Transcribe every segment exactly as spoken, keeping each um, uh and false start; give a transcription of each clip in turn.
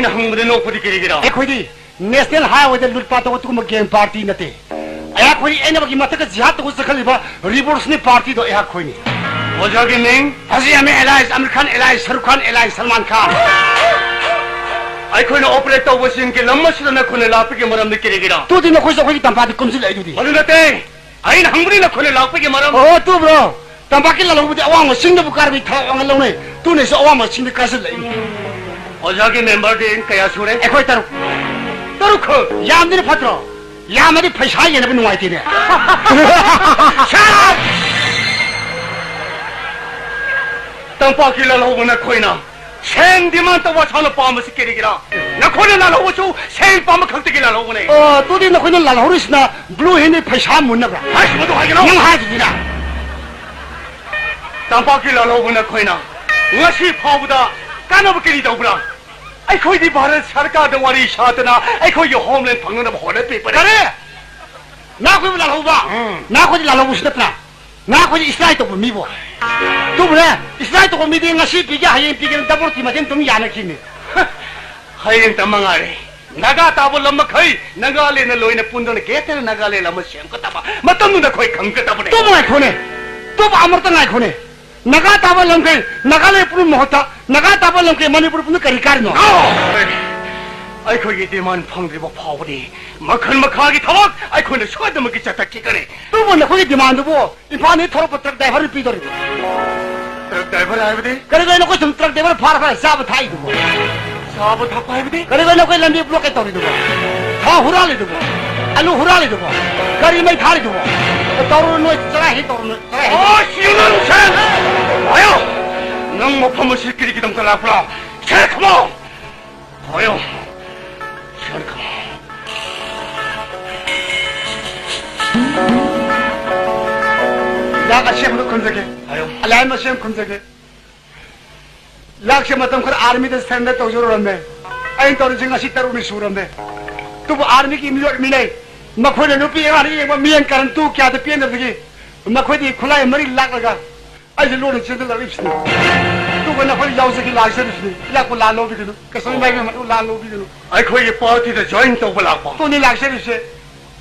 ꯍꯪꯕꯗ ꯅꯣꯛꯄꯗꯤ ꯀꯔꯤꯒꯤꯔꯣ? ꯑꯩꯈꯣꯏꯗꯤ ꯅꯦꯁꯅꯦꯜ ꯍꯥꯏꯋꯦꯗ ꯂꯨꯠꯄꯥꯠ ꯇꯧꯕ ꯑꯗꯨꯒꯨꯝꯕ ꯒꯦꯡ ꯄꯥꯔꯇꯤ ꯅꯠꯇꯦ꯫ ꯑꯩꯍꯥꯛꯈꯣꯏꯗꯤ ꯑꯩꯅꯕꯒꯤ ꯃꯊꯛꯇ ꯖꯤꯍꯥꯗ ꯇꯧꯕ ꯆꯠꯈꯠꯂꯤꯕ ꯔꯤꯚꯣꯂꯨꯁꯅꯔꯤ ꯄꯥꯔꯇꯤꯗꯣ ꯑꯩꯍꯥꯛꯈꯣꯏꯅꯤ꯫ ꯑꯣꯖꯥꯒꯤ ꯃꯤꯡ? ꯐꯖꯤ ꯑꯃ ꯑꯦꯂꯥꯏꯁ, ꯑꯃꯤꯔ ꯈꯥꯟ ꯑꯦꯂꯥꯏꯁ, ꯁꯔꯨꯈ ꯈꯥꯟ ꯑꯦꯂꯥꯏꯁ, ꯁꯜꯃꯥꯟ ꯈꯥꯟ꯫ ꯑꯩꯈꯣꯏꯅ ꯑꯣꯄꯔꯦꯠ ꯇꯧꯕꯁꯤꯡꯒꯤ ꯂꯝ ꯑꯁꯤꯗ ꯅꯈꯣꯏꯅ ꯂꯥꯛꯄꯒꯤ ꯃꯔꯝꯗꯤ ꯀꯔꯤꯒꯤꯔꯣ? ꯇꯨꯗꯤ ꯅꯈꯣꯏꯁꯨ ꯑꯩꯈꯣꯏꯒꯤ ꯇꯝꯄꯥꯛꯇ ꯀꯨꯝꯁꯤꯜꯂꯛꯏꯗꯨꯗꯤ꯫ ꯃꯗꯨ ꯅꯠꯇꯦ꯫ ꯑꯩꯅ ꯍꯪꯕꯗꯤ ꯅꯈꯣꯏꯅ ꯂꯥꯛꯄꯒꯤ ꯃꯔꯝ꯫ ꯑꯣ, ꯇꯨꯕ꯭ꯔꯣ? ꯇꯝꯄꯥꯛꯀꯤ ꯂꯥꯜꯍꯧꯕꯗꯤ ꯑꯋꯥꯡꯕ ꯆꯤꯡꯗꯕꯨ ꯀꯥꯔꯕꯤ ꯊꯥꯛ ꯋꯥꯡꯅ ꯂꯧꯅꯩ꯫ ꯇꯨꯅꯁꯨ ꯑꯋꯥꯡꯕ ꯆꯤꯡꯗ ꯀꯥꯁꯤꯜꯂꯛꯏ꯫ ꯑꯣꯖꯥꯒꯤ ꯃꯦꯝꯕꯔꯗꯤ ꯀꯌꯥ ꯁꯨꯔꯦ? ꯑꯩꯈꯣꯏ ꯇꯔꯨꯛ꯫ ꯇꯔꯨꯛ ꯈꯛ? ꯌꯥꯝꯗꯅ ꯐꯠꯇ꯭ꯔꯣ? ꯌꯥꯝꯃꯗꯤ ꯄꯩꯁꯥ ꯌꯦꯟꯅꯕ ꯅꯨꯡꯉꯥꯏꯇꯦꯅꯦ꯫ ꯁꯥ! ꯇꯝꯄꯥꯛꯀꯤ ꯂꯥꯜꯍꯧꯕ ꯅꯈꯣꯏꯅ ꯁꯦꯟ ꯗꯤꯃꯥꯟ ꯇꯧꯕ ꯑꯁꯥꯅ ꯄꯥꯝꯕꯁꯤ ꯀꯔꯤꯒꯤꯔꯥ? ꯅꯈꯣꯏꯅ ꯂꯥꯜꯍꯧꯕꯁꯨ ꯁꯦꯟ ꯄꯥꯝꯕ ꯈꯛꯇꯒꯤ ꯂꯥꯜꯍꯧꯕꯅꯦ꯫ ꯑꯣ, ꯑꯗꯨꯗꯤ ꯅꯈꯣꯏꯅ ꯂꯥꯜꯍꯧꯔꯤꯁꯤꯅ ꯕ꯭ꯂꯨ ꯍꯤꯟꯗꯤ ꯄꯩꯁꯥ ꯃꯨꯟꯅꯕ꯭ꯔꯥ? ꯍꯥꯏꯁ, ꯃꯗꯨ ꯍꯥꯏꯒꯅꯨ꯫ ꯅꯪ ꯍꯥꯏꯗꯨꯗꯤꯅ꯫ ꯇꯝꯄꯥꯛꯀꯤ ꯂꯥꯜꯍꯧꯕ ꯅꯈꯣꯏꯅ ꯉꯁꯤ ꯐꯥꯎꯕꯗ ꯀꯥꯟꯅꯕ ꯀꯔꯤ ꯇꯧꯕ꯭ꯔꯥ? ꯑꯩꯈꯣꯏꯗꯤ ꯚꯥꯔꯠ ꯁꯔꯀꯥꯔꯗ ꯋꯥꯔꯤ ꯁꯥꯗꯅ ꯑꯩꯈꯣꯏꯒꯤ ꯍꯣꯝꯂꯦꯟ ꯐꯪꯅꯅꯕ ꯍꯣꯠꯅꯕꯤꯕꯅꯦ꯫ ꯀꯔꯤ? ꯅꯈꯣꯏꯕꯨ ꯂꯥꯜꯍꯧꯕ? ꯎꯝ꯫ ꯅꯈꯣꯏꯗꯤ ꯂꯥꯜꯍꯧꯕꯁꯨ ꯅꯠꯇꯅ꯫ ꯉꯥꯈꯣꯏꯗꯤ ꯏꯁꯂꯥꯏ ꯇꯧꯕ ꯃꯤꯕꯨ꯫ ꯑꯗꯨꯕꯨꯅꯦ, ꯏꯁꯂꯥꯏ ꯇꯧꯕ ꯃꯤꯗꯤ ꯉꯁꯤ ꯄꯤꯒꯦ, ꯍꯌꯦꯡ ꯄꯤꯒꯦꯅ ꯗꯕꯜ ꯇꯤ ꯃꯊꯦꯜ ꯑꯗꯨꯝ ꯌꯥꯅꯈꯤꯕꯅꯤ꯫ ꯍꯌꯦꯡ ꯇꯝ ꯃꯉꯥꯏꯔꯦ꯫ ꯅꯥꯒꯥ ꯇꯥꯕ ꯂꯝ ꯃꯈꯩ ꯅꯥꯒꯥꯂꯦꯟꯅ ꯂꯣꯏꯅ ꯄꯨꯟꯗꯨꯅ ꯒ꯭ꯔꯦꯇꯔ ꯅꯥꯒꯥꯂꯦꯟ ꯑꯃ ꯁꯦꯝꯒꯗꯕ ꯃꯇꯝꯗꯨꯗ ꯑꯩꯈꯣꯏ ꯈꯪꯒꯗꯕꯅꯦ꯫ ꯇꯨꯝꯕ ꯉꯥꯏꯈꯣꯅꯦ꯫ ꯇꯨꯝꯕ ꯑꯃꯨꯛꯇ ꯉꯥꯏꯈꯣꯅꯦ꯫ ꯅꯥꯒꯥ ꯇꯥꯕ ꯂꯝꯈꯩ ꯅꯥꯒꯥꯂꯦꯟ ꯄꯨꯝꯅꯃꯛ ꯃꯍꯨꯠꯇ ꯅꯥꯒꯥ ꯇꯥꯕ ꯂꯝꯈꯩ ꯃꯅꯤꯄꯨꯔ ꯄꯨꯝꯅ ꯀꯔꯤ ꯀꯥꯔꯤꯅꯣ? ꯑꯩꯈꯣꯏꯒꯤ ꯗꯤꯃꯥꯟ ꯐꯪꯗ꯭ꯔꯤꯕ ꯐꯥꯎꯕꯗꯤ ꯃꯈꯜ ꯃꯈꯥꯒꯤ ꯊꯕꯛ ꯑꯩꯈꯣꯏꯅ ꯁꯣꯏꯗꯅꯃꯛꯀꯤ ꯆꯠꯊꯈꯤꯒꯅꯤ꯫ ꯑꯗꯨꯕꯨ ꯅꯈꯣꯏꯒꯤ ꯗꯤꯃꯥꯟꯗꯨꯕꯨ ꯏꯝꯐꯥꯜꯗꯒꯤ ꯊꯧꯔꯛꯄ ꯇ꯭ꯔꯛ ꯗ꯭ꯔꯥꯏꯚꯔꯅ ꯄꯤꯗꯣꯔꯤꯕ꯭ꯔꯥ? ꯇ꯭ꯔꯛ ꯗ꯭ꯔꯥꯏꯚꯔ ꯍꯥꯏꯕꯗꯤ? ꯀꯔꯤꯒꯤꯅꯣ ꯑꯩꯈꯣꯏ ꯁꯨꯝ ꯇ꯭ꯔꯛ ꯗ꯭ꯔꯥꯏꯚꯔ ꯐꯥꯔ ꯐꯥꯔ ꯆꯥꯕ ꯊꯥꯛꯏꯗꯨꯕꯣ? ꯆꯥꯕ ꯊꯛꯄ ꯍꯥꯏꯕꯗꯤ? ꯀꯔꯤꯒꯤꯅꯣ ꯑꯩꯈꯣꯏ ꯂꯝꯕꯤ ꯕ꯭ꯂꯣꯛ ꯀꯩ ꯇꯧꯔꯤꯗꯨꯕꯣ? ꯊꯥꯎ ꯍꯨꯔꯥꯜꯂꯤꯗꯨꯕꯣ? ꯑꯂꯨ ꯍꯨꯔꯥꯜꯂꯤꯗꯨꯕꯣ? ꯒꯥꯔꯤ ꯃꯩ ꯊꯥꯔꯤꯗꯨꯕꯣ? ꯇꯧꯔꯨꯔꯣ ꯅꯣꯏ ꯆꯔꯥ ꯍꯦꯛ ꯇꯧꯔꯨꯔꯣ ꯅꯣꯏ ꯆꯔꯥ ꯍꯦꯛ꯫ ꯑꯣ, ꯁꯤ ꯅꯪ ꯁꯦ! ꯑꯌꯣ! ꯅꯪ ꯃꯐꯝ ꯑꯁꯤ ꯀꯔꯤꯒꯤꯗꯃꯛꯇ ꯂꯥꯛꯄ꯭ꯔꯥ? ꯁꯦ, ꯈꯨꯝꯃꯣ! ꯍꯥꯏꯌꯣ꯫ ꯁꯦꯟ ꯈꯪ꯫ ꯂꯥꯛ ꯑꯁꯤ ꯑꯃꯗ ꯈꯨꯝꯖꯒꯦ꯫ ꯍꯥꯏꯌꯣ꯫ ꯑꯂꯥꯏ ꯃꯁꯦꯟ ꯈꯨꯝꯖꯒꯦ꯫ ꯂꯥꯛꯁꯦ ꯃꯇꯝ ꯈꯔ ꯑꯥꯔꯃꯤꯗ ꯁꯔꯦꯟꯗꯔ ꯇꯧꯖꯔꯨꯔꯝꯃꯦ꯫ ꯑꯩꯅ ꯇꯧꯔꯤꯁꯦ ꯉꯁꯤ ꯇꯔꯨꯛꯅꯤ ꯁꯨꯔꯝꯃꯦ꯫ ꯑꯗꯨꯕꯨ ꯑꯥꯔꯃꯤꯒꯤ ꯃꯤꯑꯣꯏ ꯃꯤꯅꯩ꯫ ꯃꯈꯣꯏꯅ ꯅꯨꯄꯤ ꯑꯉꯥꯡ ꯌꯦꯡꯕ ꯃꯤꯠꯌꯦꯡ ꯀꯥꯔꯟ ꯇꯨ ꯀꯌꯥꯗ ꯄꯦꯟꯗꯕꯗꯒꯤ ꯃꯈꯣꯏꯗꯤ ꯈꯨꯠꯂꯥꯏ ꯃꯔꯤ ꯂꯥꯛꯂꯒ ꯑꯩꯁꯦ ꯂꯣꯟꯅ ꯆꯦꯟꯁꯤꯜꯂꯛꯂꯤꯕꯁꯤꯅꯤ꯫ ꯀꯣꯟꯅ ꯑꯩꯈꯣꯏ ꯌꯥꯎꯖꯒꯦ, ꯂꯥꯛꯆꯔꯤꯁꯤꯅꯤ꯫ ꯏꯌꯥꯛꯄꯨ ꯂꯥꯟ ꯂꯧꯕꯤꯒꯅꯨ, ꯀꯩꯁꯨ ꯏꯃꯥ ꯏꯕꯦꯝꯃ ꯂꯥꯟ ꯂꯧꯕꯤꯒꯅꯨ꯫ ꯑꯩꯈꯣꯏꯒꯤ ꯄꯥꯔꯇꯤꯗ ꯖꯣꯏꯟ ꯇꯧꯕ ꯂꯥꯛꯄ꯫ ꯇꯣꯅꯤ ꯂꯥꯛꯆꯔꯤꯁꯦ,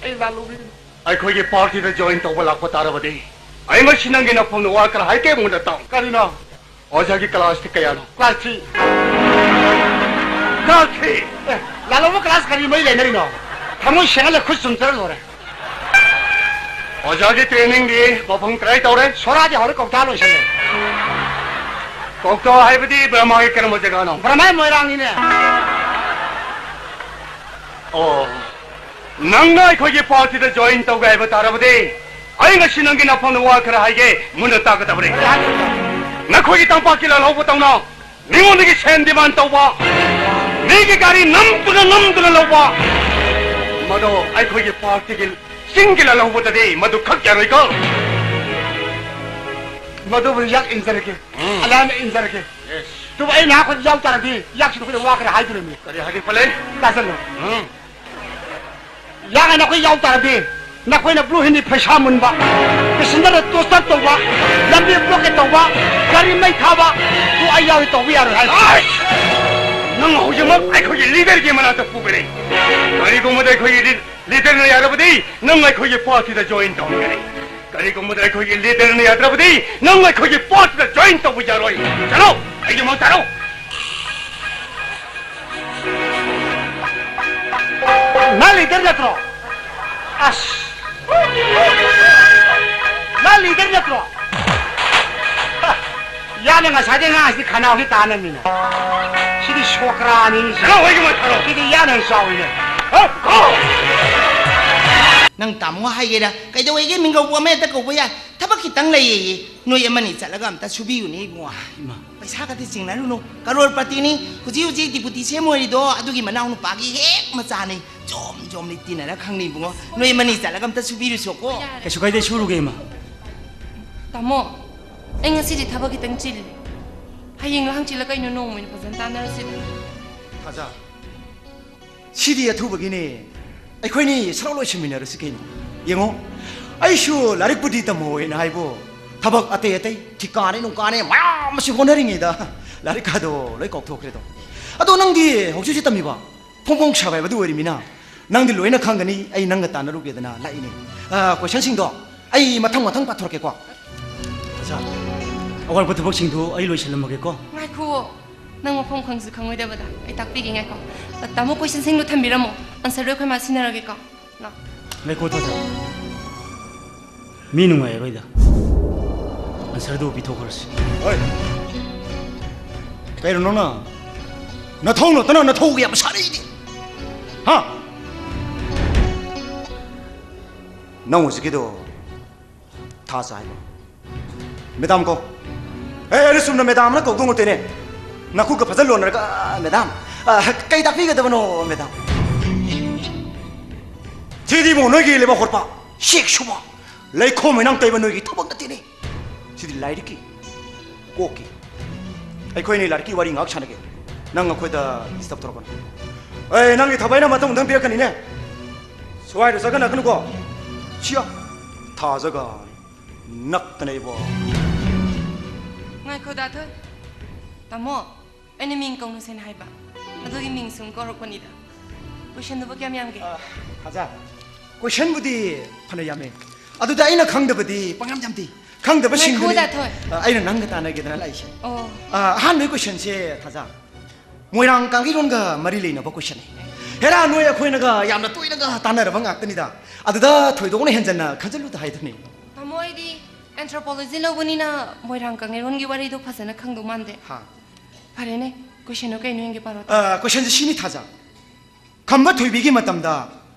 ꯑꯩ ꯂꯥꯟ ꯂꯧꯕꯤꯒꯅꯨ꯫ ꯑꯩꯈꯣꯏꯒꯤ ꯄꯥꯔꯇꯤꯗ ꯖꯣꯏꯟ ꯇꯧꯕ ꯂꯥꯛꯄ ꯇꯥꯔꯕꯗꯤ ꯑꯩ ꯉꯁꯤ ꯅꯪꯒꯤ ꯅꯐꯝꯗ ꯋꯥ ꯈꯔ ꯍꯥꯏꯒꯦ꯫ ꯃꯨꯟꯅ ꯇꯥꯎ꯫ ꯀꯔꯤꯅꯣ? ꯑꯣꯖꯥꯒꯤ ꯀ꯭ꯂꯥꯁꯇꯤ ꯀꯌꯥꯅꯣ? Class three. Class three? ꯑꯦ, ꯂꯥꯜꯂꯧꯕ ꯀ꯭ꯂꯥꯁ ꯀꯔꯤ ꯃꯔꯤ ꯂꯩꯅꯔꯤꯅꯣ? ꯊꯃꯣꯏ ꯁꯦꯡꯍꯜꯂ ꯈꯨꯠ ꯆꯨꯝꯖꯔ ꯂꯣꯏꯔꯦ꯫ ꯑꯣꯖꯥꯒꯤ ꯇ꯭ꯔꯦꯅꯤꯡꯗꯤ ꯃꯄꯨꯡ ꯀꯗꯥꯏ ꯇꯧꯔꯦ? ꯁꯣꯔꯥꯗꯤ ꯍꯧꯔꯦ, ꯀꯧꯇꯥ ꯂꯣꯏꯁꯜꯂꯦ꯫ ꯀꯧꯇꯥ ꯍꯥꯏꯕꯗꯤ ꯕ꯭ꯔꯍꯃꯒꯤ ꯀꯔꯝꯕ ꯖꯒꯥꯅꯣ? ꯕ꯭ꯔꯍꯃ ꯃꯣꯏꯔꯥꯡꯅꯤꯅꯦ꯫ ꯑꯣ, ꯅꯪꯅ ꯑꯩꯈꯣꯏꯒꯤ ꯄꯥꯔꯇꯤꯗ ꯖꯣꯏꯟ ꯇꯧꯒꯦ ꯍꯥꯏꯕ ꯇꯥꯔꯕꯗꯤ ꯑꯩ ꯉꯁꯤ ꯅꯪꯒꯤ ꯅꯐꯝꯗ ꯋꯥ ꯈꯔ ꯍꯥꯏꯒꯦ, ꯃꯨꯟꯅ ꯇꯥꯒꯗꯕꯅꯤ꯫ ꯅꯈꯣꯏꯒꯤ ꯇꯝꯄꯥꯛꯀꯤ ꯂꯥꯜꯍꯧꯕ ꯇꯧꯅ ꯃꯤꯉꯣꯟꯗꯒꯤ ꯁꯦꯟ ꯗꯤꯃꯥꯟ ꯇꯧꯕ, ꯃꯤꯒꯤ ꯒꯥꯔꯤ ꯅꯝꯗꯨꯅ ꯅꯝꯗꯨꯅ ꯂꯧꯕ, ꯃꯗꯣ ꯑꯩꯈꯣꯏꯒꯤ ꯄꯥꯔꯇꯤꯒꯤ ꯆꯤꯡꯒꯤ ꯂꯥꯜꯍꯧꯕꯗꯗꯤ ꯃꯗꯨ ꯈꯛ ꯌꯥꯔꯣꯏꯀꯣ꯫ ꯃꯗꯨꯕꯨ ꯌꯥꯛ ꯏꯟꯖꯔꯒꯦ, ꯎꯝ꯫ ꯑꯂꯥꯟ ꯏꯟꯖꯔꯒꯦ꯫ ꯌꯦꯁ꯫ ꯑꯗꯨꯕꯨ ꯑꯩ ꯅꯍꯥꯛ ꯌꯥꯎ ꯇꯥꯔꯗꯤ ꯌꯥꯛꯁꯤꯗ ꯑꯩꯈꯣꯏꯗ ꯋꯥ ꯈꯔ ꯍꯥꯏꯗꯣꯔꯤꯃꯤ꯫ ꯀꯔꯤ ꯍꯥꯏꯒꯦ ꯄꯜꯂꯦ? ꯇꯥꯁꯜꯂꯨ꯫ ꯎꯝ꯫ ꯌꯥꯛ ꯍꯥꯏꯅ ꯑꯩꯈꯣꯏ ꯌꯥꯎ ꯇꯥꯔꯗꯤ ꯅꯈꯣꯏꯅ ꯕ꯭ꯂꯨ ꯍꯤꯟꯗꯤ ꯐꯩꯁꯥ ꯃꯨꯟꯕ, ꯄꯦꯁꯦꯟꯖꯔꯗ ꯇꯣꯔꯆꯔ ꯇꯧꯕ, ꯂꯝꯕꯤ ꯕ꯭ꯂꯣꯀꯦꯠ ꯇꯧꯕ, ꯒꯥꯔꯤ ꯃꯩ ꯊꯥꯕ, ꯑꯗꯨ ꯑꯩ ꯌꯥꯎꯔꯗꯤ ꯇꯧꯕ ꯌꯥꯔꯣꯏ ꯍꯥꯏ꯫ ꯑꯁ! ꯅꯪ ꯍꯧꯖꯤꯛꯃꯛ ꯑꯩꯈꯣꯏꯒꯤ ꯂꯤꯗꯔꯒꯤ ꯃꯅꯥꯛꯇ ꯄꯨꯒꯅꯤ꯫ ꯀꯔꯤꯒꯨꯝꯕꯗ ꯑꯩꯈꯣꯏꯒꯤ ꯂꯤ-, ꯂꯤꯗꯔꯅ ꯌꯥꯔꯕꯗꯤ ꯅꯪ ꯑꯩꯈꯣꯏꯒꯤ ꯄꯥꯔꯇꯤꯗ ꯖꯣꯏꯟ ꯇꯧꯒꯅꯤ꯫ ꯀꯔꯤꯒꯨꯝꯕꯗ ꯑꯩꯈꯣꯏꯒꯤ ꯂꯤꯗꯔꯅ ꯌꯥꯗ꯭ꯔꯕꯗꯤ ꯅꯪ ꯑꯩꯈꯣꯏꯒꯤ ꯄꯥꯔꯇꯤꯗ ꯖꯣꯏꯟ ꯇꯧꯕ ꯌꯥꯔꯣꯏ꯫ ꯆꯠꯂꯣ, ꯑꯩꯒꯤ ꯃꯃꯥꯡ ꯇꯥꯔꯣ꯫ ꯅꯪ ꯂꯤꯗꯔ ꯅꯠꯇ꯭ꯔꯣ? ꯑꯁ! ꯅꯪ ꯂꯤꯗꯔ ꯅꯠꯇ꯭ꯔꯣ? ꯌꯥꯅ ꯉꯁꯥꯏꯗꯩ ꯉꯥꯡꯉꯤꯁꯤꯗꯤ ꯈꯅꯥꯎꯁꯤ ꯇꯥꯅꯕꯅꯤꯅ꯫ ꯁꯤꯗꯤ ꯁꯣꯀ꯭ꯔꯥꯅꯤ꯫ ꯆꯠꯂꯣ, ꯑꯩꯒꯤ ꯃꯃꯥꯡ ꯇꯥꯔꯣ꯫ ꯁꯤꯗꯤ ꯌꯥꯅ ꯍꯦꯟꯅ ꯆꯥꯎꯋꯤꯅꯦ꯫ ꯍꯣ, ꯍꯣ꯫ ꯅꯪ ꯇꯥꯃꯣ ꯍꯥꯏꯒꯦꯔꯥ? ꯀꯩꯗꯧꯋꯦꯒꯦ? ꯃꯤꯡꯒꯧꯕ ꯑꯃ ꯍꯦꯛꯇ ꯀꯧꯕ ꯌꯥꯏ꯫ ꯊꯕꯛ ꯈꯤꯇꯪ ꯂꯩꯌꯦꯌꯦ꯫ ꯅꯣꯏ ꯑꯃꯅꯤ ꯆꯠꯂꯒ ꯑꯝꯇ ꯁꯨꯕꯤꯌꯨꯅꯦ ꯏꯕꯨꯡꯉꯣ꯫ ꯏꯃꯥ꯫ ꯄꯩꯁꯥꯒꯗꯤ ꯆꯤꯡꯅꯔꯨꯅꯨ꯫ ꯀꯔꯣꯔꯄꯇꯤꯅꯤ꯫ ꯍꯧꯖꯤꯛ ꯍꯧꯖꯤꯛ ꯗꯤꯄꯨꯇꯤ ꯁꯦꯝ ꯑꯣꯏꯔꯤꯗꯣ ꯑꯗꯨꯒꯤ ꯃꯅꯥꯎ ꯅꯨꯄꯥꯒꯤ ꯍꯦꯛ ꯃꯆꯥꯅꯤ꯫ ꯖꯣꯝ ꯖꯣꯝꯅꯤ ꯇꯤꯟꯅꯔ ꯈꯪꯅꯤ ꯏꯕꯨꯡꯉꯣ꯫ ꯅꯣꯏ ꯑꯃꯅꯤ ꯆꯠꯂꯒ ꯑꯝꯇ ꯁꯨꯕꯤꯔꯨꯁꯣꯀꯣ꯫ ꯀꯩꯁꯨ ꯀꯥꯏꯗꯦ, ꯁꯨꯔꯨꯒꯦ ꯏꯃꯥ꯫ ꯇꯥꯃꯣ, ꯑꯩ ꯉꯁꯤꯗꯤ ꯊꯕꯛ ꯈꯤꯇꯪ ꯆꯤꯜꯂꯤ꯫ ꯍꯌꯦꯡꯂ ꯍꯪꯆꯤꯠꯂ ꯀꯩꯅꯣ ꯅꯣꯡꯃ ꯑꯣꯏꯅ ꯐꯖꯅ ꯇꯥꯟꯅꯔꯁꯤꯗ꯫ ꯊꯥꯖ꯫ ꯁꯤꯗꯤ ꯑꯊꯨꯕꯒꯤꯅꯦ꯫ ꯑꯩꯈꯣꯏꯅꯤ ꯁꯔꯨꯛ ꯂꯣꯏꯁꯤꯟꯃꯤꯟꯅꯔꯁꯤ ꯀꯩꯅꯣ꯫ ꯌꯦꯡꯉꯣ, ꯑꯩꯁꯨ ꯂꯥꯏꯔꯤꯛꯄꯨꯗꯤ ꯇꯝꯍꯧꯋꯦꯅ ꯍꯥꯏꯕꯨ, ꯊꯕꯛ ꯑꯇꯩ ꯑꯇꯩ ꯊꯤꯀꯥꯅꯦ ꯅꯨꯡꯀꯥꯅꯦ ꯃꯌꯥꯝ ꯑꯃꯁꯨ ꯍꯣꯠꯅꯔꯤꯉꯩꯗ ꯂꯥꯏꯔꯤꯛ ꯀꯥꯗꯣ ꯂꯣꯏ ꯀꯥꯎꯊꯣꯛꯈ꯭ꯔꯦꯗꯣ꯫ ꯑꯗꯣ ꯅꯪꯗꯤ ꯍꯧꯖꯤꯛ ꯍꯧꯖꯤꯛ ꯇꯝꯃꯤꯕ ꯐꯣꯡ ꯐꯣꯡ ꯁꯥꯕ ꯍꯥꯏꯕꯗꯨ ꯑꯣꯏꯔꯤꯃꯤꯅ ꯅꯪꯗꯤ ꯂꯣꯏꯅ ꯈꯪꯒꯅꯤ꯫ ꯑꯩ ꯅꯪꯒ ꯇꯥꯟꯅꯔꯨꯒꯦꯗꯅ ꯂꯥꯛꯏꯅꯦ꯫ ꯑ, ꯀꯣꯏꯁꯟꯁꯤꯡꯗꯣ ꯑꯩ ꯃꯊꯪ ꯃꯊꯪ ꯄꯥꯊꯣꯔꯛꯀꯦꯀꯣ꯫ ꯑꯣꯖꯥ, ꯑꯋꯥꯠꯄ ꯊꯕꯛꯁꯤꯡꯗꯨ ꯑꯩ ꯂꯣꯏꯁꯤꯜꯂꯝꯃꯒꯦꯀꯣ꯫ ꯉꯥꯏꯈꯨꯑꯣ, ꯅꯪ ꯃꯐꯝ ꯈꯪꯁꯨ ꯈꯪꯉꯣꯏꯗꯕꯗ꯫ ꯑꯩ ꯇꯥꯛꯄꯤꯒꯦ, ꯉꯥꯏꯈꯣ꯫ ꯇꯥꯃꯣ, ꯀꯣꯏꯁꯟꯁꯤꯡꯗꯣ ꯊꯝꯕꯤꯔꯝꯃꯣ, ꯑꯟꯁꯔꯗꯣ ꯑꯩꯈꯣꯏ ꯃꯥ ꯁꯤꯟꯅꯔꯒꯦꯀꯣ꯫ ꯂꯥꯛ꯫ ꯉꯥꯏꯈꯣ, ꯊꯥꯖ꯫ ꯃꯤ ꯅꯨꯡꯉꯥꯏꯔꯣꯏꯗ꯫ ꯑꯟꯁꯔꯗꯨ ꯄꯤꯊꯣꯛꯈ꯭ꯔꯁꯤ꯫ ꯍꯣꯏ꯫ ꯀꯩꯅꯣ ꯅꯪꯅ ꯅꯊꯧ ꯅꯠꯇꯅ ꯅꯊꯧꯒ ꯌꯥꯝ ꯁꯥꯔꯛꯏꯗꯤ? ꯍꯥ? ꯅꯪ ꯍꯧꯖꯤꯛꯀꯤꯗꯣ ꯊꯥꯖ ꯍꯥꯏꯕ? ꯃꯦꯗꯥꯝ ꯀꯧ꯫ ꯑꯦ, ꯑꯩꯅ ꯆꯨꯝꯅ ꯃꯦꯗꯥꯝꯅ ꯀꯧꯗꯧ ꯅꯠꯇꯦꯅꯦ꯫ ꯅꯈꯨꯠꯀ ꯐꯖꯅ ꯂꯣꯟꯅꯔꯒ, "ꯑ, ꯃꯦꯗꯥꯝ, ꯑ, ꯀꯩ ꯇꯥꯛꯄꯤꯒꯗꯕꯅꯣ, ꯃꯦꯗꯥꯝ?" ꯁꯤꯗꯤ ꯏꯕꯨꯡꯉꯣ ꯅꯣꯏꯒꯤ ꯂꯩꯕꯥꯛ ꯍꯣꯠꯄ, ꯆꯦꯛ ꯁꯨꯕ, ꯂꯩꯈꯣꯝ ꯂꯩꯅꯥꯡ ꯇꯩꯕ ꯅꯣꯏꯒꯤ ꯊꯕꯛ ꯅꯠꯇꯦꯅꯦ꯫ ꯁꯤꯗꯤ ꯂꯥꯏꯔꯤꯛꯀꯤ, ꯀꯣꯛꯀꯤ꯫ ꯑꯩꯈꯣꯏꯅꯤ ꯂꯥꯏꯔꯤꯛꯀꯤ ꯋꯥꯔꯤ ꯉꯥꯏꯍꯥꯛ ꯁꯥꯟꯅꯒꯦ꯫ ꯅꯪ ꯑꯩꯈꯣꯏꯗ ꯗꯤꯁꯇꯔꯕ ꯇꯧꯔꯛꯀꯅꯨ꯫ ꯑꯦ, ꯅꯪꯒꯤ ꯊꯕꯛ ꯑꯩꯅ ꯃꯊꯪ ꯃꯊꯪ ꯄꯤꯔꯛꯀꯅꯤꯅꯦ꯫ ꯁ꯭ꯋꯥꯏꯗ ꯆꯠꯀꯅꯛꯀꯅꯨꯀꯣ꯫ ꯁꯤꯌꯥ, ꯊꯥꯖꯒ ꯅꯛꯇꯅ ꯏꯕꯣ꯫ ꯉꯥꯏꯈꯣ, ꯗꯥ ꯊꯣꯏ꯫ ꯇꯥꯃꯣ, ꯑꯩꯅ ꯃꯤꯡ ꯀꯧꯅꯁꯦꯅ ꯍꯥꯏꯕ꯫ ꯑꯗꯨꯒꯤ ꯃꯤꯡ ꯁꯨꯝ ꯀꯧꯔꯛꯄꯅꯤꯗ꯫ ꯀꯣꯏꯁꯟꯗꯨꯕꯨ ꯀꯌꯥꯝ ꯌꯥꯝꯒꯦ? ꯑ, ꯊꯥꯖ, ꯀꯣꯏꯁꯟꯕꯨꯗꯤ ꯐꯅ ꯌꯥꯝꯃꯦ꯫ ꯑꯗꯨꯗ ꯑꯩꯅ ꯈꯪꯗꯕꯗꯤ ꯄꯪꯌꯥꯝ ꯌꯥꯝꯗꯦ꯫ ꯈꯪꯗꯕꯁꯤꯡꯗꯨꯅꯤ, ꯉꯥꯏꯈꯣ, ꯗꯥ ꯊꯣꯏ꯫ ꯑ, ꯑꯩꯅ ꯅꯪꯒ ꯇꯥꯟꯅꯒꯦꯗꯅ ꯂꯥꯛꯏꯁꯦ꯫ ꯑꯣ꯫ ꯑ, ꯑꯍꯥꯟꯕꯒꯤ ꯀꯣꯏꯁꯟꯁꯦ, ꯊꯥꯖ, ꯃꯣꯏꯔꯥꯡ ꯀꯥꯡꯒꯤꯔꯣꯟꯒ ꯃꯔꯤ ꯂꯩꯅꯕ ꯀꯣꯏꯁꯟꯅꯤ꯫ ꯍꯦꯔꯥ, ꯅꯣꯏ ꯑꯩꯈꯣꯏꯅꯒ ꯌꯥꯝꯅ ꯇꯣꯏꯅꯒ ꯇꯥꯟꯅꯔꯕ ꯉꯥꯛꯇꯅꯤꯗ꯫ ꯑꯗꯨꯗ ꯊꯣꯏꯗꯣꯛꯅ ꯍꯦꯟꯖꯟꯅ ꯈꯟꯖꯜꯂꯨꯗ ꯍꯥꯏꯗꯨꯅꯤ꯫ ꯇꯥꯃꯣ, ꯑꯩꯗꯤ anthropology ꯂꯧꯕꯅꯤꯅ ꯃꯣꯏꯔꯥꯡ ꯀꯪꯂꯩꯔꯣꯟꯒꯤ ꯋꯥꯔꯤꯗꯣ ꯐꯖꯅ ꯈꯪꯗꯧ ꯃꯥꯟꯗꯦ꯫ ꯍꯥ꯫ ꯐꯔꯦꯅꯦ, ꯀꯣꯏꯁꯟꯗꯣ ꯀꯩꯅꯣ ꯌꯦꯡꯒꯦ, ꯄꯥꯔꯣ꯫ ꯑ, ꯀꯣꯏꯁꯟꯁꯦ ꯁꯤꯅꯤ, ꯊꯥꯖ꯫ ꯈꯝꯕ ꯊꯣꯏꯕꯤꯒꯤ ꯃꯇꯝꯗ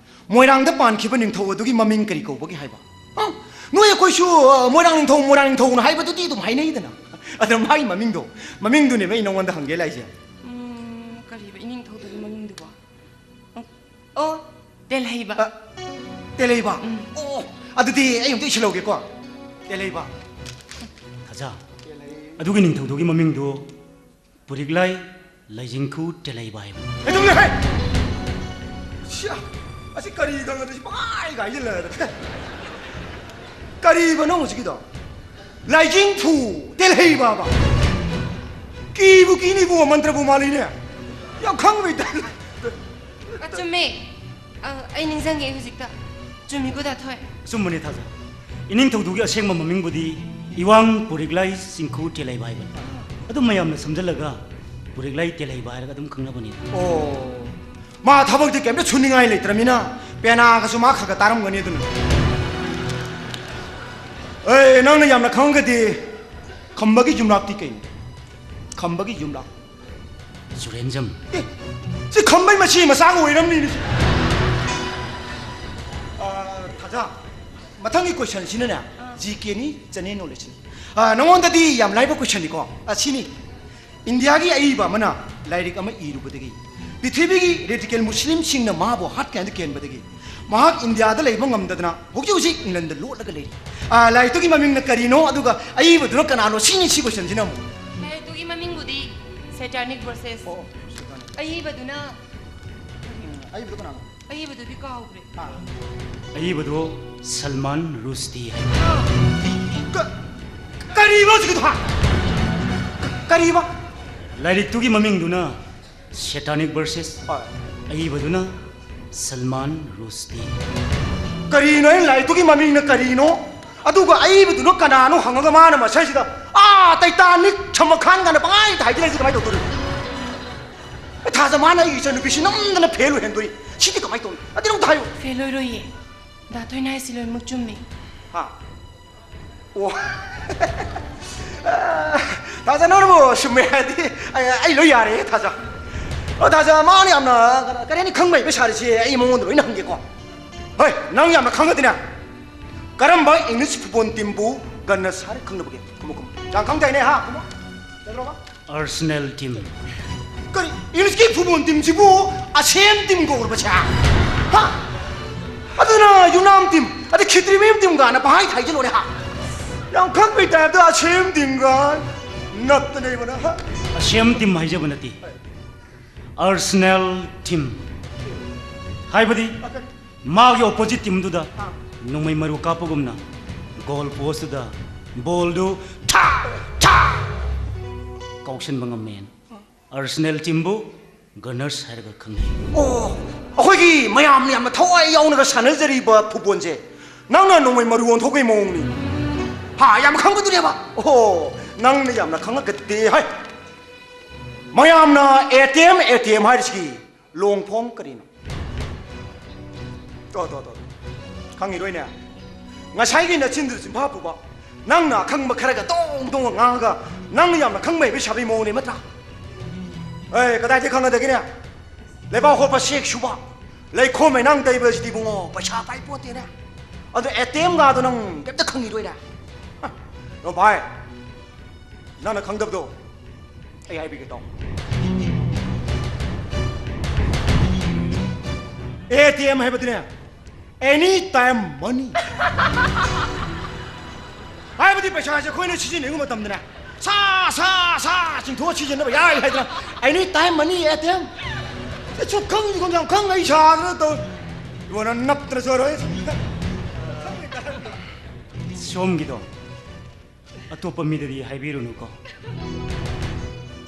ꯃꯣꯏꯔꯥꯡꯗ ꯄꯥꯟꯈꯤꯕ ꯅꯤꯡꯊꯧ ꯑꯗꯨꯒꯤ ꯃꯃꯤꯡ ꯀꯔꯤ ꯀꯧꯕꯒꯦ ꯍꯥꯏꯕ? ꯑ, ꯅꯣꯏ ꯑꯩꯈꯣꯏꯁꯨ, ꯑ, ꯃꯣꯏꯔꯥꯡ ꯅꯤꯡꯊꯧ, ꯃꯣꯏꯔꯥꯡ ꯅꯤꯡꯊꯧꯅ ꯍꯥꯏꯕꯗꯨꯗꯤ ꯑꯗꯨꯝ ꯍꯥꯏꯅꯩꯗꯅ꯫ ꯑꯗ ꯃꯥꯒꯤ ꯃꯃꯤꯡꯗꯣ, ꯃꯃꯤꯡꯗꯨꯅꯦꯕ ꯑꯩ ꯅꯉꯣꯟꯗ ꯍꯪꯒꯦ ꯂꯥꯛꯏꯁꯦ꯫ ꯎꯝ, ꯀꯔꯤꯕ ꯏꯅꯤꯡꯊꯧꯗꯨꯒꯤ ꯃꯃꯤꯡꯗꯨꯕꯣ? ꯑꯣ, ꯇꯦꯜꯍꯩꯕ꯫ ꯑ, ꯇꯦꯜꯍꯩꯕ? ꯎꯝ꯫ ꯑꯣ, ꯑꯗꯨꯗꯤ ꯑꯩ ꯑꯝꯇ ꯏꯁꯤꯜꯍꯧꯒꯦꯀꯣ꯫ ꯇꯦꯜꯍꯩꯕ꯫ ꯊꯥꯖ, ꯑꯗꯨꯒꯤ ꯅꯤꯡꯊꯧꯗꯨꯒꯤ ꯃꯃꯤꯡꯗꯨ ꯄꯨꯔꯤꯛꯂꯥꯏ ꯂꯩꯖꯤꯡꯈꯨ ꯇꯦꯜꯍꯩꯕ ꯍꯥꯏꯕ꯫ ꯀꯩꯗꯧꯅꯣ ꯍꯦ? ꯁꯤꯌꯥ, ꯑꯁꯤ ꯀꯔꯤ ꯈꯪꯉꯗꯤ ꯁꯤ ꯄꯪꯍꯥꯏ ꯍꯥꯏꯖꯤꯜꯂꯗ꯫ ꯀꯔꯤꯕ ꯅꯪ ꯍꯧꯖꯤꯛꯀꯤꯗꯣ? ꯂꯥꯏꯖꯤꯡꯐꯨ ꯇꯦꯜꯍꯩꯕꯕ꯫ ꯀꯤꯕꯨ ꯀꯤꯅꯤꯕꯨ, ꯃꯟꯇ꯭ꯔꯕꯨ ꯃꯥꯜꯂꯤꯅꯦ꯫ ꯌꯥꯝ ꯈꯪꯕꯩ ꯇꯥꯏꯞ꯫ ꯑ, ꯆꯨꯝꯃꯦ꯫ ꯑ, ꯑꯩ ꯅꯤꯡꯁꯤꯡꯉꯦ ꯍꯧꯖꯤꯛꯇ꯫ ꯆꯨꯝꯃꯤꯀꯣ, ꯗꯥ ꯊꯣꯏ? ꯑꯆꯨꯝꯕꯅꯤ ꯊꯥꯖ꯫ ꯏꯅꯤꯡꯊꯧꯗꯨꯒꯤ ꯑꯁꯦꯡꯕ ꯃꯃꯤꯡꯕꯨꯗꯤ ꯏꯋꯥꯡ ꯄꯨꯔꯤꯛꯂꯥꯏ ꯆꯤꯡꯈꯨ ꯇꯦꯜꯍꯩꯕ ꯍꯥꯏꯕꯅꯤ꯫ ꯑꯗꯨꯝ ꯃꯌꯥꯝꯅ ꯁꯝꯖꯜꯂꯒ ꯄꯨꯔꯤꯛꯂꯥꯏ ꯇꯦꯜꯍꯩꯕ ꯍꯥꯏꯔꯒ ꯑꯗꯨꯝ ꯈꯪꯅꯕꯅꯤ꯫ ꯑꯣ, ꯃꯥ ꯊꯕꯛꯇꯤ ꯀꯩꯝꯇ ꯁꯨꯅꯤꯡꯉꯥꯏ ꯂꯩꯇ꯭ꯔꯃꯤꯅ ꯄꯦꯅꯥꯒꯁꯨ ꯃꯥ ꯈꯔ ꯈꯔ ꯇꯥꯔꯝꯒꯅꯤ ꯑꯗꯨꯅ꯫ ꯑꯦ, ꯅꯪꯅ ꯌꯥꯝꯅ ꯈꯪꯉꯒꯗꯤ ꯈꯝꯕꯒꯤ ꯌꯨꯝꯂꯥꯛꯇꯤ ꯀꯩꯅꯣ? ꯈꯝꯕꯒꯤ ꯌꯨꯝꯂꯥꯛ꯫ ꯖꯨꯔꯦꯟꯖꯝ꯫ ꯑꯦ, ꯁꯤ ꯈꯝꯕꯩ ꯃꯆꯦ ꯃꯆꯥꯒ ꯑꯣꯏꯔꯝꯅꯤꯅꯦ ꯁꯤ꯫ ꯑꯥ, ꯊꯥꯖ, ꯃꯊꯪꯒꯤ questionꯁꯤꯅꯅꯦ, ꯑꯥ꯫ GKꯅꯤ, general knowledgeꯅꯤ꯫ ꯑꯥ, ꯅꯉꯣꯟꯗꯗꯤ ꯌꯥꯝ ꯂꯥꯏꯕ questionꯅꯤꯀꯣ꯫ ꯑꯥ, ꯁꯤꯅꯤ꯫ ꯏꯟꯗꯤꯌꯥꯒꯤ ꯑꯏꯕ ꯑꯃꯅ ꯂꯥꯏꯔꯤꯛ ꯑꯃ ꯏꯔꯨꯕꯗꯒꯤ, ꯄ꯭ꯔꯤꯊꯤꯕꯤꯒꯤ radical ꯃꯨꯁꯂꯤꯝꯁꯤꯡꯅ ꯃꯥꯕꯨ ꯍꯥꯠꯀꯦ ꯍꯥꯏꯅ ꯀꯦꯟꯕꯗꯒꯤ, ꯃꯍꯥꯛ ꯏꯟꯗꯤꯌꯥꯗ ꯂꯩꯕ ꯉꯝꯗꯗꯅ ꯍꯧꯖꯤꯛ ꯍꯧꯖꯤꯛ ꯏꯪꯂꯟꯗ ꯂꯣꯠꯂꯒ ꯂꯩꯔꯤ꯫ ꯑꯥ, ꯂꯥꯏꯔꯤꯛꯇꯨꯒꯤ ꯃꯃꯤꯡꯅ ꯀꯔꯤꯅꯣ, ꯑꯗꯨꯒ ꯑꯏꯕꯗꯨꯅ ꯀꯅꯥꯅꯣ? ꯁꯤꯅꯤ, ꯁꯤ questionꯁꯤꯅ ꯑꯃꯨꯛ꯫ ꯂꯥꯏꯔꯤꯛꯇꯨꯒꯤ ꯃꯃꯤꯡꯕꯨꯗꯤ Satanic Verses꯫ ꯑꯣ, Satanic꯫ ꯑꯏꯕꯗꯨꯅ ꯎꯝ, ꯑꯏꯕꯗꯨ ꯀꯅꯥꯅꯣ? ꯑꯏꯕꯗꯨꯗꯤ ꯀꯥꯎꯈ꯭ꯔꯦ꯫ ꯑꯥ꯫ ꯑꯏꯕꯗꯨ ꯁꯜꯃꯥꯟ ꯔꯨꯁꯇꯤ ꯍꯥꯏ꯫ ꯀ-, ꯀꯔꯤꯕ ꯍꯧꯖꯤꯛꯀꯤꯗꯣ, ꯍꯥ? ꯀ-, ꯀꯔꯤꯕ? ꯂꯥꯏꯔꯤꯛꯇꯨꯒꯤ ꯃꯃꯤꯡꯗꯨꯅ Satanic Verses꯫ ꯍꯣꯏ꯫ ꯑꯏꯕꯗꯨꯅ ꯁꯜꯃꯥꯟ ꯔꯨꯁꯇꯤ꯫ ꯀꯔꯤꯅꯣ? ꯑꯩꯅ ꯂꯥꯏꯔꯤꯛꯇꯨꯒꯤ ꯃꯃꯤꯡꯅ ꯀꯔꯤꯅꯣ? ꯑꯗꯨꯒ ꯑꯏꯕꯗꯨꯅ ꯀꯅꯥꯅꯣ ꯍꯪꯉꯒ ꯃꯥꯅ ꯃꯁꯩꯁꯤꯗ, ꯑꯥ, Titanic, ꯁꯃꯈꯥꯟ ꯀꯥꯏꯅ ꯄꯪꯍꯥꯏꯗ ꯍꯥꯏꯖꯤꯜꯂꯛꯏꯁꯤ ꯀꯃꯥꯏꯅ ꯇꯧꯗꯣꯔꯤꯅꯣ? ꯑꯩ ꯊꯥꯖ, ꯃꯥꯅ ꯑꯩꯒꯤ ꯏꯆꯟꯅꯨꯄꯤꯁꯤ ꯅꯝꯗꯅ fail ꯑꯣꯏꯍꯟꯗꯣꯔꯤ꯫ ꯁꯤꯗꯤ ꯀꯃꯥꯏꯅ ꯇꯧꯅꯤ? ꯑꯗꯨꯗꯤ ꯑꯝꯇ ꯍꯥꯏꯌꯨ꯫ Fail ꯑꯣꯏꯔꯣꯏꯌꯦ꯫ ꯗꯥ ꯊꯣꯏꯅ ꯍꯥꯏꯁꯤ ꯂꯣꯏꯅꯃꯛ ꯆꯨꯝꯃꯤ꯫ ꯍꯥ? ꯑꯣ꯫ ꯊꯥꯖ, ꯅꯪꯅꯕꯨ ꯆꯨꯝꯃꯦ ꯍꯥꯏꯔꯗꯤ ꯑꯩ, ꯑꯩ ꯂꯣꯏ ꯌꯥꯔꯦ, ꯊꯥꯖ꯫ ꯑꯣ, ꯊꯥꯖ, ꯃꯥꯅ ꯌꯥꯝꯅ ꯀꯔꯤ ꯍꯥꯏꯅꯤ, ꯈꯪꯕ ꯍꯩꯕ ꯁꯥꯔꯤꯁꯦ ꯑꯩ ꯃꯉꯣꯟꯗ ꯂꯣꯏꯅ ꯍꯪꯒꯦꯀꯣ꯫ ꯍꯣꯏ, ꯅꯪ ꯌꯥꯝꯅ ꯈꯪꯉꯗꯤꯅꯦ, ꯀꯔꯝꯕ English football teamꯕꯨ ꯒꯟꯅ ꯁꯥꯔ ꯈꯪꯅꯕꯒꯦ? ꯈꯨꯝꯃꯨ, ꯈꯨꯝꯃꯨ꯫ ꯌꯥꯝ ꯈꯪꯗꯥꯏꯅꯦ, ꯍꯥ? ꯈꯨꯝꯃꯨ꯫ ꯀꯩꯗꯧꯔꯕ? Arsenal team꯫ ꯀꯔꯤ? Englishꯀꯤ football teamꯁꯤꯕꯨ ꯑꯁꯦꯝ team ꯀꯧꯔꯕꯁꯦ? ꯍꯥ? ꯑꯗꯨꯅ ꯌꯨꯅꯥꯝ team, ꯑꯗꯩ ꯈꯤꯇ꯭ꯔꯤꯃꯌꯨꯝ team ꯀꯥꯏꯅ ꯄꯪꯍꯥꯏ ꯍꯥꯏꯖꯜꯂꯣꯅꯦ, ꯍꯥ? ꯌꯥꯝ ꯈꯪꯕꯩ typeꯇ ꯑꯁꯦꯝ team ꯀꯥꯏ ꯅꯞꯇꯅ ꯏꯕꯅ, ꯍꯥ? ꯑꯁꯦꯝ team ꯍꯥꯏꯖꯕ ꯅꯠꯇꯦ꯫ Arsenal team꯫ ꯍꯥꯏꯕꯗꯤ, ꯑ, ꯀꯔꯤ? ꯃꯥꯒꯤ opposite teamꯗꯨꯗ ꯑꯥ꯫ ꯅꯣꯡꯃꯩ ꯃꯔꯨ ꯀꯥꯞꯄꯒꯨꯝꯅ goal postꯇꯨꯗ ꯕꯣꯜꯗꯨ ꯊꯥ ꯊꯥ ꯀꯥꯎꯁꯟꯕ ꯉꯝꯃꯦꯅ꯫ ꯑꯥꯔꯁꯦꯅꯦꯜ ꯇꯤꯝꯕꯨ ꯒꯅꯔꯁ ꯍꯥꯏꯔꯒ ꯈꯪꯅꯩ꯫ ꯑꯣ, ꯑꯩꯈꯣꯏꯒꯤ ꯃꯌꯥꯝꯅ ꯌꯥꯝꯅ ꯊꯋꯥꯏ ꯌꯥꯎꯅꯒ ꯁꯥꯟꯅꯖꯔꯤꯕ ꯐꯨꯠꯕꯣꯜꯁꯦ ꯅꯪꯅ ꯅꯣꯡꯃꯩ ꯃꯔꯨ ꯑꯣꯟꯊꯣꯛꯄꯒꯤ ꯃꯑꯣꯡꯅꯤ꯫ ꯍꯥ, ꯌꯥꯝ ꯈꯪꯕꯗꯨꯅꯦꯕ꯫ ꯑꯣꯍꯣ, ꯅꯪꯅ ꯌꯥꯝꯅ ꯈꯪꯉꯒꯗꯤ ꯍꯥꯏ꯫ ꯃꯌꯥꯝꯅ A T M, A T M ꯍꯥꯏꯔꯤꯁꯤꯒꯤ ꯂꯣꯡ ꯐꯣꯝ ꯀꯔꯤꯅꯣ? ꯇꯣ, ꯇꯣ, ꯇꯣ, ꯇꯣ꯫ ꯈꯪꯉꯤꯔꯣꯏꯅꯦ? ꯉꯁꯥꯏꯒꯤ ꯅꯆꯤꯟꯗꯨ ꯆꯤꯟꯐꯥ ꯄꯨꯕ, ꯅꯪꯅ ꯑꯈꯪꯕ ꯈꯔꯒ ꯗꯣꯡ ꯗꯣꯡ ꯉꯥꯡꯉꯒ, ꯅꯪꯅ ꯌꯥꯝꯅ ꯈꯪꯕ ꯍꯩꯕ ꯁꯥꯕꯩ ꯃꯑꯣꯡꯅꯦ, ꯅꯠꯇ꯭ꯔꯥ? ꯑꯦ, ꯀꯗꯥꯏꯗꯒꯤ ꯈꯪꯒꯗꯒꯦꯅꯦ? ꯂꯩꯕꯥꯛ ꯍꯣꯠꯄ ꯁꯦꯛ ꯁꯨꯕ, ꯂꯩꯈꯣꯝ ꯂꯩꯅꯥꯡ ꯇꯩꯕꯁꯤꯗꯤ ꯏꯕꯨꯡꯉꯣ, ꯄꯩꯁꯥ ꯄꯥꯏ ꯄꯣꯠꯇꯦꯅꯦ꯫ ꯑꯗꯣ ꯑꯦ ꯇꯤ ꯑꯦꯝꯒꯗꯣ ꯅꯪ ꯀꯩꯝꯇ ꯈꯪꯉꯤꯔꯣꯏꯅꯦ? ꯍ, ꯅꯣ ꯚꯥꯏ, ꯅꯪꯅ ꯈꯪꯗꯕꯗꯣ ꯑꯩ ꯍꯥꯏꯕꯤꯒꯦ ꯇꯥꯎ꯫ ꯑꯦ ꯇꯤ ꯑꯦꯝ ꯍꯥꯏꯕꯗꯨꯅꯦ, ꯑꯦꯅꯤ ꯇꯥꯏꯝ ꯃꯅꯤ꯫ ꯍꯥꯏꯕꯗꯤ ꯄꯩꯁꯥꯁꯦ ꯑꯩꯈꯣꯏꯅ ꯁꯤꯖꯤꯟꯅꯅꯤꯡꯕ ꯃꯇꯝꯗꯅꯦ, ꯁꯥ, ꯁꯥ, ꯁꯥ ꯆꯤꯡꯊꯣꯛꯑ ꯁꯤꯖꯤꯟꯅꯕ ꯌꯥꯏ ꯍꯥꯏꯗꯅ, ꯑꯦꯅꯤ ꯇꯥꯏꯝ ꯃꯅꯤ ꯑꯦ ꯇꯤ ꯑꯦꯝ꯫ ꯁꯨꯝ ꯈꯪ, ꯁꯨꯝ ꯌꯥꯝ ꯈꯪ ꯑꯩ ꯁꯥꯗꯅ ꯇꯧ꯫ ꯏꯕꯣ, ꯅꯪ ꯅꯞꯇꯅ ꯆꯣꯏꯔꯣꯏ꯫ ꯁꯣꯝꯒꯤꯗꯣ ꯑꯇꯣꯞꯄ ꯃꯤꯗꯗꯤ ꯍꯥꯏꯕꯤꯔꯨꯅꯨꯀꯣ꯫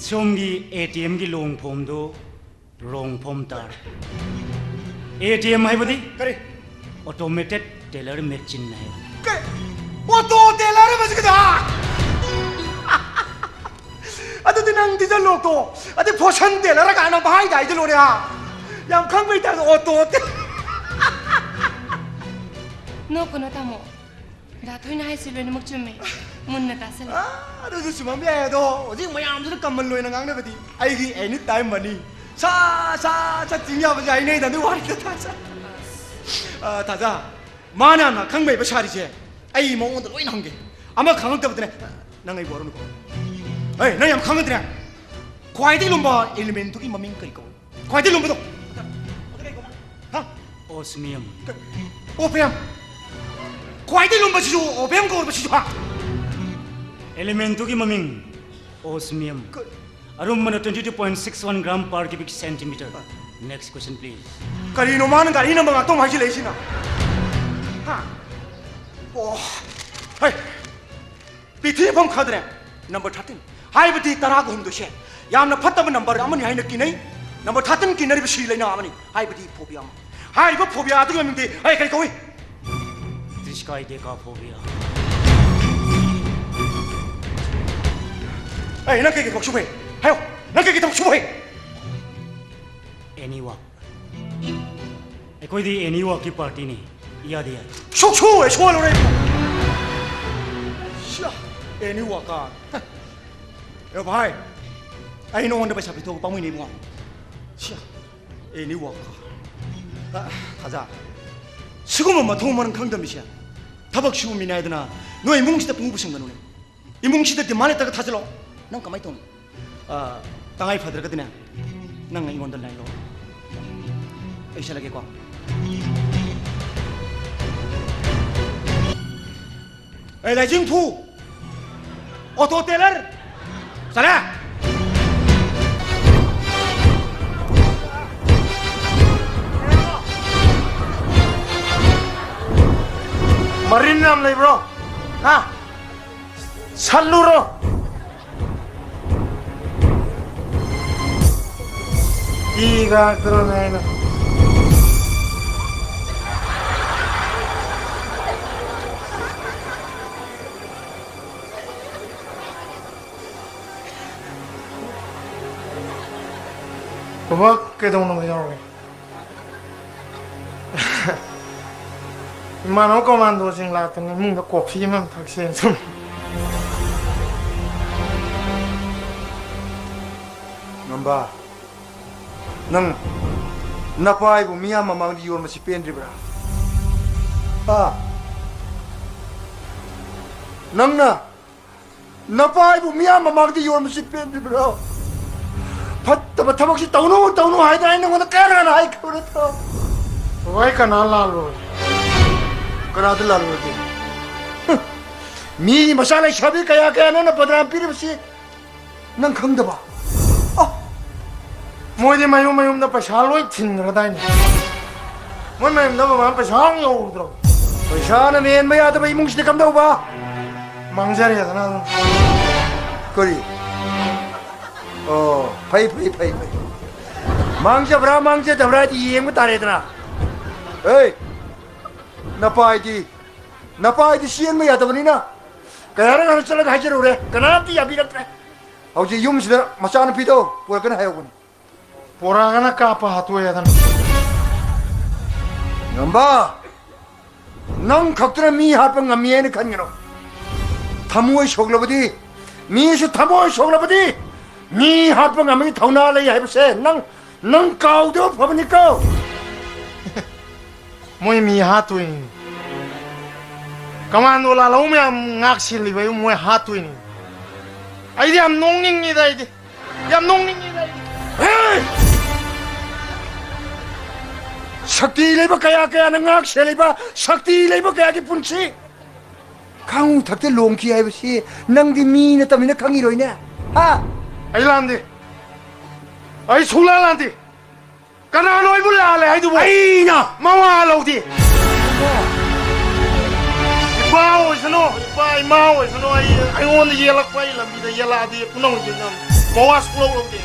ꯁꯣꯝꯒꯤ ꯑꯦ ꯇꯤ ꯑꯦꯝꯒꯤ ꯂꯣꯡ ꯐꯣꯝꯗꯨ ꯔꯣꯡ ꯐꯣꯝ ꯇꯥꯔꯦ꯫ ꯑꯦ ꯇꯤ ꯑꯦꯝ ꯍꯥꯏꯕꯗꯤ ꯀꯔꯤ? ꯑꯣꯇꯣꯃꯦꯇꯦꯠ ꯇꯦꯂꯔ ꯃꯦꯆꯤꯟ ꯍꯥꯏꯕ꯫ ꯀꯔꯤ? ꯑꯣꯇꯣ ꯇꯦꯂꯔ ꯍꯥꯏꯕꯁꯤ ꯀꯩꯗ? ꯑꯗꯨꯗꯤ ꯅꯪ ꯗꯤꯖꯜ ꯂꯣꯛꯇꯣ, ꯑꯗꯩ ꯐꯣꯁꯟ ꯇꯦꯂꯔ ꯀꯥꯏꯅ ꯚꯥꯏꯗ ꯍꯥꯏꯖꯜꯂꯣꯅꯦ, ꯍꯥ? ꯌꯥꯝ ꯈꯪꯕꯩ ꯇꯥꯏꯞꯇ ꯑꯣꯇꯣ ꯇꯦ-, ꯅꯣꯛꯀꯅꯣ, ꯇꯥꯃꯣ꯫ ꯗꯥ ꯊꯣꯏꯅ ꯍꯥꯏꯁꯤ ꯂꯣꯏꯅꯃꯛ ꯆꯨꯝꯃꯦ꯫ ꯃꯨꯟꯅ ꯇꯥꯁꯜꯂꯦ꯫ ꯑꯥ, ꯑꯗꯨꯁꯨ ꯆꯨꯝꯃꯝꯕ ꯌꯥꯏ, ꯑꯗꯣ ꯍꯧꯖꯤꯛ ꯃꯌꯥꯝꯁꯤꯅ ꯀꯃꯟ ꯑꯣꯏꯅ ꯉꯥꯡꯅꯕꯗꯤ ꯑꯩꯒꯤ ꯑꯦꯅꯤ ꯇꯥꯏꯝ ꯃꯅꯤ꯫ ꯁꯥ, ꯁꯥ, ꯁꯥ ꯆꯤꯡ ꯌꯥꯕꯁꯦ ꯍꯥꯏꯅꯩꯗ, ꯑꯗꯨ ꯋꯥꯔꯤꯗ ꯊꯥꯖ-, ꯑꯥ, ꯊꯥꯖ꯫ ꯃꯥꯅ ꯌꯥꯝꯅ ꯈꯪꯕ ꯍꯩꯕ ꯁꯥꯔꯤꯁꯦ ꯑꯩ ꯃꯉꯣꯟꯗ ꯂꯣꯏꯅ ꯍꯪꯒꯦ꯫ ꯑꯃ ꯈꯪꯉꯛꯇꯕꯗꯅꯦ, ꯅꯪ ꯑꯩ ꯋꯥꯔꯨꯅꯨꯀꯣ꯫ ꯑꯦ, ꯅꯪ ꯌꯥꯝ ꯈꯪꯉꯗ꯭ꯔꯦ꯫ ꯈ꯭ꯋꯥꯏꯗꯒꯤ ꯂꯨꯝꯕ ꯏꯂꯤꯃꯦꯟꯇꯨꯒꯤ ꯃꯃꯤꯡ ꯀꯔꯤ ꯀꯧꯏ? ꯈ꯭ꯋꯥꯏꯗꯒꯤ ꯂꯨꯝꯕꯗꯣ꯫ ꯍꯥ? ꯑꯣꯁꯃꯤꯌꯝ꯫ ꯀ-, ꯑꯣꯄꯤꯌꯝ꯫ ꯈ꯭ꯋꯥꯏꯗꯒꯤ ꯂꯨꯝꯕꯁꯤꯁꯨ ꯑꯣꯄꯤꯌꯝ ꯀꯧꯔꯕꯁꯤꯁꯨ, ꯍꯥ? ꯏꯂꯤꯃꯦꯟꯇꯨꯒꯤ ꯃꯃꯤꯡ ꯑꯣꯁꯃꯤꯌꯝ꯫ ꯀ-, ꯑꯔꯨꯝꯕꯅ twenty two point six one gram per cubic centimeter. Next question, please. ꯀꯔꯤꯅꯣ ꯃꯥꯅ ꯒꯥꯔꯤ ꯅꯝꯕꯔ ꯉꯥꯛꯇ ꯑꯃꯨꯛ ꯍꯥꯏꯖꯤꯜꯂꯛꯏꯁꯤꯅ? ꯍꯥ? ꯑꯣ, ꯍꯩ! ꯄ꯭ꯔꯤꯊꯤꯕꯤ ꯃꯐꯝ ꯈꯔꯗꯅꯦ, ꯅꯝꯕꯔ ꯊꯥꯔꯇꯤꯟ, ꯍꯥꯏꯕꯗꯤ ꯇꯔꯥꯒ ꯍꯨꯝꯗꯣꯏꯁꯦ ꯌꯥꯝꯅ ꯐꯠꯇꯕ ꯅꯝꯕꯔ ꯑꯃꯅꯤ ꯍꯥꯏꯅ ꯀꯤꯅꯩ꯫ ꯅꯝꯕꯔ ꯊꯥꯔꯇꯤꯟ ꯀꯤꯅꯔꯤꯕꯁꯤ ꯂꯥꯏꯅꯥ ꯑꯃꯅꯤ, ꯍꯥꯏꯕꯗꯤ ꯐꯣꯕꯤꯌꯥ ꯑꯃ꯫ ꯍꯥꯏꯔꯤꯕ ꯐꯣꯕꯤꯌꯥ ꯑꯗꯨꯒꯤ ꯃꯃꯤꯡꯗꯤ ꯑꯩ ꯀꯔꯤ ꯀꯧꯏ? ꯇ꯭ꯔꯤꯁꯀꯥꯏꯗꯦꯀꯥꯐꯣꯕꯤꯌꯥ꯫ ꯑꯩ ꯅꯪ ꯀꯩꯀꯩ ꯊꯕꯛ ꯁꯨꯕ ꯍꯩ? ꯍꯥꯏꯌꯣ, ꯅꯪ ꯀꯩꯀꯩ ꯊꯕꯛ ꯁꯨꯕ ꯍꯩ? ꯑꯦꯅꯤ ꯋꯥꯛ꯫ ꯑꯩꯈꯣꯏꯗꯤ ꯑꯦꯅꯤ ꯋꯥꯛꯀꯤ ꯄꯥꯔꯇꯤꯅꯤ꯫ ꯏꯌꯥꯗ ꯌꯥꯏ꯫ ꯁꯨꯛꯁꯨ ꯍꯦꯛ ꯁꯨꯍꯜꯂꯨꯔꯦ ꯏꯕꯨꯡꯉꯣ꯫ ꯁꯤꯌꯥ, ꯑꯦꯅꯤ ꯋꯥꯛꯀ꯫ ꯑꯦ ꯚꯥꯏ, ꯑꯩ ꯅꯉꯣꯟꯗ ꯄꯩꯁꯥ ꯄꯤꯊꯣꯛꯄ ꯄꯥꯝꯃꯨꯏꯅꯦ ꯏꯕꯨꯡꯉꯣ꯫ ꯁꯤꯌꯥ, ꯑꯦꯅꯤ ꯋꯥꯛꯀ꯫ ꯑ, ꯈꯖꯥ, ꯁꯤꯒꯨꯝꯕ ꯃꯊꯣꯡ ꯃꯔꯝ ꯈꯪꯗꯕ ꯃꯤꯁꯦ ꯊꯕꯛ ꯁꯨꯕ ꯃꯤꯅꯤ ꯍꯥꯏꯗꯅ ꯅꯣꯏ ꯏꯃꯨꯡꯁꯤꯗ ꯄꯨꯡꯄꯨ ꯄꯨꯁꯟꯒꯅꯨꯅꯦ꯫ ꯏꯃꯨꯡꯁꯤꯗ ꯗꯤꯃꯥꯟ ꯂꯦꯇꯔꯒ ꯊꯥꯖꯤꯜꯂꯣ꯫ ꯅꯪ ꯀꯃꯥꯏꯅ ꯇꯧꯅꯤ? ꯑ, ꯇꯉꯥꯏ ꯐꯗ꯭ꯔꯒꯗꯤꯅꯦ, ꯅꯪ ꯑꯩꯉꯣꯟꯗ ꯂꯥꯏꯟ ꯂꯧꯔꯣ꯫ ꯑꯩ ꯆꯠꯂꯒꯦꯀꯣ꯫ ꯑꯩ ꯂꯥꯏꯖꯤꯡ ꯐꯨ! Auto tailor! ꯆꯠꯂꯦ! ꯃꯔꯤꯟ ꯌꯥꯝ ꯂꯩꯕ꯭ꯔꯣ? ꯍꯥ? ꯁꯠꯂꯨꯔꯣ! ꯏ ꯉꯥꯛꯇ꯭ꯔꯣꯅꯦ ꯑꯩꯅ? ꯕꯕꯥ, ꯀꯩꯗꯧꯅꯕ ꯌꯥꯎꯔꯒꯦ? ꯏꯃꯥꯟꯅꯕ ꯀꯣꯃꯥꯟꯗꯣꯁꯤꯡ ꯂꯥꯛꯇꯅ ꯏꯃꯨꯡꯗ ꯀꯣꯐꯤ ꯑꯃ ꯊꯛꯁꯦꯅ ꯁꯨꯝ꯫ ꯉꯝꯕ, ꯅꯪ ꯅꯄꯥꯏꯕꯨ ꯃꯤꯌꯥꯝ ꯃꯃꯥꯡꯗ ꯌꯣꯟꯕꯁꯤ ꯄꯦꯟꯗ꯭ꯔꯤꯕ꯭ꯔꯥ? ꯍꯥ? ꯅꯪꯅ ꯅꯄꯥꯏꯕꯨ ꯃꯤꯌꯥꯝ ꯃꯃꯥꯡꯗ ꯌꯣꯟꯕꯁꯤ ꯄꯦꯟꯗ꯭ꯔꯤꯕ꯭ꯔꯣ? ꯐꯠꯇꯕ ꯊꯕꯛꯁꯤ ꯇꯧꯅꯨ, ꯇꯧꯅꯨ ꯍꯥꯏꯗꯅ ꯑꯩ ꯅꯉꯣꯟꯗ ꯀꯌꯥ ꯀꯌꯥꯅ ꯍꯥꯏꯈ꯭ꯔꯕ ꯅꯠꯇ꯭ꯔꯣ? ꯕꯕꯥ, ꯑꯩ ꯀꯅꯥ ꯂꯥꯜꯂꯨꯔꯒꯦ? ꯀꯅꯥꯗ ꯂꯥꯜꯂꯨꯔꯒꯦ? ꯍꯨꯝ! ꯃꯤꯒꯤ ꯃꯆꯥ ꯂꯩꯁꯥꯕꯤ ꯀꯌꯥ ꯀꯌꯥ ꯅꯪꯅ ꯕꯗꯅꯥꯝ ꯄꯤꯔꯤꯕꯁꯤ ꯅꯪ ꯈꯪꯗꯕ? ꯑ! ꯃꯣꯏꯗꯤ ꯃꯌꯨꯝ ꯃꯌꯨꯝꯗ ꯄꯩꯁꯥ ꯂꯣꯏ ꯊꯤꯟꯈ꯭ꯔꯗꯥꯏꯅꯦ? ꯃꯣꯏ ꯃꯌꯨꯝꯗ ꯃꯃꯥ ꯄꯩꯁꯥ ꯑꯃ ꯌꯧꯗ꯭ꯔꯣ? ꯄꯩꯁꯥꯅ ꯃꯦꯟꯕ ꯌꯥꯗꯕ ꯏꯃꯨꯡꯁꯤꯗ ꯀꯝꯗꯧꯕ? ꯃꯥꯡꯖꯔꯦꯗꯅ ꯑꯗꯨꯝ꯫ ꯀꯔꯤ? ꯑꯣ, ꯐꯩ, ꯐꯩ, ꯐꯩ, ꯐꯩ꯫ ꯃꯥꯡꯖꯕ꯭ꯔꯥ, ꯃꯥꯡꯖꯗꯕ꯭ꯔꯥ ꯍꯥꯏꯗꯤ ꯌꯦꯡꯕ ꯇꯥꯔꯦꯗꯅ꯫ ꯑꯦ, ꯅꯄꯥꯏꯗꯤ, ꯅꯄꯥꯏꯗꯤ ꯆꯦꯟꯕ ꯌꯥꯗꯕꯅꯤꯅ ꯀꯌꯥꯔꯛ ꯍꯥꯟꯅ ꯆꯠꯂꯒ ꯍꯥꯏꯖꯔꯨꯔꯦ, ꯀꯅꯥꯝꯇ ꯌꯥꯕꯤꯔꯛꯇ꯭ꯔꯦ꯫ ꯍꯧꯖꯤꯛ ꯌꯨꯝꯁꯤꯗ ꯃꯆꯥꯅꯨꯄꯤꯗꯣ ꯄꯨꯔꯛꯀꯅꯤ ꯍꯥꯏꯍꯧꯕꯅꯤ꯫ ꯄꯣꯔꯛꯑꯒꯅ ꯀꯥꯞꯄ ꯍꯥꯠꯇꯣꯛꯑꯦꯗꯅ꯫ ꯉꯝꯕ, ꯅꯪ ꯈꯛꯇꯅ ꯃꯤ ꯍꯥꯠꯄ ꯉꯝꯃꯤ ꯍꯥꯏꯅ ꯈꯟꯒꯅꯨ꯫ ꯊꯃꯣꯏ ꯁꯣꯛꯂꯕꯗꯤ, ꯃꯤꯁꯨ ꯊꯃꯣꯏ ꯁꯣꯛꯂꯕꯗꯤ ꯃꯤ ꯍꯥꯠꯄ ꯉꯝꯕꯒꯤ ꯊꯧꯅꯥ ꯂꯩ ꯍꯥꯏꯕꯁꯦ ꯅꯪ, ꯅꯪ ꯀꯥꯎꯗꯕ ꯐꯕꯅꯤꯀꯣ꯫ ꯃꯣꯏ ꯃꯤ ꯍꯥꯠꯇꯣꯏꯅꯤ꯫ ꯀꯃꯥꯟꯗꯣ ꯂꯥꯜꯍꯧ ꯃꯌꯥꯝ ꯉꯥꯛ ꯁꯦꯜꯂꯤꯕ ꯃꯣꯏ ꯍꯥꯠꯇꯣꯏꯅꯤ꯫ ꯑꯩꯗꯤ ꯌꯥꯝ ꯅꯣꯛꯅꯤꯡꯉꯤꯗ, ꯑꯩꯗꯤ꯫ ꯌꯥꯝ ꯅꯣꯛꯅꯤꯡꯉꯤꯗ ꯑꯩꯗꯤ꯫ ꯍꯦ! ꯁꯛꯇꯤ ꯂꯩꯕ ꯀꯌꯥ ꯀꯌꯥꯅ ꯉꯥꯛ ꯁꯦꯜꯂꯤꯕ ꯁꯛꯇꯤ ꯂꯩꯕ ꯀꯌꯥꯒꯤ ꯄꯨꯟꯁꯤ ꯈꯥꯉꯨ ꯊꯛꯇ ꯂꯣꯡꯈꯤ ꯍꯥꯏꯕꯁꯤ ꯅꯪꯗꯤ ꯃꯤ ꯅꯠꯇꯕꯅꯤꯅ ꯈꯪꯉꯤꯔꯣꯏꯅꯦ, ꯍꯥ? ꯑꯩ ꯂꯥꯟꯗꯦ꯫ ꯑꯩ ꯁꯨꯡꯂꯥꯟ ꯂꯥꯟꯗꯦ꯫ ꯀꯅꯥꯅꯣ ꯑꯩꯕꯨ ꯂꯥꯜꯂꯦ ꯍꯥꯏꯗꯨꯕꯨ? ꯑꯩꯅ! ꯃꯋꯥ ꯂꯧꯗꯦ꯫ ꯏꯄꯥ ꯑꯣꯏꯁꯅꯨ, ꯏꯄꯥ ꯏꯃꯥ ꯑꯣꯏꯁꯅꯨ, ꯑꯩ, ꯑꯩꯉꯣꯟꯗ ꯌꯦꯜꯂꯛꯄ, ꯑꯩ ꯂꯝꯕꯤꯗ ꯌꯦꯜꯂꯛꯑꯗꯤ ꯄꯨꯝꯅꯃꯛ ꯌꯦꯡꯉꯝꯃꯤ꯫ ꯃꯋꯥ ꯁꯨꯡꯂꯧ ꯂꯧꯗꯦ꯫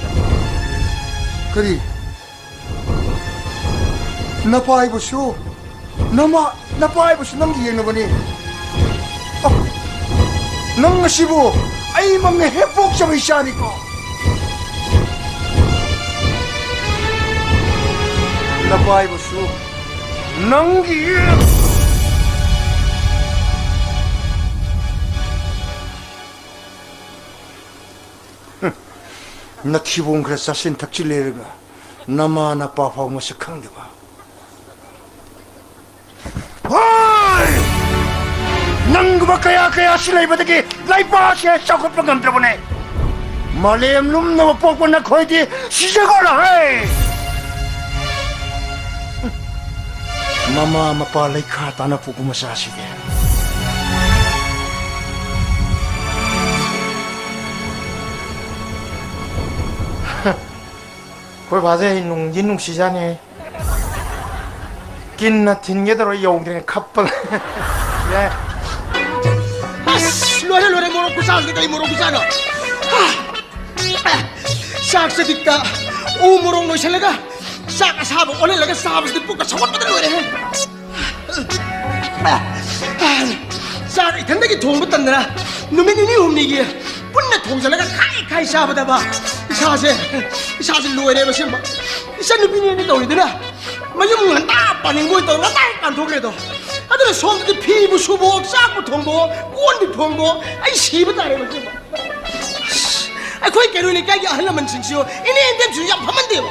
ꯀꯔꯤ? ꯅꯄꯥꯏꯕꯁꯨ, ꯅꯃꯥ, ꯅꯄꯥꯏꯕꯁꯨ ꯅꯪꯒꯤ ꯌꯦꯡꯅꯕꯅꯤ꯫ ꯑ, ꯅꯪ ꯑꯁꯤꯕꯨ ꯑꯩꯃꯛꯅ ꯍꯦꯛ ꯄꯣꯛꯆꯕ ꯏꯆꯥꯅꯤꯀꯣ꯫ ꯅꯄꯥꯏꯕꯁꯨ ꯅꯪꯒꯤ, ꯍꯨꯝ, ꯅꯊꯤꯕꯣꯡ ꯈꯔ ꯆꯥꯁꯤꯟ ꯊꯛꯆꯤꯜ ꯂꯩꯔꯒ ꯅꯃꯥ ꯅꯄꯥ ꯐꯥꯎ ꯃꯁꯛ ꯈꯪꯗꯕ꯫ ꯍꯣꯏ! ꯅꯪꯒꯨꯝꯕ ꯀꯌꯥ ꯀꯌꯥꯁꯨ ꯂꯩꯕꯗꯒꯤ ꯂꯩꯕꯥꯛꯁꯦ ꯆꯥꯎꯈꯠꯄ ꯉꯝꯗ꯭ꯔꯕꯅꯦ꯫ ꯃꯥꯂꯦꯝ ꯂꯨꯝꯅꯕ ꯄꯣꯛꯄ ꯅꯈꯣꯏꯗꯤ ꯁꯤꯖꯈ꯭ꯔꯣ ꯍꯦ! ꯃꯃꯥ ꯃꯄꯥ ꯂꯩꯈꯥ ꯇꯥꯅ ꯄꯣꯛꯄ ꯃꯆꯥꯁꯤꯗꯤ꯫ ꯑꯩꯈꯣꯏ ꯕꯥꯁꯦ ꯑꯩ ꯅꯨꯡꯗꯤ ꯅꯨꯡꯁꯤꯖꯥꯠꯅꯤ꯫ ꯀꯤꯟꯅ ꯊꯤꯟꯒꯦ ꯇꯧꯔ ꯌꯧꯗ꯭ꯔꯦ ꯈꯞꯄ꯫ ꯌꯥꯏ꯫ ꯑꯁ! ꯈꯨꯆꯥꯁꯤꯗꯤ ꯀꯔꯤ ꯃꯣꯔꯣꯛ ꯈꯨꯆꯥꯅꯣ? ꯆꯥꯛ ꯆꯗꯤꯛꯇ ꯎ ꯃꯣꯔꯣꯛ ꯅꯣꯏꯁꯜꯂꯒ ꯆꯥꯛ ꯑꯁꯥꯕ ꯑꯣꯜꯍꯜꯂꯒ ꯆꯥꯕꯁꯤꯗꯤ ꯄꯨꯛꯀ ꯁꯧꯒꯠꯄꯗ ꯂꯣꯏꯔꯦꯍꯦ꯫ ꯆꯥꯛ ꯏꯊꯟꯗꯒꯤ ꯊꯣꯡꯕ ꯇꯟꯗꯅ ꯅꯨꯃꯤꯠ ꯅꯤꯅꯤ ꯍꯨꯝꯅꯤꯒꯤ ꯄꯨꯟꯅ ꯊꯣꯡꯖꯤꯜꯂꯒ ꯈꯥꯏ ꯈꯥꯏ ꯆꯥꯕꯗꯕ ꯏꯁꯥꯁꯦ, ꯏꯁꯥꯁꯦ ꯂꯣꯏꯔꯦꯕ ꯑꯁꯦꯡꯕ꯫ ꯏꯆꯟ ꯅꯨꯄꯤꯅꯦꯅ ꯇꯧꯔꯤꯗꯨꯅ ꯃꯌꯨꯝ ꯉꯟꯇꯥ ꯄꯥꯅꯤꯡꯕ ꯑꯣꯏ ꯇꯧꯔ ꯉꯟꯇꯥ ꯍꯦꯛ ꯄꯥꯟꯊꯣꯛꯈ꯭ꯔꯦꯗꯣ꯫ ꯑꯗꯨꯅ ꯁꯣꯝꯗꯗꯤ ꯐꯤꯕꯨ ꯁꯨꯕꯣ, ꯆꯥꯛꯄꯨ ꯊꯣꯡꯕꯣ, ꯀꯣꯟꯕꯨ ꯐꯦꯡꯕꯣ, ꯑꯩ ꯁꯤꯕ ꯇꯥꯔꯦꯕ ꯑꯁꯦꯡꯕ꯫ ꯑꯩꯈꯣꯏ ꯀꯩꯔꯣꯏ ꯂꯩꯀꯥꯏꯒꯤ ꯑꯍꯜ ꯂꯃꯟꯁꯤꯡꯁꯤꯁꯨ ꯏꯅꯦꯝ ꯏꯅꯦꯝꯁꯤꯁꯨ ꯌꯥꯝ ꯐꯝꯍꯟꯗꯦꯕ꯫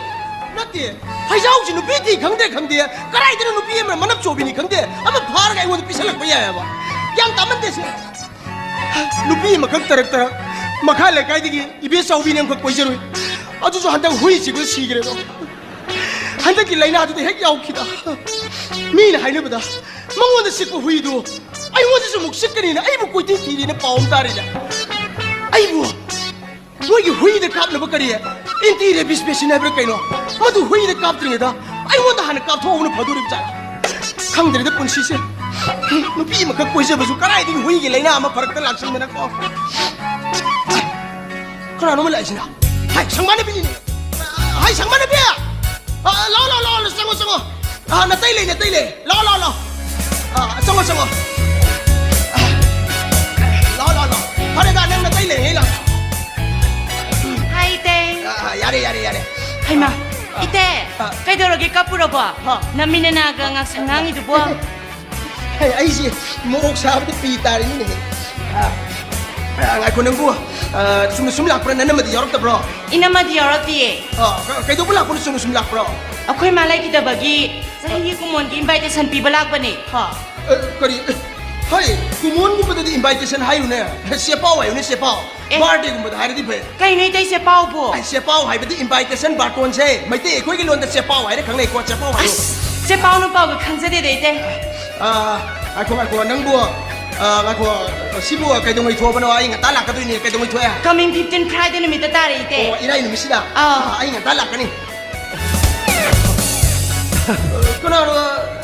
ꯅꯠꯇꯦ, ꯐꯩꯖꯥꯎꯁꯤ ꯅꯨꯄꯤ ꯊꯤ ꯈꯪꯗꯦ ꯈꯪꯗꯦ, ꯀꯗꯥꯏꯗꯅꯣ ꯅꯨꯄꯤ ꯑꯃꯅ ꯃꯅꯞ ꯆꯣꯕꯤꯅꯤ ꯈꯪꯗꯦ, ꯑꯃ ꯐꯥꯔꯒ ꯑꯩꯉꯣꯟꯗ ꯄꯤꯁꯜꯂꯛꯄ ꯌꯥꯏꯑꯕ꯫ ꯒ꯭ꯌꯥꯟ ꯇꯥꯃꯟꯗꯦ ꯁꯤ꯫ ꯅꯨꯄꯤ ꯑꯃꯈꯛ ꯇꯔꯛ ꯇꯔꯛ ꯃꯈꯥ ꯂꯩꯀꯥꯏꯗꯒꯤ ꯏꯕꯦ ꯆꯥꯎꯕꯤꯅꯦ ꯑꯃꯈꯛ ꯀꯣꯏꯖꯔꯨꯏ꯫ ꯑꯗꯨꯁꯨ ꯍꯟꯗꯛ ꯍꯨꯏ ꯆꯤꯛꯄꯗ ꯁꯤꯈ꯭ꯔꯦꯗꯣ꯫ ꯍꯟꯗꯛꯀꯤ ꯂꯥꯏꯅꯥꯗꯨꯗꯤ ꯍꯦꯛ ꯌꯥꯎꯈꯤꯗ꯫ ꯃꯤꯅ ꯍꯥꯏꯅꯕꯗ ꯃꯉꯣꯟꯗ ꯆꯤꯛꯄ ꯍꯨꯏꯗꯨ ꯑꯩꯉꯣꯟꯗꯁꯨ ꯑꯃꯨꯛ ꯆꯤꯛꯀꯅꯤꯅ ꯑꯩꯕꯨ ꯀꯣꯏꯊꯤ ꯊꯤꯔꯤꯅ ꯄꯥꯎ ꯑꯃ ꯇꯥꯔꯤꯅꯦ꯫ ꯑꯩꯕꯨ ꯃꯣꯏꯒꯤ ꯍꯨꯏꯗ ꯀꯥꯞꯅꯕ ꯀꯔꯤ ꯑꯦꯟꯇꯤ ꯔꯦꯕꯤꯁ ꯚꯦꯛꯁꯤꯟ ꯍꯥꯏꯕ꯭ꯔꯥ ꯀꯩꯅꯣ, ꯃꯗꯨ ꯍꯨꯏꯗ ꯀꯥꯞꯇ꯭ꯔꯤꯉꯩꯗ ꯑꯩꯉꯣꯟꯗ ꯍꯥꯟꯅ ꯀꯥꯞꯊꯣꯛꯍꯧꯕꯅ ꯐꯗꯣꯔꯤꯕ ꯖꯥꯠꯂ? ꯈꯪꯗ꯭ꯔꯦꯗ ꯄꯨꯟꯁꯤꯁꯦ꯫ ꯅꯨꯄꯤ ꯑꯃꯈꯛ ꯀꯣꯏꯖꯕꯁꯨ ꯀꯗꯥꯏꯗꯒꯤ ꯍꯨꯏꯒꯤ ꯂꯥꯏꯅꯥ ꯑꯃ ꯐꯔꯛꯇ ꯂꯥꯛꯁꯟꯗꯅꯀꯣ꯫ ꯀꯅꯥꯅꯣ ꯑꯃ ꯂꯥꯛꯏꯁꯤꯅ? ꯍꯥꯏ, ꯁꯪꯕꯥꯅꯕꯤꯅꯤꯅꯦ꯫ ꯍꯥꯏ, ꯁꯪꯕꯥꯅꯕꯤ! ꯑ, ꯂꯥꯎ, ꯂꯥꯎ, ꯂꯥꯎ, ꯂꯥꯎ, ꯆꯪꯉꯣ, ꯆꯪꯉꯣ꯫ ꯑ, ꯅꯇꯩ ꯂꯩ, ꯅꯇꯩ ꯂꯩ꯫ ꯂꯥꯎ, ꯂꯥꯎ, ꯂꯥꯎ꯫ ꯑ, ꯆꯪꯉꯣ, ꯆꯪꯉꯣ꯫ ꯑ, ꯂꯥꯎ, ꯂꯥꯎ, ꯂꯥꯎ꯫ ꯐꯔꯦꯗ, ꯅꯪ ꯅꯇꯩ ꯂꯩ, ꯂꯥꯎ꯫ ꯍꯥꯏ, ꯏꯇꯩ꯫ ꯑ, ꯑ, ꯌꯥꯔꯦ, ꯌꯥꯔꯦ, ꯌꯥꯔꯦ꯫ ꯍꯩꯃꯥ, ꯑ, ꯏꯇꯩ, ꯑ꯫ ꯀꯩꯗꯧꯔꯒꯦ ꯀꯞꯄꯨꯔꯕꯣ? ꯍ꯫ ꯅꯃꯤꯠ ꯅꯅꯥꯒ ꯉꯥꯡꯁꯪ ꯉꯥꯡꯉꯤꯗꯨꯕꯣ? ꯍꯦ, ꯑꯩꯁꯦ ꯃꯣꯔꯣꯛ ꯁꯥꯕꯗ ꯄꯤ ꯇꯥꯔꯤꯅꯤꯅꯦꯍꯦ꯫ ꯑ, ꯑ, ꯉꯥꯏꯈꯣ ꯅꯪꯕꯨ, ꯑ, ꯆꯨꯝꯅ ꯁꯨꯝ ꯂꯥꯛꯄ꯭ꯔꯥ? ꯅꯅꯝꯃꯗꯤ ꯌꯥꯎꯔꯛꯇꯕ꯭ꯔꯣ? ꯏꯅꯝꯃꯗꯤ ꯌꯥꯎꯔꯛꯇꯤꯌꯦ꯫ ꯑ, ꯀ-, ꯀꯩꯗꯧꯕ ꯂꯥꯛꯄꯅꯣ? ꯆꯨꯝꯅ ꯁꯨꯝ ꯂꯥꯛꯄ꯭ꯔꯣ? ꯑꯩꯈꯣꯏ ꯃꯥ ꯂꯩꯈꯤꯗꯕꯒꯤ ꯆꯍꯤꯒꯤ ꯀꯨꯃꯣꯟꯒꯤ invitation ꯄꯤꯕ ꯂꯥꯛꯄꯅꯦ꯫ ꯍꯥ? ꯑ, ꯀꯔꯤ? ꯑ, ꯍꯩ, ꯀꯨꯃꯣꯟꯒꯨꯝꯕꯗꯗꯤ invitation ꯍꯥꯏꯌꯨꯅꯦ꯫ ꯆꯦꯄꯥꯎ ꯍꯥꯏꯌꯨꯅꯦ, ꯆꯦꯄꯥꯎ꯫ ꯑꯦ꯫ Birthdayꯒꯨꯝꯕꯗ ꯍꯥꯏꯔꯗꯤ ꯐꯩ꯫ ꯀꯩꯅꯣ ꯏꯇꯩ ꯆꯦꯄꯥꯎꯕꯨ? ꯑꯩ ꯆꯦꯄꯥꯎ ꯍꯥꯏꯕꯗꯤ invitation ꯕꯥꯔꯇꯣꯟꯁꯦ꯫ ꯃꯩꯇꯩ ꯑꯩꯈꯣꯏꯒꯤ ꯂꯣꯟꯗ ꯆꯦꯄꯥꯎ ꯍꯥꯏꯔ ꯈꯪꯅꯩꯀꯣ, ꯆꯦꯄꯥꯎ ꯍꯥꯏꯌꯨ꯫ ꯑꯁ, ꯆꯦꯄꯥꯎ ꯅꯨꯄꯥꯎꯒ ꯈꯪꯖꯗꯦꯗ ꯏꯇꯩ꯫ ꯑ, ꯉꯥꯏꯈꯣ, ꯉꯥꯏꯈꯣ, ꯅꯪꯕꯨ, ꯑ, ꯉꯥꯏꯈꯣ, ꯁꯤꯕꯨ ꯀꯩꯗꯧꯉꯩ ꯊꯣꯛꯑꯕꯅꯣ? ꯑꯩ ꯉꯟꯇꯥ ꯂꯥꯛꯀꯗꯣꯏꯅꯦ꯫ ꯀꯩꯗꯧꯉꯩ ꯊꯣꯛꯑꯦ? Coming fifteen Friday ꯅꯨꯃꯤꯠꯇ ꯇꯥꯔꯦ ꯏꯇꯩ꯫ ꯑꯣ, ꯏꯔꯥꯏ ꯅꯨꯃꯤꯠꯁꯤꯗ? ꯑꯥ꯫ ꯑ, ꯑꯩ ꯉꯟꯇꯥ ꯂꯥꯛꯀꯅꯤ꯫ ꯀꯅꯥꯅꯣ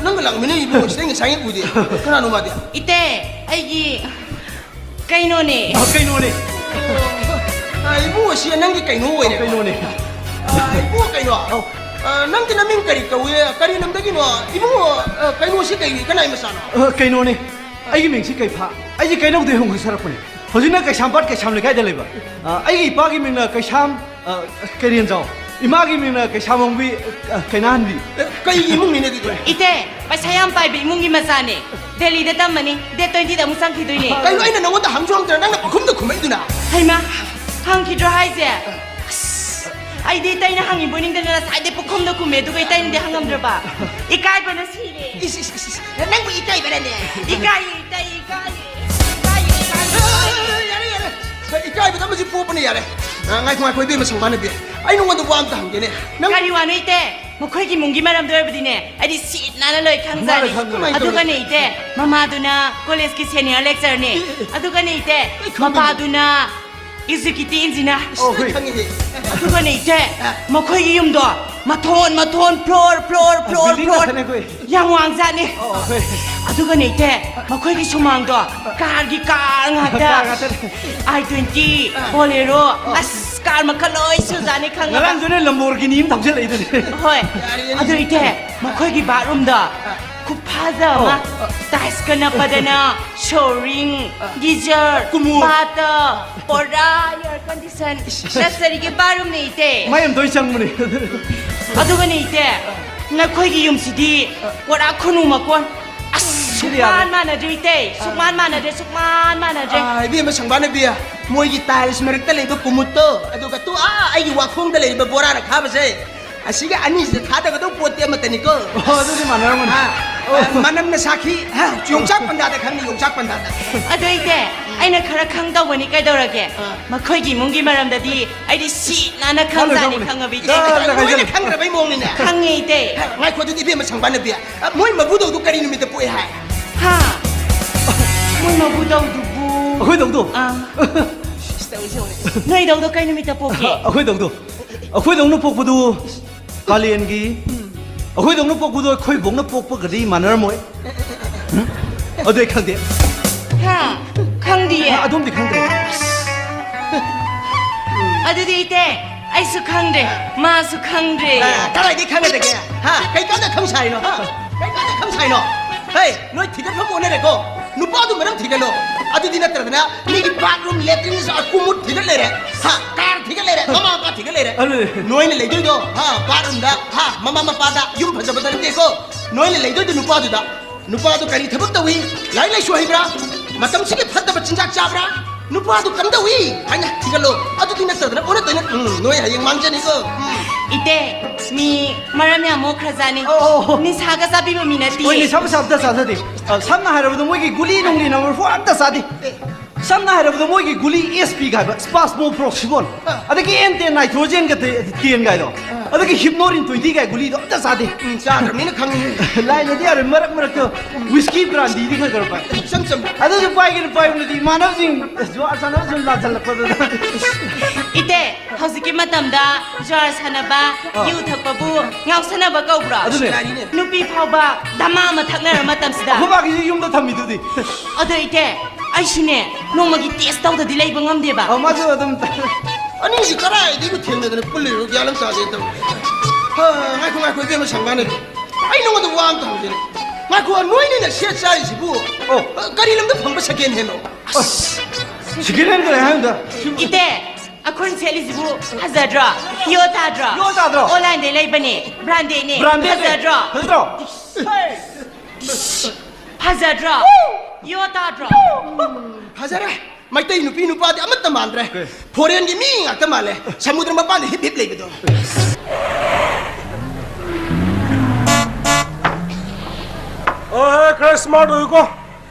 ꯅꯪꯒ ꯂꯥꯛꯃꯤꯟꯅꯩ ꯏꯕꯨꯡꯉꯣꯁꯤꯗ? ꯑꯩ ꯉꯁꯥꯏ ꯎꯗꯦ꯫ ꯀꯅꯥꯅꯣ ꯃꯥꯗꯤ? ꯏꯇꯩ, ꯑꯩꯒꯤ ꯀꯩꯅꯣꯅꯦ? ꯑ, ꯀꯩꯅꯣꯅꯦ? ꯑ, ꯏꯕꯨꯡꯉꯣꯁꯤ ꯅꯪꯒꯤ ꯀꯩꯅꯣ ꯑꯣꯏꯔꯦ꯫ ꯑ, ꯀꯩꯅꯣꯅꯦ? ꯑ, ꯏꯕꯨꯡꯉꯣ ꯀꯩꯅꯣ? ꯑꯧ꯫ ꯑ, ꯅꯪꯒꯤ ꯅꯃꯤꯡ ꯀꯔꯤ ꯀꯧꯏ? ꯀꯔꯤ ꯂꯝꯗꯒꯤꯅꯣ? ꯏꯕꯨꯡꯉꯣ, ꯑ, ꯀꯩꯅꯣꯁꯤ ꯀꯩ, ꯀꯅꯥꯏ ꯃꯆꯥꯅꯣ? ꯑ, ꯀꯩꯅꯣꯅꯦ? ꯑꯩꯒꯤ ꯃꯤꯡꯁꯤ ꯀꯩꯐꯥ꯫ ꯑꯩꯁꯦ ꯀꯩꯅꯧꯗꯩ ꯍꯣꯡꯒꯠꯆꯔꯛꯄꯅꯦ꯫ ꯍꯧꯖꯤꯛꯅ ꯀꯩꯁꯥꯝꯄꯥꯠ ꯀꯩꯁꯥꯝ ꯂꯩꯀꯥꯏꯗ ꯂꯩꯕ꯫ ꯑ, ꯑꯩꯒꯤ ꯏꯄꯥꯒꯤ ꯃꯤꯡꯅ ꯀꯩꯁꯥꯝ, ꯑ, ꯀꯩꯔꯦꯟꯖꯥꯎ꯫ ꯏꯃꯥꯒꯤ ꯃꯤꯡꯅ ꯀꯩꯁꯥꯃꯣꯡꯕꯤ, ꯑ, ꯀꯩꯅꯥꯍꯟꯕꯤ꯫ ꯑꯦ, ꯀꯩ ꯏꯃꯨꯡꯅꯤꯅꯦ ꯑꯗꯨꯗꯤ? ꯏꯇꯦ, ꯄꯩꯁꯥ ꯌꯥꯝ ꯄꯥꯏꯕ ꯏꯃꯨꯡꯒꯤ ꯃꯆꯥꯅꯦ꯫ ꯗꯦꯜꯂꯤꯗ ꯇꯝꯃꯅꯤ꯫ ꯗꯦꯠ twenty ꯗ ꯑꯃꯨꯛ ꯆꯪꯈꯤꯗꯣꯏꯅꯦ꯫ ꯀꯩꯅꯣ, ꯑꯩꯅ ꯅꯉꯣꯟꯗ ꯍꯪꯁꯨ ꯍꯪꯗ꯭ꯔ ꯅꯪꯅ ꯄꯪꯈꯨꯝꯗ ꯈꯨꯝꯃꯛꯏꯗꯨꯅ? ꯍꯩꯃꯥ, ꯍꯪꯈꯤꯗ꯭ꯔꯣ ꯍꯥꯏꯁꯦ? ꯑꯁ, ꯑꯩꯗꯤ ꯏꯇꯩꯅ ꯍꯪꯉꯤꯕꯣꯏ ꯅꯤꯡꯗꯅ ꯉꯁꯥꯏꯗꯩ ꯄꯨꯈꯨꯝꯗ ꯈꯨꯝꯃꯦ, ꯑꯗꯨꯒ ꯏꯇꯩꯅꯗꯤ ꯍꯪꯉꯝꯗ꯭ꯔꯕ? ꯏꯀꯥꯏꯕꯅ ꯁꯤꯔꯦ꯫ ꯏꯁ, ꯏꯁ, ꯏꯁ, ꯏꯁ꯫ ꯅꯪꯕꯨ ꯏꯀꯥꯏꯕꯔꯅꯦ? ꯏꯀꯥꯏꯌꯦ, ꯏꯇꯩ, ꯏꯀꯥꯏꯌꯦ, ꯏꯀꯥꯏꯌꯦ, ꯏꯀꯥꯏꯌꯦ꯫ ꯑ, ꯌꯥꯔꯦ, ꯌꯥꯔꯦ꯫ ꯏꯀꯥꯏꯕꯗ ꯑꯃꯁꯨ ꯄꯣꯛꯄꯅ ꯌꯥꯔꯦ꯫ ꯑ, ꯉꯥꯏꯈꯣ, ꯉꯥꯏꯈꯣ, ꯏꯕꯦꯝꯃ ꯁꯪꯕꯥꯅꯕꯤ꯫ ꯑꯩ ꯅꯉꯣꯟꯗ ꯋꯥ ꯑꯝꯇ ꯍꯪꯒꯦꯅꯦ꯫ ꯅꯪ ꯀꯔꯤ ꯋꯥꯅꯣ, ꯏꯇꯦ? ꯃꯈꯣꯏꯒꯤ ꯏꯃꯨꯡꯒꯤ ꯃꯔꯝꯗ ꯑꯣꯏꯔꯕꯗꯤꯅꯦ, ꯑꯩꯗꯤ ꯁꯤꯠ ꯅꯥꯟꯅ ꯂꯣꯏ ꯈꯪꯖꯥꯅꯤ꯫ ꯃꯥꯅ ꯈꯪꯕꯅꯦ꯫ ꯑꯗꯨꯒꯅꯦ, ꯏꯇꯦ, ꯃꯃꯥꯗꯨꯅ ꯀꯣꯂꯦꯖꯀꯤ ꯁꯦꯅꯤꯌꯔ ꯂꯦꯛꯆꯔꯅꯦ꯫ ꯑꯦ, ꯑꯦ, ꯑꯦ꯫ ꯑꯗꯨꯒꯅꯦ, ꯏꯇꯦ, ꯑꯩ ꯈꯪꯗꯦ꯫ ꯃꯄꯥꯗꯨꯅ ꯑꯦꯛꯖꯤꯀ꯭ꯌꯨꯇꯤꯚ ꯏꯟꯖꯤꯅꯤꯌꯔ꯫ ꯑꯣ, ꯍꯣꯏ꯫ ꯈꯪꯉꯤꯍꯦ꯫ ꯑꯗꯨꯒꯅꯦ, ꯏꯇꯦ, ꯑ꯫ ꯃꯈꯣꯏꯒꯤ ꯌꯨꯝꯗꯣ ꯃꯊꯣꯟ, ꯃꯊꯣꯟ, ꯐ꯭ꯂꯣꯔ, ꯐ꯭ꯂꯣꯔ, ꯑ, ꯐ꯭ꯂꯣꯔ, ꯕꯤꯜꯗꯤꯡ ꯐ꯭ꯂꯣꯔ꯫ ꯉꯥꯛꯇꯅꯦ ꯑꯩꯈꯣꯏ꯫ ꯌꯥꯝ ꯋꯥꯡꯖꯥꯠꯅꯤ꯫ ꯑꯣ, ꯍꯣꯏ꯫ ꯑꯗꯨꯒꯅꯦ, ꯏꯇꯦ, ꯃꯈꯣꯏꯒꯤ ꯁꯨꯃꯥꯡꯗꯣ ꯀꯥꯔꯒꯤ ꯀꯥꯔ ꯉꯥꯛꯇ꯫ ꯀꯥꯔ ꯉꯥꯛꯇꯅꯦ꯫ ꯑꯥꯏ ꯇ꯭ꯋꯦꯟꯇꯤ, ꯑ꯫ ꯕꯣꯂꯦꯔꯣ, ꯑ꯫ ꯑꯁ, ꯀꯥꯔ ꯃꯈꯜ ꯂꯣꯏ ꯁꯨꯖꯥꯠꯅꯤ, ꯈꯪꯉꯕ? ꯉꯔꯥꯡꯁꯨꯅꯦ ꯂꯝꯕꯣꯔꯒꯤꯅꯤ ꯑꯃ ꯊꯧꯖꯤꯜꯂꯛꯏꯗꯨꯅꯦ꯫ ꯍꯣꯏ꯫ ꯌꯥꯔꯦ, ꯌꯥꯔꯦ꯫ ꯑꯗꯨ, ꯏꯇꯦ, ꯃꯈꯣꯏꯒꯤ ꯕꯥꯠꯔꯨꯝꯗꯣ ꯑ꯫ ꯈꯨꯐꯖ ꯑꯃ, ꯑꯣ꯫ ꯇꯥꯏꯜꯁꯀ ꯅꯞꯄꯗꯅ, ꯁꯣꯔꯤꯡ, ꯑ꯫ ꯒꯤꯖꯔ, ꯀꯨꯃꯨ꯫ ꯕꯥꯠꯇꯕ, ꯄꯨꯔꯥ ꯑꯦꯌꯔ ꯀꯟꯗꯤꯁꯟ, ꯏꯁ, ꯏꯁ, ꯏꯁ꯫ ꯂꯛꯖꯔꯤꯒꯤ ꯕꯥꯠꯔꯨꯝꯅꯦ, ꯏꯇꯦ꯫ ꯃꯩ ꯑꯃ ꯇꯣꯏ ꯆꯪꯕꯅꯦ꯫ ꯑꯗꯨꯒꯅꯦ, ꯏꯇꯦ, ꯅꯈꯣꯏꯒꯤ ꯌꯨꯝꯁꯤꯗꯤ ꯄꯨꯔꯥ ꯈꯨꯅꯨ ꯃꯀꯣꯟ꯫ ꯑꯁ, ꯁꯤꯗꯤ ꯌꯥꯔꯦ꯫ ꯁꯨꯛꯃꯥꯟ ꯃꯥꯟꯅꯗ꯭ꯔꯦ, ꯏꯇꯦ꯫ ꯁꯨꯛꯃꯥꯟ ꯃꯥꯟꯅꯗ꯭ꯔꯦ, ꯁꯨꯛꯃꯥꯟ ꯃꯥꯟꯅꯗ꯭ꯔꯦ꯫ ꯑꯥ, ꯏꯕꯦꯝꯃ ꯁꯪꯕꯥꯅꯕꯤ, ꯃꯣꯏꯒꯤ ꯇꯥꯏꯜꯁ ꯃꯔꯛꯇ ꯂꯩꯕ ꯀꯨꯃꯨꯠꯇꯣ, ꯑꯗꯨꯒ ꯇꯨ, ꯑꯥ, ꯑꯩꯒꯤ ꯋꯥꯈꯣꯡꯗ ꯂꯩꯔꯤꯕ ꯕꯣꯔꯥꯅ ꯈꯥꯕꯁꯦ, ꯑꯁꯤꯒ ꯑꯅꯤꯁꯤꯗ ꯊꯥꯗꯒꯗꯧꯕ ꯄꯣꯠꯇꯤ ꯑꯃꯠꯇꯅꯤꯀꯣ꯫ ꯑꯣ, ꯑꯗꯨꯗꯤ ꯃꯥꯟꯅꯔꯝꯒꯅꯤ꯫ ꯑꯥ, ꯑꯣ꯫ ꯑꯥ, ꯃꯅꯝꯅ ꯁꯥꯈꯤ, ꯍꯥ, ꯌꯣꯡꯆꯥꯛ ꯄꯟꯊꯥꯗ ꯈꯪꯅꯤ, ꯌꯣꯡꯆꯥꯛ ꯄꯟꯊꯥꯗ꯫ ꯑꯗꯣ, ꯏꯇꯦ, ꯑꯩꯅ ꯈꯔ ꯈꯪꯗꯧꯕꯅꯤ, ꯀꯩꯗꯧꯔꯒꯦ? ꯑꯥ꯫ ꯃꯈꯣꯏꯒꯤ ꯏꯃꯨꯡꯒꯤ ꯃꯔꯝꯗꯗꯤ ꯑꯩꯗꯤ ꯁꯤꯠ ꯅꯥꯟꯅ ꯈꯪꯖꯥꯅꯤ, ꯈꯪꯉꯕ, ꯏꯇꯦ? ꯂꯣꯏꯅ ꯈꯪꯉꯕ ꯏꯃꯨꯡꯅꯤꯅꯦ꯫ ꯈꯪꯉꯦ, ꯏꯇꯦ꯫ ꯍꯦ, ꯉꯥꯏꯈꯣ, ꯑꯗꯨꯗꯤ ꯏꯕꯦꯝꯃ ꯁꯪꯕꯥꯅꯕꯤ, ꯑ, ꯃꯣꯏ ꯃꯕꯨꯗꯧꯗꯨ ꯀꯔꯤ ꯅꯨꯃꯤꯠꯇ ꯄꯣꯛꯑꯦ ꯍꯥꯏ? ꯍꯥ? ꯃꯣꯏ ꯃꯕꯨꯗꯧꯗꯨꯕꯨ? ꯑꯩꯈꯣꯏ ꯗꯧꯗꯣ? ꯑꯥ꯫ ꯅꯣꯏ ꯗꯧꯗꯣ ꯀꯩ ꯅꯨꯃꯤꯠꯇ ꯄꯣꯛꯀꯦ? ꯑꯩꯈꯣꯏ ꯗꯧꯗꯣ? ꯑꯩꯈꯣꯏ ꯗꯧꯅ ꯄꯣꯛꯄꯗꯨ ꯀꯥꯂꯦꯟꯒꯤ, ꯑꯩꯈꯣꯏ ꯗꯧꯅ ꯄꯣꯛꯄꯗꯨ ꯑꯩꯈꯣꯏ ꯕꯣꯛꯅ ꯄꯣꯛꯄꯒꯗꯤ ꯃꯥꯟꯅꯔꯝꯃꯣꯏ꯫ ꯎꯝ? ꯑꯗꯨ ꯑꯩ ꯈꯪꯗꯦ꯫ ꯍꯥ? ꯈꯪꯗꯤꯌꯦ꯫ ꯑ, ꯑꯗꯨꯝꯗꯤ ꯈꯪꯗ꯭ꯔꯦ꯫ ꯑꯗꯨꯗꯤ ꯏꯇꯦ, ꯑꯩꯁꯨ ꯈꯪꯗ꯭ꯔꯦ, ꯃꯥꯁꯨ ꯈꯪꯗ꯭ꯔꯦ꯫ ꯑ, ꯀꯗꯥꯏꯗꯒꯤ ꯈꯪꯒꯗꯒꯦ? ꯍꯥ? ꯀꯩ ꯀꯥꯟꯗ ꯈꯪ ꯁꯥꯏꯅꯣ? ꯍꯥ? ꯀꯩ ꯀꯥꯟꯗ ꯈꯪ ꯁꯥꯏꯅꯣ? ꯍꯦ, ꯅꯣꯏ ꯊꯤꯒꯠꯐꯝ ꯑꯣꯟꯅꯔꯦꯀꯣ꯫ ꯅꯨꯄꯥꯗꯨ ꯃꯔꯝ ꯊꯤꯒꯠꯂꯣ꯫ ꯑꯗꯨꯗꯤ ꯅꯠꯇ꯭ꯔꯗꯅ ꯃꯤꯒꯤ bathroom, latrine ꯑꯀꯨꯃꯨꯠ ꯊꯤꯒꯠ ꯂꯩꯔꯦ꯫ ꯍꯥ? Car ꯊꯤꯒꯠ ꯂꯩꯔꯦ, ꯃꯃꯥ ꯃꯄꯥ ꯊꯤꯒꯠ ꯂꯩꯔꯦ꯫ ꯑꯗꯨꯅꯦ꯫ ꯅꯣꯏꯅ ꯂꯩꯗꯣꯏꯗꯣ, ꯍꯥ, bathroomꯗ, ꯍꯥ, ꯃꯃꯥ ꯃꯄꯥꯗ, ꯌꯨꯝ ꯐꯖꯕꯗ ꯅꯠꯇꯦꯀꯣ꯫ ꯅꯣꯏꯅ ꯂꯩꯗꯣꯏꯗꯣ ꯅꯨꯄꯥꯗꯨꯗ꯫ ꯅꯨꯄꯥꯗꯨ ꯀꯔꯤ ꯊꯕꯛ ꯇꯧꯏ? ꯂꯥꯏꯔꯤꯛ ꯂꯥꯏꯁꯨ ꯍꯩꯕ꯭ꯔꯥ? ꯃꯇꯝꯁꯤꯒꯤ ꯐꯠꯇꯕ ꯆꯤꯟꯖꯥꯛ ꯆꯥꯕ꯭ꯔꯥ? ꯅꯨꯄꯥꯗꯨ ꯀꯝꯗꯧꯏ ꯍꯥꯏꯅ ꯊꯤꯒꯠꯂꯣ꯫ ꯑꯗꯨꯗꯤ ꯅꯠꯇꯗꯅ ꯑꯣꯟꯅ ꯇꯩꯅ, ꯎꯝ, ꯅꯣꯏ ꯍꯌꯦꯡ ꯃꯥꯡꯖꯅꯤꯀꯣ꯫ ꯎꯝ꯫ ꯏꯇꯦ, ꯃꯤ ꯃꯔꯝ ꯌꯥꯝ ꯃꯣꯛꯈ꯭ꯔꯖꯥꯠꯅꯤ꯫ ꯑꯣ, ꯑꯣ, ꯑꯣ꯫ ꯅꯤꯁꯥꯒ ꯆꯥꯕꯤꯕ ꯃꯤ ꯅꯠꯇꯤꯌꯦ꯫ ꯍꯣꯏ, ꯅꯤꯁꯥ ꯄꯨꯁꯥ ꯑꯝꯇ ꯆꯥꯖꯗꯦ꯫ ꯑ, ꯁꯝꯅ ꯍꯥꯏꯔꯕꯗ ꯃꯣꯏꯒꯤ ꯒꯨꯂꯤ ꯅꯨꯡꯂꯤ number four ꯑꯝꯇ ꯆꯥꯗꯦ꯫ ꯑꯦ꯫ ꯁꯝꯅ ꯍꯥꯏꯔꯕꯗ ꯃꯣꯏꯒꯤ ꯒꯨꯂꯤ S P ꯀꯥꯏꯕ, spasmoproxephone, ꯑ꯫ ꯑꯗꯒꯤ N ten nitrogen ꯀ ꯇꯦ-, ten ꯀꯥꯏꯗꯣ, ꯑ꯫ ꯑꯗꯒꯤ Hepnorin twenty ꯀꯥꯏ ꯒꯨꯂꯤꯗꯣ ꯑꯝꯇ ꯆꯥꯗꯦ꯫ ꯎꯝ, ꯆꯥꯗ꯭ꯔꯕꯅꯤꯅ ꯈꯪꯉꯦ꯫ ꯂꯥꯏꯅꯗꯤ ꯌꯥꯔꯣꯏ, ꯃꯔꯛ ꯃꯔꯛꯇ whisky brandyꯗꯤ ꯈꯔ ꯈꯔ ꯄꯥꯏ꯫ ꯏꯆꯝ ꯆꯝꯅ꯫ ꯑꯗꯨꯁꯨ ꯄꯥꯏꯒꯦꯅ ꯄꯥꯏꯕꯅꯗꯤ ꯏꯃꯥꯟꯅꯕꯁꯤꯡ ꯖꯨꯋꯥꯔ ꯁꯥꯟꯅꯕ ꯁꯨꯝ ꯂꯥꯛꯁꯜꯂꯛꯄꯗꯨꯗ꯫ ꯏꯇꯦ, ꯍꯧꯖꯤꯛꯀꯤ ꯃꯇꯝꯗ ꯖꯨꯋꯥꯔ ꯁꯥꯟꯅꯕ, ꯑꯥ꯫ ꯌꯨ ꯊꯛꯄꯕꯨ ꯉꯥꯎꯁꯟꯅꯕ ꯀꯧꯕ꯭ꯔꯣ? ꯑꯗꯨꯅꯦ꯫ ꯌꯥꯔꯤꯅꯦ꯫ ꯅꯨꯄꯤ ꯐꯥꯎꯕ ꯙꯃꯥ ꯑꯃ ꯊꯛꯅꯔ ꯃꯇꯝꯁꯤꯗ꯫ ꯑꯩꯈꯣꯏ ꯕꯥꯒꯤꯁꯨ ꯌꯨꯝꯗ ꯊꯝꯃꯤꯗꯨꯗꯤ꯫ ꯑꯗꯣ ꯏꯇꯦ, ꯑꯩꯁꯨꯅꯦ, ꯅꯣꯡꯃꯒꯤ test ꯇꯧꯗꯗꯤ ꯂꯩꯕ ꯉꯝꯗꯦꯕ꯫ ꯑꯧ, ꯃꯥꯁꯨ ꯑꯗꯨꯝ꯫ ꯑꯅꯤꯁꯤ ꯀꯗꯥꯏꯗꯒꯤ ꯊꯦꯡꯅꯗꯅ ꯄꯨꯜꯂꯤꯅꯣ ꯒ꯭ꯌꯥꯟ ꯑꯃ ꯇꯥꯗꯦ ꯇꯧꯔꯤ꯫ ꯍꯥ, ꯉꯥꯏꯈꯣ, ꯉꯥꯏꯈꯣ, ꯏꯕꯦꯝꯃ ꯁꯪꯕꯥꯅꯗꯤ꯫ ꯑꯩ ꯅꯉꯣꯟꯗ ꯋꯥ ꯑꯝꯇ ꯍꯪꯒꯦꯅꯦ꯫ ꯉꯥꯏꯈꯣ, ꯅꯣꯏꯅꯤꯅ ꯁꯦꯠ ꯆꯥꯔꯤꯁꯤꯕꯨ, ꯑꯣ꯫ ꯀꯔꯤ ꯂꯝꯗ ꯐꯪꯕ second handꯅꯣ? ꯑꯁ, second hand ꯀꯔꯤ ꯍꯥꯏꯅꯣꯗ? ꯏꯇꯦ, ꯑꯩꯈꯣꯏꯅ ꯁꯦꯠꯂꯤꯁꯤꯕꯨ ꯐꯖꯗ꯭ꯔꯣ? ꯌꯣ ꯇꯥꯗ꯭ꯔꯣ? ꯌꯣ ꯇꯥꯗ꯭ꯔꯣ? Onlineꯗꯩ ꯂꯩꯕꯅꯦ, brandedꯅꯦ꯫ Brandedꯅꯦ꯫ ꯐꯖꯗ꯭ꯔꯣ? ꯐꯖꯗ꯭ꯔꯣ? ꯐꯖꯗ꯭ꯔꯣ? ꯌꯣ ꯇꯥꯗ꯭ꯔꯣ? ꯐꯖꯔꯦ꯫ ꯃꯩꯇꯩ ꯅꯨꯄꯤ ꯅꯨꯄꯥꯗꯤ ꯑꯃꯠꯇ ꯃꯥꯟꯗ꯭ꯔꯦ꯫ ꯀꯩ? Foreignꯒꯤ ꯃꯤ ꯉꯥꯛꯇ ꯃꯥꯜꯂꯦ꯫ ꯁꯃꯨꯗ꯭ꯔ ꯃꯄꯥꯟꯗ ꯍꯤꯞ ꯍꯤꯞ ꯂꯩꯕꯗꯣ꯫ ꯑꯣ, ꯈꯔ smart ꯑꯣꯏꯌꯨꯀꯣ꯫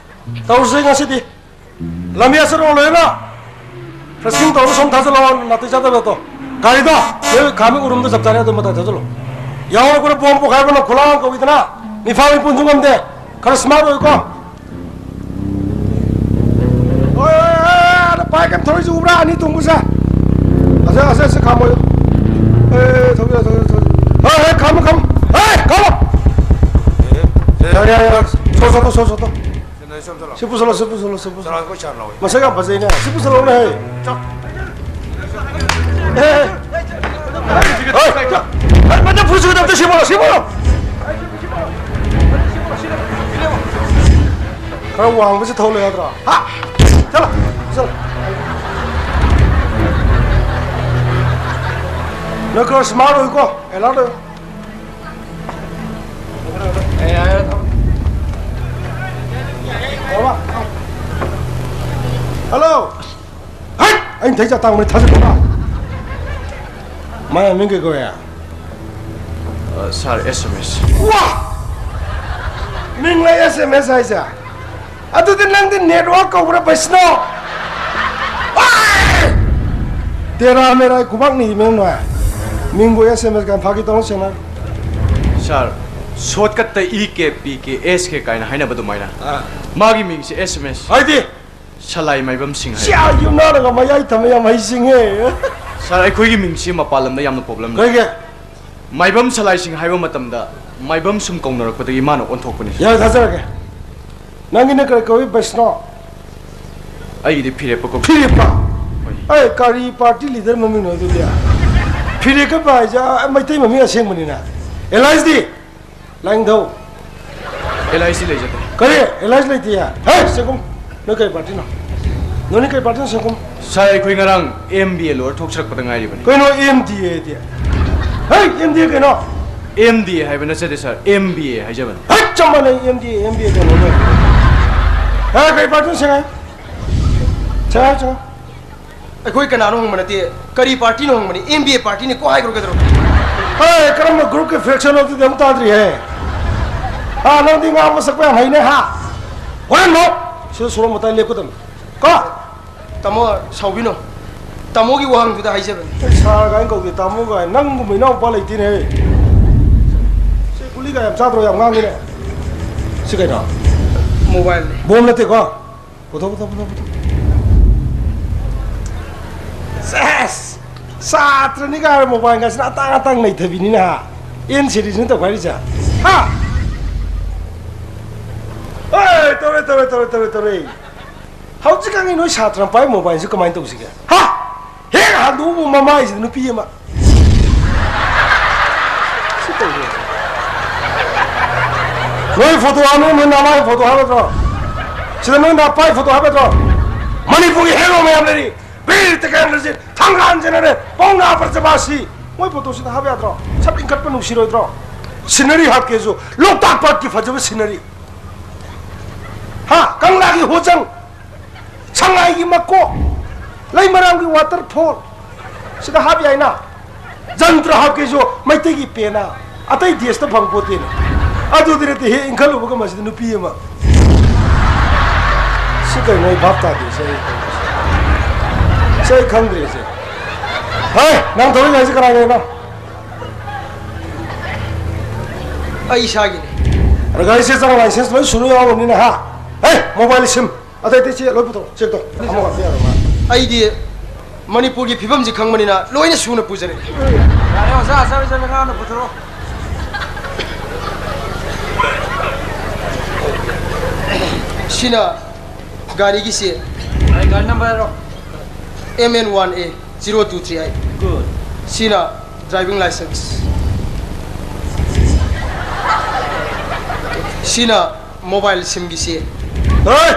ꯇꯧꯔꯁꯦ ꯉꯁꯤꯗꯤ꯫ ꯂꯝꯕꯤ ꯑꯆꯠꯄ ꯂꯣꯏꯅ ꯐ꯭ꯔꯦꯁꯤꯡ ꯇꯧꯔꯒ ꯁꯣꯝ ꯊꯥꯖꯤꯜꯂꯛꯑꯣ, ꯅꯥꯇꯩ ꯆꯥꯗꯕꯗꯣ꯫ ꯒꯥꯔꯤꯗꯣ ꯅꯣꯏ ꯈꯥꯃꯤ ꯎꯔꯨꯝꯗꯣ ꯆꯞ ꯆꯥꯔꯦ, ꯑꯗꯨ ꯃꯊꯛ ꯊꯥꯖꯤꯜꯂꯣ꯫ ꯌꯥꯎꯔꯛꯄꯗ ꯕꯣꯝ ꯄꯣꯈꯥꯏꯕꯅ ꯈꯨꯂꯥꯡ ꯀꯧꯏꯗꯅ, ꯅꯤꯐꯥ ꯅꯤꯄꯨꯟꯁꯨ ꯉꯝꯗꯦ꯫ ꯈꯔ smart ꯑꯣꯏꯌꯨꯀꯣ꯫ ꯍꯣꯏ, ꯍꯣꯏ, ꯍꯣꯏ, ꯑꯗ bike ꯑꯃ ꯊꯧꯔꯤꯁꯤ ꯎꯕ꯭ꯔꯥ? ꯑꯅꯤ ꯇꯣꯡꯕꯁꯦ꯫ ꯑꯁꯦ, ꯑꯁꯦ, ꯑꯁꯦ ꯈꯥꯝꯃꯣ꯫ ꯑꯦ, ꯊꯧꯖꯤꯜꯂꯣ, ꯊꯧꯖꯤꯜꯂꯣ, ꯊꯧꯖꯤꯜꯂꯣ꯫ ꯍꯣꯏ, ꯍꯣꯏ, ꯈꯥꯝꯃꯣ, ꯈꯥꯝꯃꯣ꯫ ꯍꯣꯏ, ꯈꯥꯝꯃꯣ꯫ ꯌꯥꯔꯦ, ꯌꯥꯔꯦ, ꯌꯥꯔꯦ꯫ ꯁꯣ, ꯁꯣ, ꯁꯣ, ꯁꯣ, ꯁꯣ꯫ ꯁꯤ ꯄꯨꯁꯜꯂꯣ, ꯁꯤ ꯄꯨꯁꯜꯂꯣ, ꯁꯤ ꯄꯨꯁꯜꯂꯣ꯫ ꯃꯁꯛ ꯌꯥꯝ ꯐꯖꯩꯅꯦ꯫ ꯁꯤ ꯄꯨꯁꯜꯂꯣꯅꯦ, ꯍꯦ꯫ ꯑꯦ, ꯑꯦ꯫ ꯍꯣꯏ, ꯆꯣ꯫ ꯍꯣꯏ, ꯃꯗꯨ ꯐꯨꯔꯨꯞꯁꯤꯒꯗꯕꯗꯣ ꯁꯤ ꯄꯨꯔꯣ, ꯁꯤ ꯄꯨꯔꯣ꯫ ꯈꯔ ꯋꯥꯡꯕꯁꯤ ꯊꯧ ꯂꯩ ꯌꯥꯗ꯭ꯔꯣ? ꯍꯥ? ꯆꯠꯂꯣ, ꯆꯠꯂꯣ꯫ ꯅꯪ ꯈꯔ smart ꯑꯣꯏꯀꯣ, alert ꯑꯣꯏ꯫ ꯍꯜꯂꯣ꯫ ꯍꯩꯠ! ꯑꯩꯅ ꯊꯩ ꯆꯥꯛ ꯇꯥꯡꯕꯅꯤ ꯊꯥꯖꯤꯜꯂꯨꯀꯣ꯫ ꯃꯥ ꯃꯤꯡ ꯀꯩ ꯀꯧꯋꯦ? ꯑ, ꯁꯥꯔ, S M S꯫ ꯋꯥ! ꯃꯤꯡ ꯂꯩ S M S ꯍꯥꯏꯁꯦ? ꯑꯗꯨꯗꯤ ꯅꯪꯗꯤ network ꯀꯧꯕ꯭ꯔꯥ, ꯕꯩꯁꯅꯣ? ꯋꯥ! ꯇꯦꯔꯥ ꯃꯦꯔꯥ ꯈꯨꯕꯥꯛꯅꯤ ꯃꯦꯝ ꯅꯣꯏ꯫ ꯃꯤꯡꯕꯨ S M S ꯀꯥꯏꯅ ꯐꯥꯒꯤ ꯇꯧꯅꯨ ꯁꯦꯡꯅ꯫ ꯁꯥꯔ, shortcut ꯇ E K P K S K ꯀꯥꯏꯅ ꯍꯥꯏꯅꯕ ꯑꯗꯨꯃꯥꯏꯅ꯫ ꯑꯥ꯫ ꯃꯥꯒꯤ ꯃꯤꯡꯁꯦ S M S꯫ ꯍꯥꯏꯗꯤ? ꯁꯂꯥꯏ ꯃꯥꯏꯕꯝ ꯁꯤꯡ ꯍꯥꯏ꯫ ꯁꯤ ꯑꯥ ꯌꯨꯝꯅꯥꯔꯒ ꯃꯌꯥꯏ ꯊꯝꯃꯦ, ꯌꯥꯝ ꯍꯩꯁꯤꯡꯉꯦ꯫ ꯁꯥꯔ, ꯑꯩꯈꯣꯏꯒꯤ ꯃꯤꯡꯁꯤ ꯃꯄꯥꯟ ꯂꯝꯗ ꯌꯥꯝꯅ problem ꯂꯩ꯫ ꯀꯩꯒꯤ? ꯃꯥꯏꯕꯝ ꯁꯂꯥꯏꯁꯤꯡ ꯍꯥꯏꯕ ꯃꯇꯝꯗ ꯃꯥꯏꯕꯝ ꯁꯨꯝ ꯀꯧꯅꯔꯛꯄꯗꯒꯤ ꯃꯥꯅ ꯑꯣꯟꯊꯣꯛꯄꯅꯤ꯫ ꯌꯥꯔꯦ, ꯊꯥꯖꯔꯒꯦ꯫ ꯅꯪꯒꯤꯅ ꯀꯔꯤ ꯀꯧꯏ, ꯕꯩꯁꯅꯣ? ꯑꯩꯒꯤꯗꯤ ꯐꯤꯔꯦꯞꯄ ꯀꯧꯏ꯫ ꯐꯤꯔꯦꯞꯄ? ꯍꯣꯏ꯫ ꯑꯩ ꯀꯔꯤ party leader ꯃꯃꯤꯡꯅꯣ ꯑꯗꯨꯗꯤ? ꯐꯤꯔꯦꯞꯀ ꯍꯥꯏꯁꯦ, ꯑ, ꯃꯩꯇꯩ ꯃꯃꯤꯡ ꯑꯁꯦꯡꯕꯅꯤꯅ꯫ Alias ꯗꯤ? ꯂꯥꯏꯅꯤꯡꯊꯧ꯫ Alias ꯗꯤ ꯂꯩꯖꯗꯦ꯫ ꯀꯔꯤ? Alias ꯂꯩꯇꯦ? ꯍꯦ, ꯁꯦꯡꯒꯨꯝ! ꯅꯣꯏ ꯀꯔꯤ party ꯅꯣ? ꯅꯣꯏꯅꯤ ꯀꯔꯤ party ꯅꯣ, ꯁꯦꯡꯒꯨꯝ? ꯁꯥꯔ, ꯑꯩꯈꯣꯏ ꯉꯔꯥꯡ M B A ꯂꯣꯏꯔ ꯊꯣꯛꯆꯔꯛꯄꯗ ꯉꯥꯏꯔꯤꯕꯅꯤ꯫ ꯀꯩꯅꯣ M D A ꯗꯤ? ꯍꯦ, M D A ꯀꯩꯅꯣ? M D A ꯍꯥꯏꯕ ꯅꯠꯆꯗꯦ ꯁꯥꯔ, M B A ꯍꯥꯏꯖꯕꯅꯤ꯫ ꯍꯦ, ꯆꯞ ꯃꯥꯟꯅꯩ, M D A, M B A ꯀꯩꯅꯣ ꯅꯣꯏ? ꯍꯦ, ꯀꯔꯤ party ꯅꯣ, ꯁꯦꯡꯉꯦ? ꯁꯦꯡꯉꯦ, ꯁꯦꯡꯉꯦ꯫ ꯑꯩꯈꯣꯏ ꯀꯅꯥꯅꯣ ꯍꯪꯕ ꯅꯠꯇꯦ, ꯀꯔꯤ party no ꯍꯪꯕꯅꯤ, M B A party ꯅꯤ ꯀꯣ ꯍꯥꯏꯈ꯭ꯔꯣ ꯀꯩꯗꯧꯔꯒꯦ? ꯍꯦ, ꯀꯔꯝꯕ group ꯀꯤ faction ꯅꯣ ꯑꯗꯨꯗꯤ ꯑꯃꯨꯛ ꯇꯥꯗ꯭ꯔꯤꯍꯦ꯫ ꯍꯥ, ꯅꯪꯗꯤ ꯉꯥꯡꯕ ꯁꯛꯄ ꯌꯥꯝ ꯍꯩꯅꯦ ꯍꯥ? ꯍꯣꯔꯦꯟ ꯃꯣ ꯁꯤꯗ ꯁꯣꯔꯣꯛ ꯃꯇꯥꯏ ꯂꯦꯞꯀꯗꯕꯅꯤ꯫ ꯀꯣ? ꯇꯥꯃꯣ, ꯁꯥꯎꯕꯤꯅꯣ꯫ ꯇꯥꯃꯣꯒꯤ ꯋꯥꯍꯪꯗꯨꯗ ꯍꯥꯏꯖꯕꯅꯤ꯫ ꯑꯩ ꯁꯥꯔ ꯀꯥꯏꯅ ꯀꯧꯗꯦ, ꯇꯥꯃꯣ ꯀꯥꯏꯅ꯫ ꯅꯪꯒꯨꯝꯕ ꯏꯅꯥꯎꯄꯥ ꯂꯩꯇꯦꯅꯦ꯫ ꯁꯤ ꯒꯨꯂꯤꯒ ꯌꯥꯝ ꯆꯥꯗ꯭ꯔꯣ? ꯌꯥꯝ ꯉꯥꯡꯉꯤꯅꯦ꯫ ꯁꯤ ꯀꯩꯅꯣ? Mobile ꯅꯤ꯫ Bomb ꯅꯠꯇꯦꯀꯣ? ꯄꯨꯊꯣꯛ, ꯄꯨꯊꯣꯛ, ꯄꯨꯊꯣꯛ, ꯄꯨꯊꯣꯛ꯫ ꯁꯦꯁ! ꯁꯥꯇ꯭ꯔꯅꯤ ꯀꯥꯏꯅ mobile ꯒꯥꯁꯤꯅ ꯑꯇꯥꯡ ꯑꯇꯥꯡ ꯅꯩꯊꯕꯤꯅꯤꯅꯦ ꯍꯥ? N series ꯅꯤ ꯇꯧꯈꯥꯏꯔꯤꯁꯦ꯫ ꯍꯥ? ꯑꯦ, ꯇꯧꯔꯦ, ꯇꯧꯔꯦ, ꯇꯧꯔꯦ, ꯇꯧꯔꯦ, ꯇꯧꯔꯦ꯫ ꯍꯧꯖꯤꯛꯀꯥꯟꯒꯤ ꯅꯣꯏ ꯁꯥꯇ꯭ꯔꯅ ꯄꯥꯏ mobileꯁꯤ ꯀꯃꯥꯏꯅ ꯇꯧꯁꯤꯒꯦ? ꯍꯥ? ꯍꯦꯛ ꯍꯥꯡꯗꯣꯛꯎꯕ ꯃꯃꯥꯏꯁꯤꯗ ꯅꯨꯄꯤ ꯑꯃ꯫ ꯁꯤ ꯇꯧꯔꯦ꯫ ꯅꯣꯏ photo ꯍꯥꯞꯅ ꯅꯣꯏ ꯅꯃꯥꯏ photo ꯍꯥꯞꯀꯗ꯭ꯔꯣ? ꯁꯤꯗ ꯅꯣꯏ ꯅꯄꯥꯏ photo ꯍꯥꯞꯀꯗ꯭ꯔꯣ? ꯃꯅꯤꯄꯨꯔꯒꯤ hero ꯃꯌꯥꯝ ꯂꯩꯔꯤ꯫ ꯕꯤꯔ ꯇꯤꯀꯦꯟꯗ꯭ꯔꯖꯤꯠ, ꯊꯥꯡꯒꯥꯟ ꯖꯦꯅꯔꯦꯜ, ꯄꯥꯎꯅꯥ ꯕ꯭ꯔꯖꯕꯥꯁꯤ꯫ ꯃꯣꯏ photoꯁꯤꯗ ꯍꯥꯞ ꯌꯥꯗ꯭ꯔꯣ? ꯁꯛ ꯏꯟꯈꯠꯄ ꯅꯨꯡꯁꯤꯔꯣꯏꯗ꯭ꯔꯣ? Scenery ꯍꯥꯞꯀꯦꯁꯨ ꯂꯣꯛꯇꯥꯛ ꯄꯥꯠꯀꯤ ꯐꯖꯕ scenery꯫ ꯍꯥ? ꯀꯪꯂꯥꯒꯤ ꯍꯣꯆꯪ, ꯁꯉꯥꯏꯒꯤ ꯃꯀꯣꯛ, ꯂꯩꯃꯔꯥꯝꯒꯤ waterfall꯫ ꯁꯤꯗ ꯍꯥꯞ ꯌꯥꯏꯅ꯫ ꯖꯟꯇ꯭ꯔ ꯍꯥꯞꯀꯦꯁꯨ ꯃꯩꯇꯩꯒꯤ ꯄꯦꯅꯥ꯫ ꯑꯇꯩ ꯗꯦꯁꯇ ꯐꯪ ꯄꯣꯠꯇꯦꯅꯦ꯫ ꯑꯗꯨꯗꯤ ꯅꯠꯇꯦ, ꯍꯦꯛ ꯏꯟꯈꯠꯂꯨꯕꯒ ꯃꯁꯤꯗ ꯅꯨꯄꯤ ꯑꯃ꯫ ꯁꯤ ꯀꯩꯅꯣ ꯑꯩ ꯚꯥꯞ ꯇꯥꯗꯦ꯫ ꯁꯤ ꯑꯩ, ꯁꯤ ꯑꯩ ꯈꯪꯗ꯭ꯔꯦ ꯁꯦ꯫ ꯍꯩ, ꯅꯪ ꯊꯧꯔꯤ ꯍꯥꯏꯁꯦ ꯀꯅꯥꯒꯤꯅꯣ? ꯑꯩ ꯏꯁꯥꯒꯤꯅꯦ꯫ ꯑꯗ ꯒꯥꯔꯤꯁꯦ ꯆꯪ license ꯂꯣꯏ ꯁꯨꯅ ꯌꯥꯎꯔꯕꯅꯤꯅ ꯍꯥ? ꯍꯩ, mobile ꯁꯤꯝ꯫ ꯑꯇꯩ ꯑꯇꯩ ꯆꯦ ꯂꯣꯏ ꯄꯨꯊꯣꯔꯛꯑꯣ, check ꯇꯧ꯫ ꯑꯃꯈꯛꯇ ꯌꯥꯔꯣꯏ ꯃꯥ꯫ ꯑꯩꯗꯤ ꯃꯅꯤꯄꯨꯔꯒꯤ ꯐꯤꯕꯝꯁꯤ ꯈꯪꯕꯅꯤꯅ ꯂꯣꯏꯅ ꯁꯨꯅ ꯄꯨꯖꯔꯛꯑꯦ꯫ ꯌꯥꯔꯦ ꯑꯣꯖꯥ, ꯑꯆꯥꯕ ꯆꯠꯂ ꯉꯥꯡꯅ ꯄꯨꯊꯣꯔꯛꯑꯣ꯫ ꯁꯤꯅ ꯒꯥꯔꯤꯒꯤ ꯆꯦ꯫ ꯒꯥꯔꯤ number ꯍꯥꯏꯔꯣ꯫ M N one A zero two three I꯫ Good꯫ ꯁꯤꯅ driving license꯫ ꯁꯤꯅ mobile ꯁꯤꯝꯒꯤ ꯆꯦ꯫ ꯍꯣꯏ!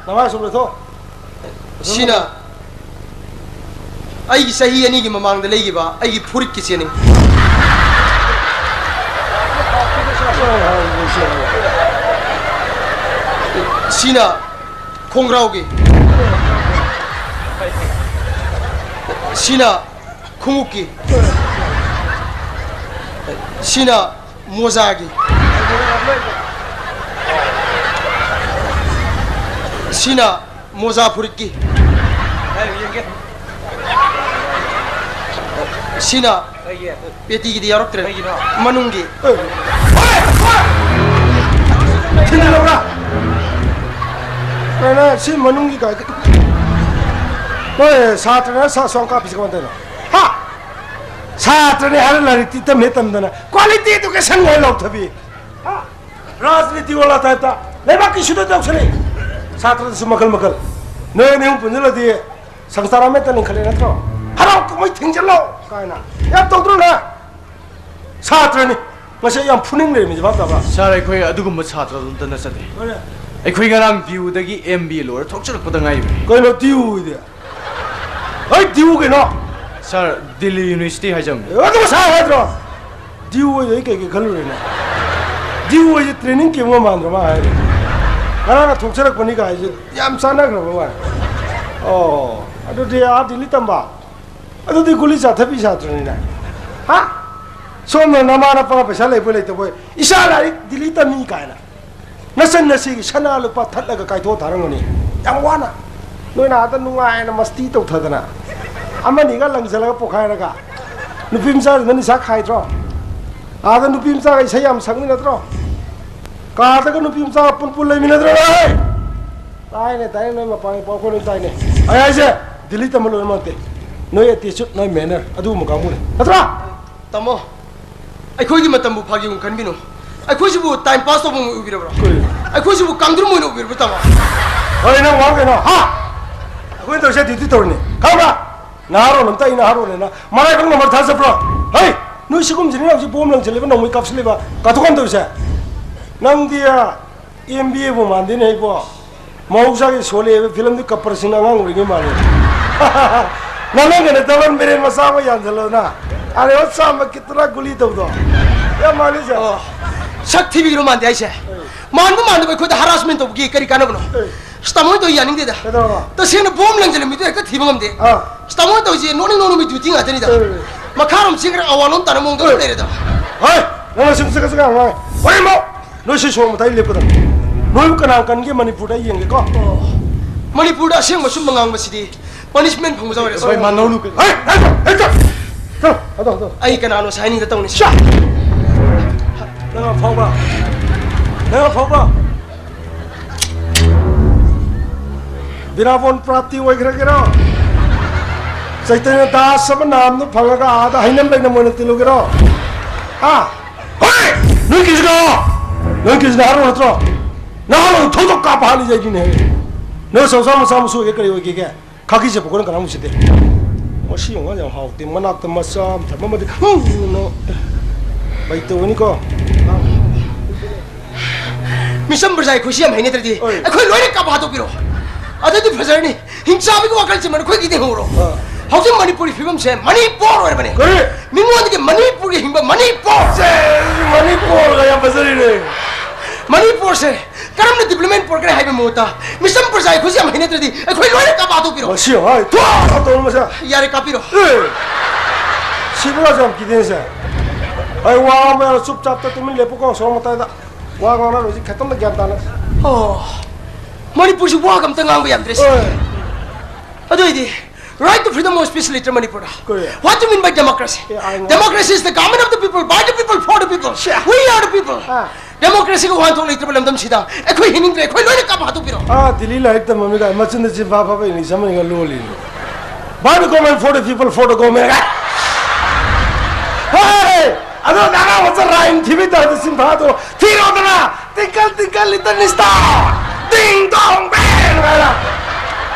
ꯅꯃꯥꯏ ꯁꯨꯝ ꯂꯩꯊꯣꯛ꯫ ꯁꯤꯅ ꯑꯩꯒꯤ ꯆꯍꯤ ꯑꯅꯤꯒꯤ ꯃꯃꯥꯡꯗ ꯂꯩꯈꯤꯕ ꯑꯩꯒꯤ ꯐꯨꯔꯤꯠꯀꯤ ꯆꯦꯅꯤ꯫ ꯁꯤꯅ ꯈꯣꯡꯒ꯭ꯔꯥꯎꯒꯤ꯫ ꯁꯤꯅ ꯈꯣꯡꯎꯞꯀꯤ꯫ ꯁꯤꯅ ꯃꯣꯖꯥꯒꯤ꯫ ꯁꯤꯅ ꯃꯣꯖꯥ ꯐꯨꯔꯤꯠꯀꯤ꯫ ꯁꯤꯅ ꯄꯦꯇꯤꯒꯤꯗꯤ ꯌꯥꯎꯔꯛꯇ꯭ꯔꯦ꯫ ꯀꯩꯒꯤꯅꯣ? ꯃꯅꯨꯡꯒꯤ꯫ ꯊꯤꯟꯖꯤꯜꯂꯧꯔꯥ? ꯀꯩꯅꯣ, ꯁꯤ ꯃꯅꯨꯡꯒꯤ ꯀꯥꯏ-, ꯅꯣꯏ ꯁꯥꯇ꯭ꯔꯅ ꯁꯥ-, ꯁꯣꯝ ꯀꯥꯞꯄꯤꯁꯤ ꯀꯃꯥꯏꯅ ꯇꯧꯔꯤꯅꯣ? ꯍꯥ? ꯁꯥꯇ꯭ꯔꯅꯦ ꯍꯥꯏꯔ ꯂꯥꯏꯔꯤꯛꯇꯤ ꯇꯝꯍꯦ ꯇꯝꯗꯅ quality education ꯍꯦꯛ ꯂꯧꯊꯕꯤ꯫ ꯍꯥ? ꯔꯥꯖꯅꯤꯇꯤ ꯋꯥꯂꯥ type ꯇ꯫ ꯂꯩꯕꯥꯛꯀꯤ ꯁꯨꯗ ꯇꯧꯁꯜꯂꯤ꯫ ꯁꯥꯇ꯭ꯔꯗꯁꯨ ꯃꯈꯜ ꯃꯈꯜ꯫ ꯅꯣꯏ ꯑꯅꯤ ꯑꯍꯨꯝ ꯄꯨꯟꯁꯤꯜꯂꯗꯤ ꯁꯪꯁꯥꯔ ꯑꯃꯠꯇ ꯂꯤꯡꯈꯠꯂꯦ ꯅꯠꯇ꯭ꯔꯣ? ꯍꯔꯥꯎ ꯀꯨꯝꯍꯩ ꯊꯤꯡꯖꯤꯜꯂꯣ ꯀꯥꯏꯅ ꯌꯥꯝ ꯇꯧꯗ꯭ꯔꯣ ꯅꯪ? ꯁꯥꯇ꯭ꯔꯅꯤ꯫ ꯉꯁꯤ ꯌꯥꯝ ꯐꯨꯅꯤꯡ ꯂꯩꯔꯝꯃꯤꯁꯦ, ꯚꯥꯞ ꯇꯥꯕ꯭ꯔꯥ? ꯁꯥꯔ, ꯑꯩꯈꯣꯏ ꯑꯗꯨꯒꯨꯝꯕ ꯁꯥꯇ꯭ꯔꯗꯨ ꯑꯝꯇ ꯅꯠꯆꯗꯦ꯫ ꯍꯣꯏꯅꯦ꯫ ꯑꯩꯈꯣꯏ ꯉꯔꯥꯡ ꯗꯤꯌꯨꯗꯒꯤ ꯑꯦꯝ ꯕꯤ ꯑꯦ ꯂꯣꯏꯔ ꯊꯣꯛꯆꯔꯛꯄꯗ ꯉꯥꯏꯔꯤꯕꯅꯤ꯫ ꯀꯩꯅꯣ ꯗꯤꯌꯨꯗꯤ? ꯍꯣꯏ, ꯗꯤꯌꯨ ꯀꯩꯅꯣ? ꯁꯥꯔ, ꯗꯤꯜꯂꯤ ꯌꯨꯅꯤꯚꯔꯁꯤꯇꯤ ꯍꯥꯏꯖꯕꯅꯤ꯫ ꯑꯦ, ꯑꯗꯨ ꯁꯥꯔ ꯍꯥꯏꯗ꯭ꯔꯣ? ꯗꯤꯌꯨ ꯍꯥꯏꯁꯦ ꯑꯩ ꯀꯩꯀꯩ ꯈꯜꯂꯨꯔꯦꯅꯦ? ꯗꯤꯌꯨ ꯍꯥꯏꯁꯦ ꯇ꯭ꯔꯦꯅꯤꯡ ꯀꯦꯝꯞ ꯑꯃ ꯃꯥꯟꯗ꯭ꯔꯣ ꯃꯥ ꯍꯥꯏꯗꯣ? ꯉꯔꯥꯡꯅ ꯊꯣꯛꯆꯔꯛꯄꯅꯤ ꯀꯥꯏꯁꯦ ꯌꯥꯝ ꯆꯥꯟꯅꯈ꯭ꯔꯕ ꯋꯥꯅꯤ꯫ ꯑꯣ, ꯑꯗꯨꯗꯤ ꯑꯥ ꯗꯤꯜꯂꯤ ꯇꯝꯕ? ꯑꯗꯨꯗꯤ ꯒꯨꯂꯤ ꯆꯥꯊꯕꯤ ꯁꯥꯇ꯭ꯔꯅꯤꯅꯦ꯫ ꯍꯥ? ꯁꯣꯝꯅ ꯅꯃꯥ ꯅꯄꯥ ꯄꯩꯁꯥ ꯂꯩꯕꯣꯏ ꯂꯩꯇꯕꯣꯏ, "ꯏꯆꯥ ꯂꯥꯏꯔꯤꯛ ꯗꯤꯜꯂꯤ ꯇꯝꯃꯤ" ꯀꯥꯏꯅ ꯅꯆꯟ ꯅꯁꯤꯒꯤ ꯁꯅꯥ ꯂꯨꯄꯥ ꯊꯠꯂꯒ ꯀꯥꯏꯊꯣꯛꯑ ꯊꯥꯔꯝꯒꯅꯤ꯫ ꯌꯥꯝ ꯋꯥꯅ꯫ ꯅꯣꯏꯅ ꯑꯥꯗ ꯅꯨꯡꯉꯥꯏꯅ ꯃꯁꯇꯤ ꯇꯧꯊꯗꯅ, ꯑꯃꯅꯤꯒ ꯂꯪꯁꯤꯜꯂꯒ ꯄꯣꯈꯥꯏꯔꯒ, ꯅꯨꯄꯤ ꯃꯆꯥꯁꯤꯡꯗ ꯅꯤꯁꯥ ꯈꯥꯏꯗ꯭ꯔꯣ? ꯑꯥꯗ ꯅꯨꯄꯤ ꯃꯆꯥꯒ ꯏꯁꯩ ꯌꯥꯝ ꯁꯛꯃꯤꯟꯅꯗ꯭ꯔꯣ? ꯀꯥꯗꯒ ꯅꯨꯄꯤ ꯃꯆꯥꯒ ꯄꯨꯟ ꯄꯨꯟ ꯂꯩꯃꯤꯟꯅꯗ꯭ꯔꯣ ꯅꯣꯏ? ꯇꯥꯏꯅꯦ, ꯇꯥꯏꯅꯦ, ꯅꯣꯏ ꯃꯄꯥꯟꯒꯤ ꯄꯥꯎ ꯑꯩꯈꯣꯏ ꯂꯣꯏ ꯇꯥꯏꯅꯦ꯫ ꯑꯩ ꯍꯥꯏꯁꯦ, ꯗꯤꯜꯂꯤ ꯇꯝꯕ ꯂꯣꯏꯅꯃꯛ ꯅꯠꯇꯦ꯫ ꯅꯣꯏ attitude, ꯅꯣꯏ manner, ꯑꯗꯨꯒꯨꯝꯕ ꯀꯥꯡꯕꯨꯅꯦ꯫ ꯅꯠꯇ꯭ꯔꯥ? ꯇꯥꯃꯣ, ꯑꯩꯈꯣꯏꯒꯤ ꯃꯇꯝꯕꯨ ꯐꯥꯒꯤ ꯑꯣꯏꯅ ꯈꯟꯕꯤꯅꯨ꯫ ꯑꯩꯈꯣꯏꯁꯤꯕꯨ time pass ꯇꯧꯐꯝ ꯑꯣꯏꯅ ꯎꯕꯤꯔꯕ꯭ꯔꯣ? ꯀꯔꯤ? ꯑꯩꯈꯣꯏꯁꯤꯕꯨ ꯀꯥꯡꯗ꯭ꯔꯨꯝ ꯑꯣꯏꯅ ꯎꯕꯤꯔꯕ꯭ꯔꯣ, ꯇꯥꯃꯣ? ꯍꯣꯏ, ꯅꯪ ꯋꯥ ꯀꯩꯅꯣ? ꯍꯥ? ꯑꯩꯈꯣꯏꯅ ꯇꯧꯔꯤꯁꯦ duty ꯇꯧꯔꯤꯅꯦ꯫ ꯈꯪꯕ꯭ꯔꯥ? ꯅꯍꯥꯔꯣꯜ ꯑꯝꯇ ꯑꯩ ꯅꯍꯥꯔꯣꯜꯅꯦꯅ ꯃꯔꯥꯏꯕꯛ ꯅꯃꯔ ꯊꯥꯖꯕ꯭ꯔꯣ? ꯍꯩ! ꯅꯣꯏ ꯁꯤꯒꯨꯝꯁꯤꯅꯤ ꯍꯧꯖꯤꯛ ꯕꯣꯝ ꯂꯪꯁꯤꯜꯂꯤꯕ, ꯅꯣꯡꯃꯩ ꯀꯥꯞꯁꯤꯜꯂꯤꯕ, ꯀꯥꯊꯣꯛ ꯀꯥꯟ ꯇꯧꯔꯤꯁꯦ꯫ ꯅꯪꯗꯤ, ꯑ, ꯑꯦꯝ ꯕꯤ ꯑꯦꯕꯨ ꯃꯥꯟꯗꯦꯅꯦ ꯑꯩꯕꯣ꯫ ꯃꯍꯧꯁꯥꯒꯤ ꯁꯣꯜꯂꯦ ꯍꯥꯏꯕ ꯐꯤꯂꯝꯗꯨ ꯀꯞꯄꯔꯁꯤꯡꯅ ꯑꯉꯥꯡ ꯑꯣꯏꯔꯤꯉꯩ ꯃꯥꯜꯂꯦ꯫ ꯅꯪ ꯅꯪꯒꯅ ꯗꯕꯜ ꯃꯤꯔꯦꯟ ꯃꯆꯥ ꯑꯃ ꯌꯥꯟꯁꯤꯜꯂꯣꯗꯅ꯫ ꯑꯔꯦ, ꯑꯣ, ꯆꯥꯝꯃ ꯀꯤꯠꯇꯅ ꯒꯨꯂꯤ ꯇꯧꯗꯣ꯫ ꯌꯥꯝ ꯃꯥꯜꯂꯤꯁꯦ꯫ ꯑꯣ, ꯁꯛ ꯊꯤꯕꯤꯒꯤꯔꯣ ꯃꯥꯟꯗꯦ ꯍꯥꯏꯁꯦ? ꯃꯥꯟꯕ ꯃꯥꯟꯗꯕ ꯑꯩꯈꯣꯏꯗ harassment ꯇꯧꯕꯒꯤ ꯀꯔꯤ ꯀꯥꯟꯅꯕꯅꯣ? ꯑꯦ꯫ ꯑꯁ, ꯇꯥꯃꯣ ꯍꯣꯏ ꯇꯧ ꯌꯥꯅꯤꯡꯗꯦꯗ꯫ ꯀꯩꯗꯧꯔꯕ? ꯇꯁꯦꯡꯅ ꯕꯣꯝ ꯂꯪꯁꯤꯜꯂꯝꯃꯤꯗꯨ ꯍꯦꯛꯇ ꯊꯤꯕ ꯉꯝꯗꯦ꯫ ꯑꯥ꯫ ꯑꯁ, ꯇꯥꯃꯣ ꯍꯣꯏ ꯇꯧꯔꯤꯁꯦ ꯅꯣꯛꯅꯤꯡ ꯅꯣꯛꯅꯤꯡꯕ duty ꯉꯥꯛꯇꯅꯤꯗ꯫ ꯑꯦ꯫ ꯃꯈꯥꯔꯣꯝ ꯆꯦꯟꯈ꯭ꯔ ꯑꯋꯥꯂꯣꯝ ꯇꯥꯅ ꯃꯑꯣꯡꯗ ꯑꯗꯨꯝ ꯂꯩꯔꯦꯗ꯫ ꯍꯣꯏ, ꯅꯪꯅ ꯁꯨꯝ ꯆꯒꯠ ꯆꯒꯠ ꯉꯥꯡꯉꯦ꯫ ꯍꯣꯔꯦꯟꯃꯛ ꯅꯣꯏ ꯁꯤ ꯁꯣꯔꯣꯛ ꯃꯇꯥꯏ ꯂꯦꯞꯀꯗꯕꯅꯤ꯫ ꯅꯣꯏꯕꯨ ꯀꯅꯥ ꯀꯟꯒꯦ ꯃꯅꯤꯄꯨꯔꯗ ꯑꯩ ꯌꯦꯡꯒꯦꯀꯣ꯫ ꯑꯣ, ꯃꯅꯤꯄꯨꯔꯗ ꯑꯁꯦꯡꯕ ꯑꯆꯨꯝꯕ ꯉꯥꯡꯕꯁꯤꯗꯤ punishment ꯐꯪꯕ ꯌꯥꯎꯔꯦ꯫ ꯍꯣꯏ, ꯃꯥ ꯅꯧꯅꯨ ꯀꯩꯅꯣ꯫ ꯍꯦ, ꯍꯦ, ꯍꯦ, ꯆꯠ꯫ ꯆꯠꯂꯣ, ꯑꯗꯣ, ꯑꯗꯣ꯫ ꯑꯩ ꯀꯅꯥꯅꯣ signing ꯇꯧꯅꯤ? ꯁ꯭ꯌꯥ! ꯅꯪ ꯑꯐꯥꯎꯕ꯫ ꯅꯪ ꯑꯐꯥꯎꯕ꯫ ꯕꯤꯔꯥꯕꯣꯟ ꯄ꯭ꯔꯥꯞꯇꯤ ꯑꯣꯏꯈ꯭ꯔꯒꯦꯔꯣ? ꯆꯩꯇꯟꯌ ꯗꯥꯁ ꯑꯃ ꯅꯥꯝꯗꯣ ꯐꯪꯉꯒ ꯑꯥꯗ ꯍꯩꯅꯝ ꯂꯩꯅꯝ ꯑꯣꯏꯅ ꯇꯤꯜꯂꯨꯒꯦꯔꯣ? ꯍꯥ? ꯍꯣꯏ! ꯅꯣꯏ ꯀꯤꯁꯤꯅ! ꯅꯣꯏ ꯀꯤꯁꯤꯅ ꯍꯥꯏꯔꯣ ꯅꯠꯇ꯭ꯔꯣ? ꯅꯍꯥꯟ ꯊꯧꯗꯣꯛ ꯀꯥꯞꯄ ꯍꯥꯠꯂꯤꯁꯦ ꯑꯩꯅꯤꯅꯦ꯫ ꯅꯪ ꯁꯪꯁꯥꯔ ꯃꯆꯥ ꯃꯁꯨ ꯑꯣꯏꯒꯦ ꯀꯔꯤ ꯑꯣꯏꯒꯦꯒꯦ? ꯈꯥꯀꯤ ꯆꯠꯄ ꯈꯣꯠꯅ ꯀꯅꯥꯃꯨꯛ ꯁꯤꯗꯦ꯫ ꯃꯁꯤ ꯌꯦꯡꯉꯨ ꯌꯥꯝ ꯍꯥꯎꯇꯦ꯫ ꯃꯅꯥꯛꯇ ꯃꯆꯥ ꯑꯃ ꯊꯝꯃꯝꯃꯗꯤ꯫ ꯎꯝ, ꯅꯣ꯫ ꯕꯩ ꯇꯧꯒꯅꯤꯀꯣ꯫ ꯃꯤꯆꯝ ꯄ꯭ꯔꯖꯥ ꯑꯩꯈꯣꯏꯁꯤ ꯌꯥꯝ ꯍꯩꯅꯗ꯭ꯔꯗꯤ ꯑꯣꯏ꯫ ꯑꯩꯈꯣꯏ ꯂꯣꯏꯅ ꯀꯥꯞꯄ ꯍꯥꯠꯇꯣꯛꯄꯤꯔꯣ꯫ ꯑꯗꯨꯗꯤ ꯐꯖꯔꯅꯤ꯫ ꯍꯤꯡꯆꯥꯕꯒꯤ ꯋꯥꯈꯜꯁꯦ ꯃꯈꯣꯏꯒꯤꯗꯤ ꯍꯧꯔꯣ꯫ ꯑꯥ꯫ ꯍꯧꯖꯤꯛ ꯃꯅꯤꯄꯨꯔꯒꯤ ꯐꯤꯕꯝꯁꯦ ꯃꯅꯤꯄꯨꯔ ꯑꯣꯏꯔꯕꯅꯦ꯫ ꯀꯔꯤ? ꯃꯤꯉꯣꯟꯗꯒꯤ ꯃꯅꯤꯄꯨꯔꯒꯤ ꯍꯤꯡꯕ ꯃꯅꯤꯄꯨꯔ꯫ ꯁꯦ, ꯃꯅꯤꯄꯨꯔꯒ ꯌꯥꯝ ꯐꯖꯔꯤꯅꯦ꯫ ꯃꯅꯤꯄꯨꯔꯁꯦ ꯀꯔꯝꯅ ꯗꯤꯕ꯭ꯂꯞꯃꯦꯟ ꯄꯨꯔꯛꯀꯅꯤ ꯍꯥꯏꯕ ꯃꯍꯨꯠꯇ ꯃꯤꯆꯝ ꯄ꯭ꯔꯖꯥ ꯑꯩꯈꯣꯏꯁꯦ ꯌꯥꯝ ꯍꯩꯅꯗ꯭ꯔꯗꯤ ꯑꯩꯈꯣꯏ ꯂꯣꯏꯅ ꯀꯥꯞꯄ ꯍꯥꯠꯇꯣꯛꯄꯤꯔꯣ꯫ ꯃꯁꯤ ꯍꯥꯏ ꯊꯨ ꯇꯧꯔꯣ ꯃꯁꯤ꯫ ꯌꯥꯔꯦ, ꯀꯥꯞꯄꯤꯔꯣ꯫ ꯑꯦ! ꯁꯤꯕ ꯌꯥꯝ ꯀꯤꯗꯦꯁꯦ꯫ ꯑꯩ ꯋꯥ ꯑꯃ ꯌꯥꯔꯣꯏ, ꯆꯨꯞ ꯆꯥꯞꯇ ꯇꯨꯃꯤꯟ ꯂꯦꯞꯄꯨꯀꯣ, ꯁꯣꯔꯣꯛ ꯃꯇꯥꯏꯗ꯫ ꯋꯥ ꯉꯥꯡꯅꯔꯣꯏꯁꯤ ꯈꯤꯇꯪꯗ ꯒ꯭ꯌꯥꯟ ꯇꯥꯅ꯫ ꯑꯣ, ꯃꯅꯤꯄꯨꯔꯁꯤ ꯋꯥꯒ ꯑꯝꯇ ꯉꯥꯡꯕ ꯌꯥꯝꯗ꯭ꯔꯦ ꯁꯤ꯫ ꯑꯣꯏ꯫ ꯑꯗꯨ ꯑꯣꯏꯗꯤ, right to freedom of speech ꯂꯩꯇ꯭ꯔ ꯃꯅꯤꯄꯨꯔꯗ? ꯀꯔꯤ? What do you mean by democracy? ꯑꯦ, ꯑꯥꯏ ꯉꯥꯡ- Democracy is the government of the people, by the people, for the people. Say. We are the people. ꯑꯥ꯫ Democracyꯒꯤ ꯋꯥꯍꯟꯊꯣꯛ ꯂꯩꯇ꯭ꯔꯕ ꯂꯝꯗꯝꯁꯤꯗ ꯑꯩꯈꯣꯏ ꯍꯤꯡꯅꯤꯡꯗ꯭ꯔꯦ, ꯑꯩꯈꯣꯏ ꯂꯣꯏꯅ ꯀꯥꯞꯄ ꯍꯥꯠꯇꯣꯛꯄꯤꯔꯣ꯫ ꯑꯥ, ꯗꯤꯜꯂꯤ ꯂꯥꯏꯔꯤꯛ ꯇꯝꯃꯝꯃꯤ ꯀꯥꯏ ꯃꯆꯤꯟꯗ ꯆꯤꯟꯐꯥ ꯐꯥꯕ ꯏꯪꯂꯤꯁ ꯑꯃ ꯏꯪꯉ ꯂꯣꯜꯂꯤꯅꯤ꯫ By the government, for the people, for the government. ꯍꯦ! ꯑꯗꯣ ꯅꯅꯥ ꯃꯆꯥ ꯔꯥꯏꯝ ꯊꯤꯕꯤ ꯇꯥꯔꯗꯤ ꯆꯤꯟꯐꯥꯗꯣ ꯊꯤꯔꯣꯗꯅ! Tinkle, tinkle, little star! Ding dong bell! ꯍꯥꯏꯅ꯫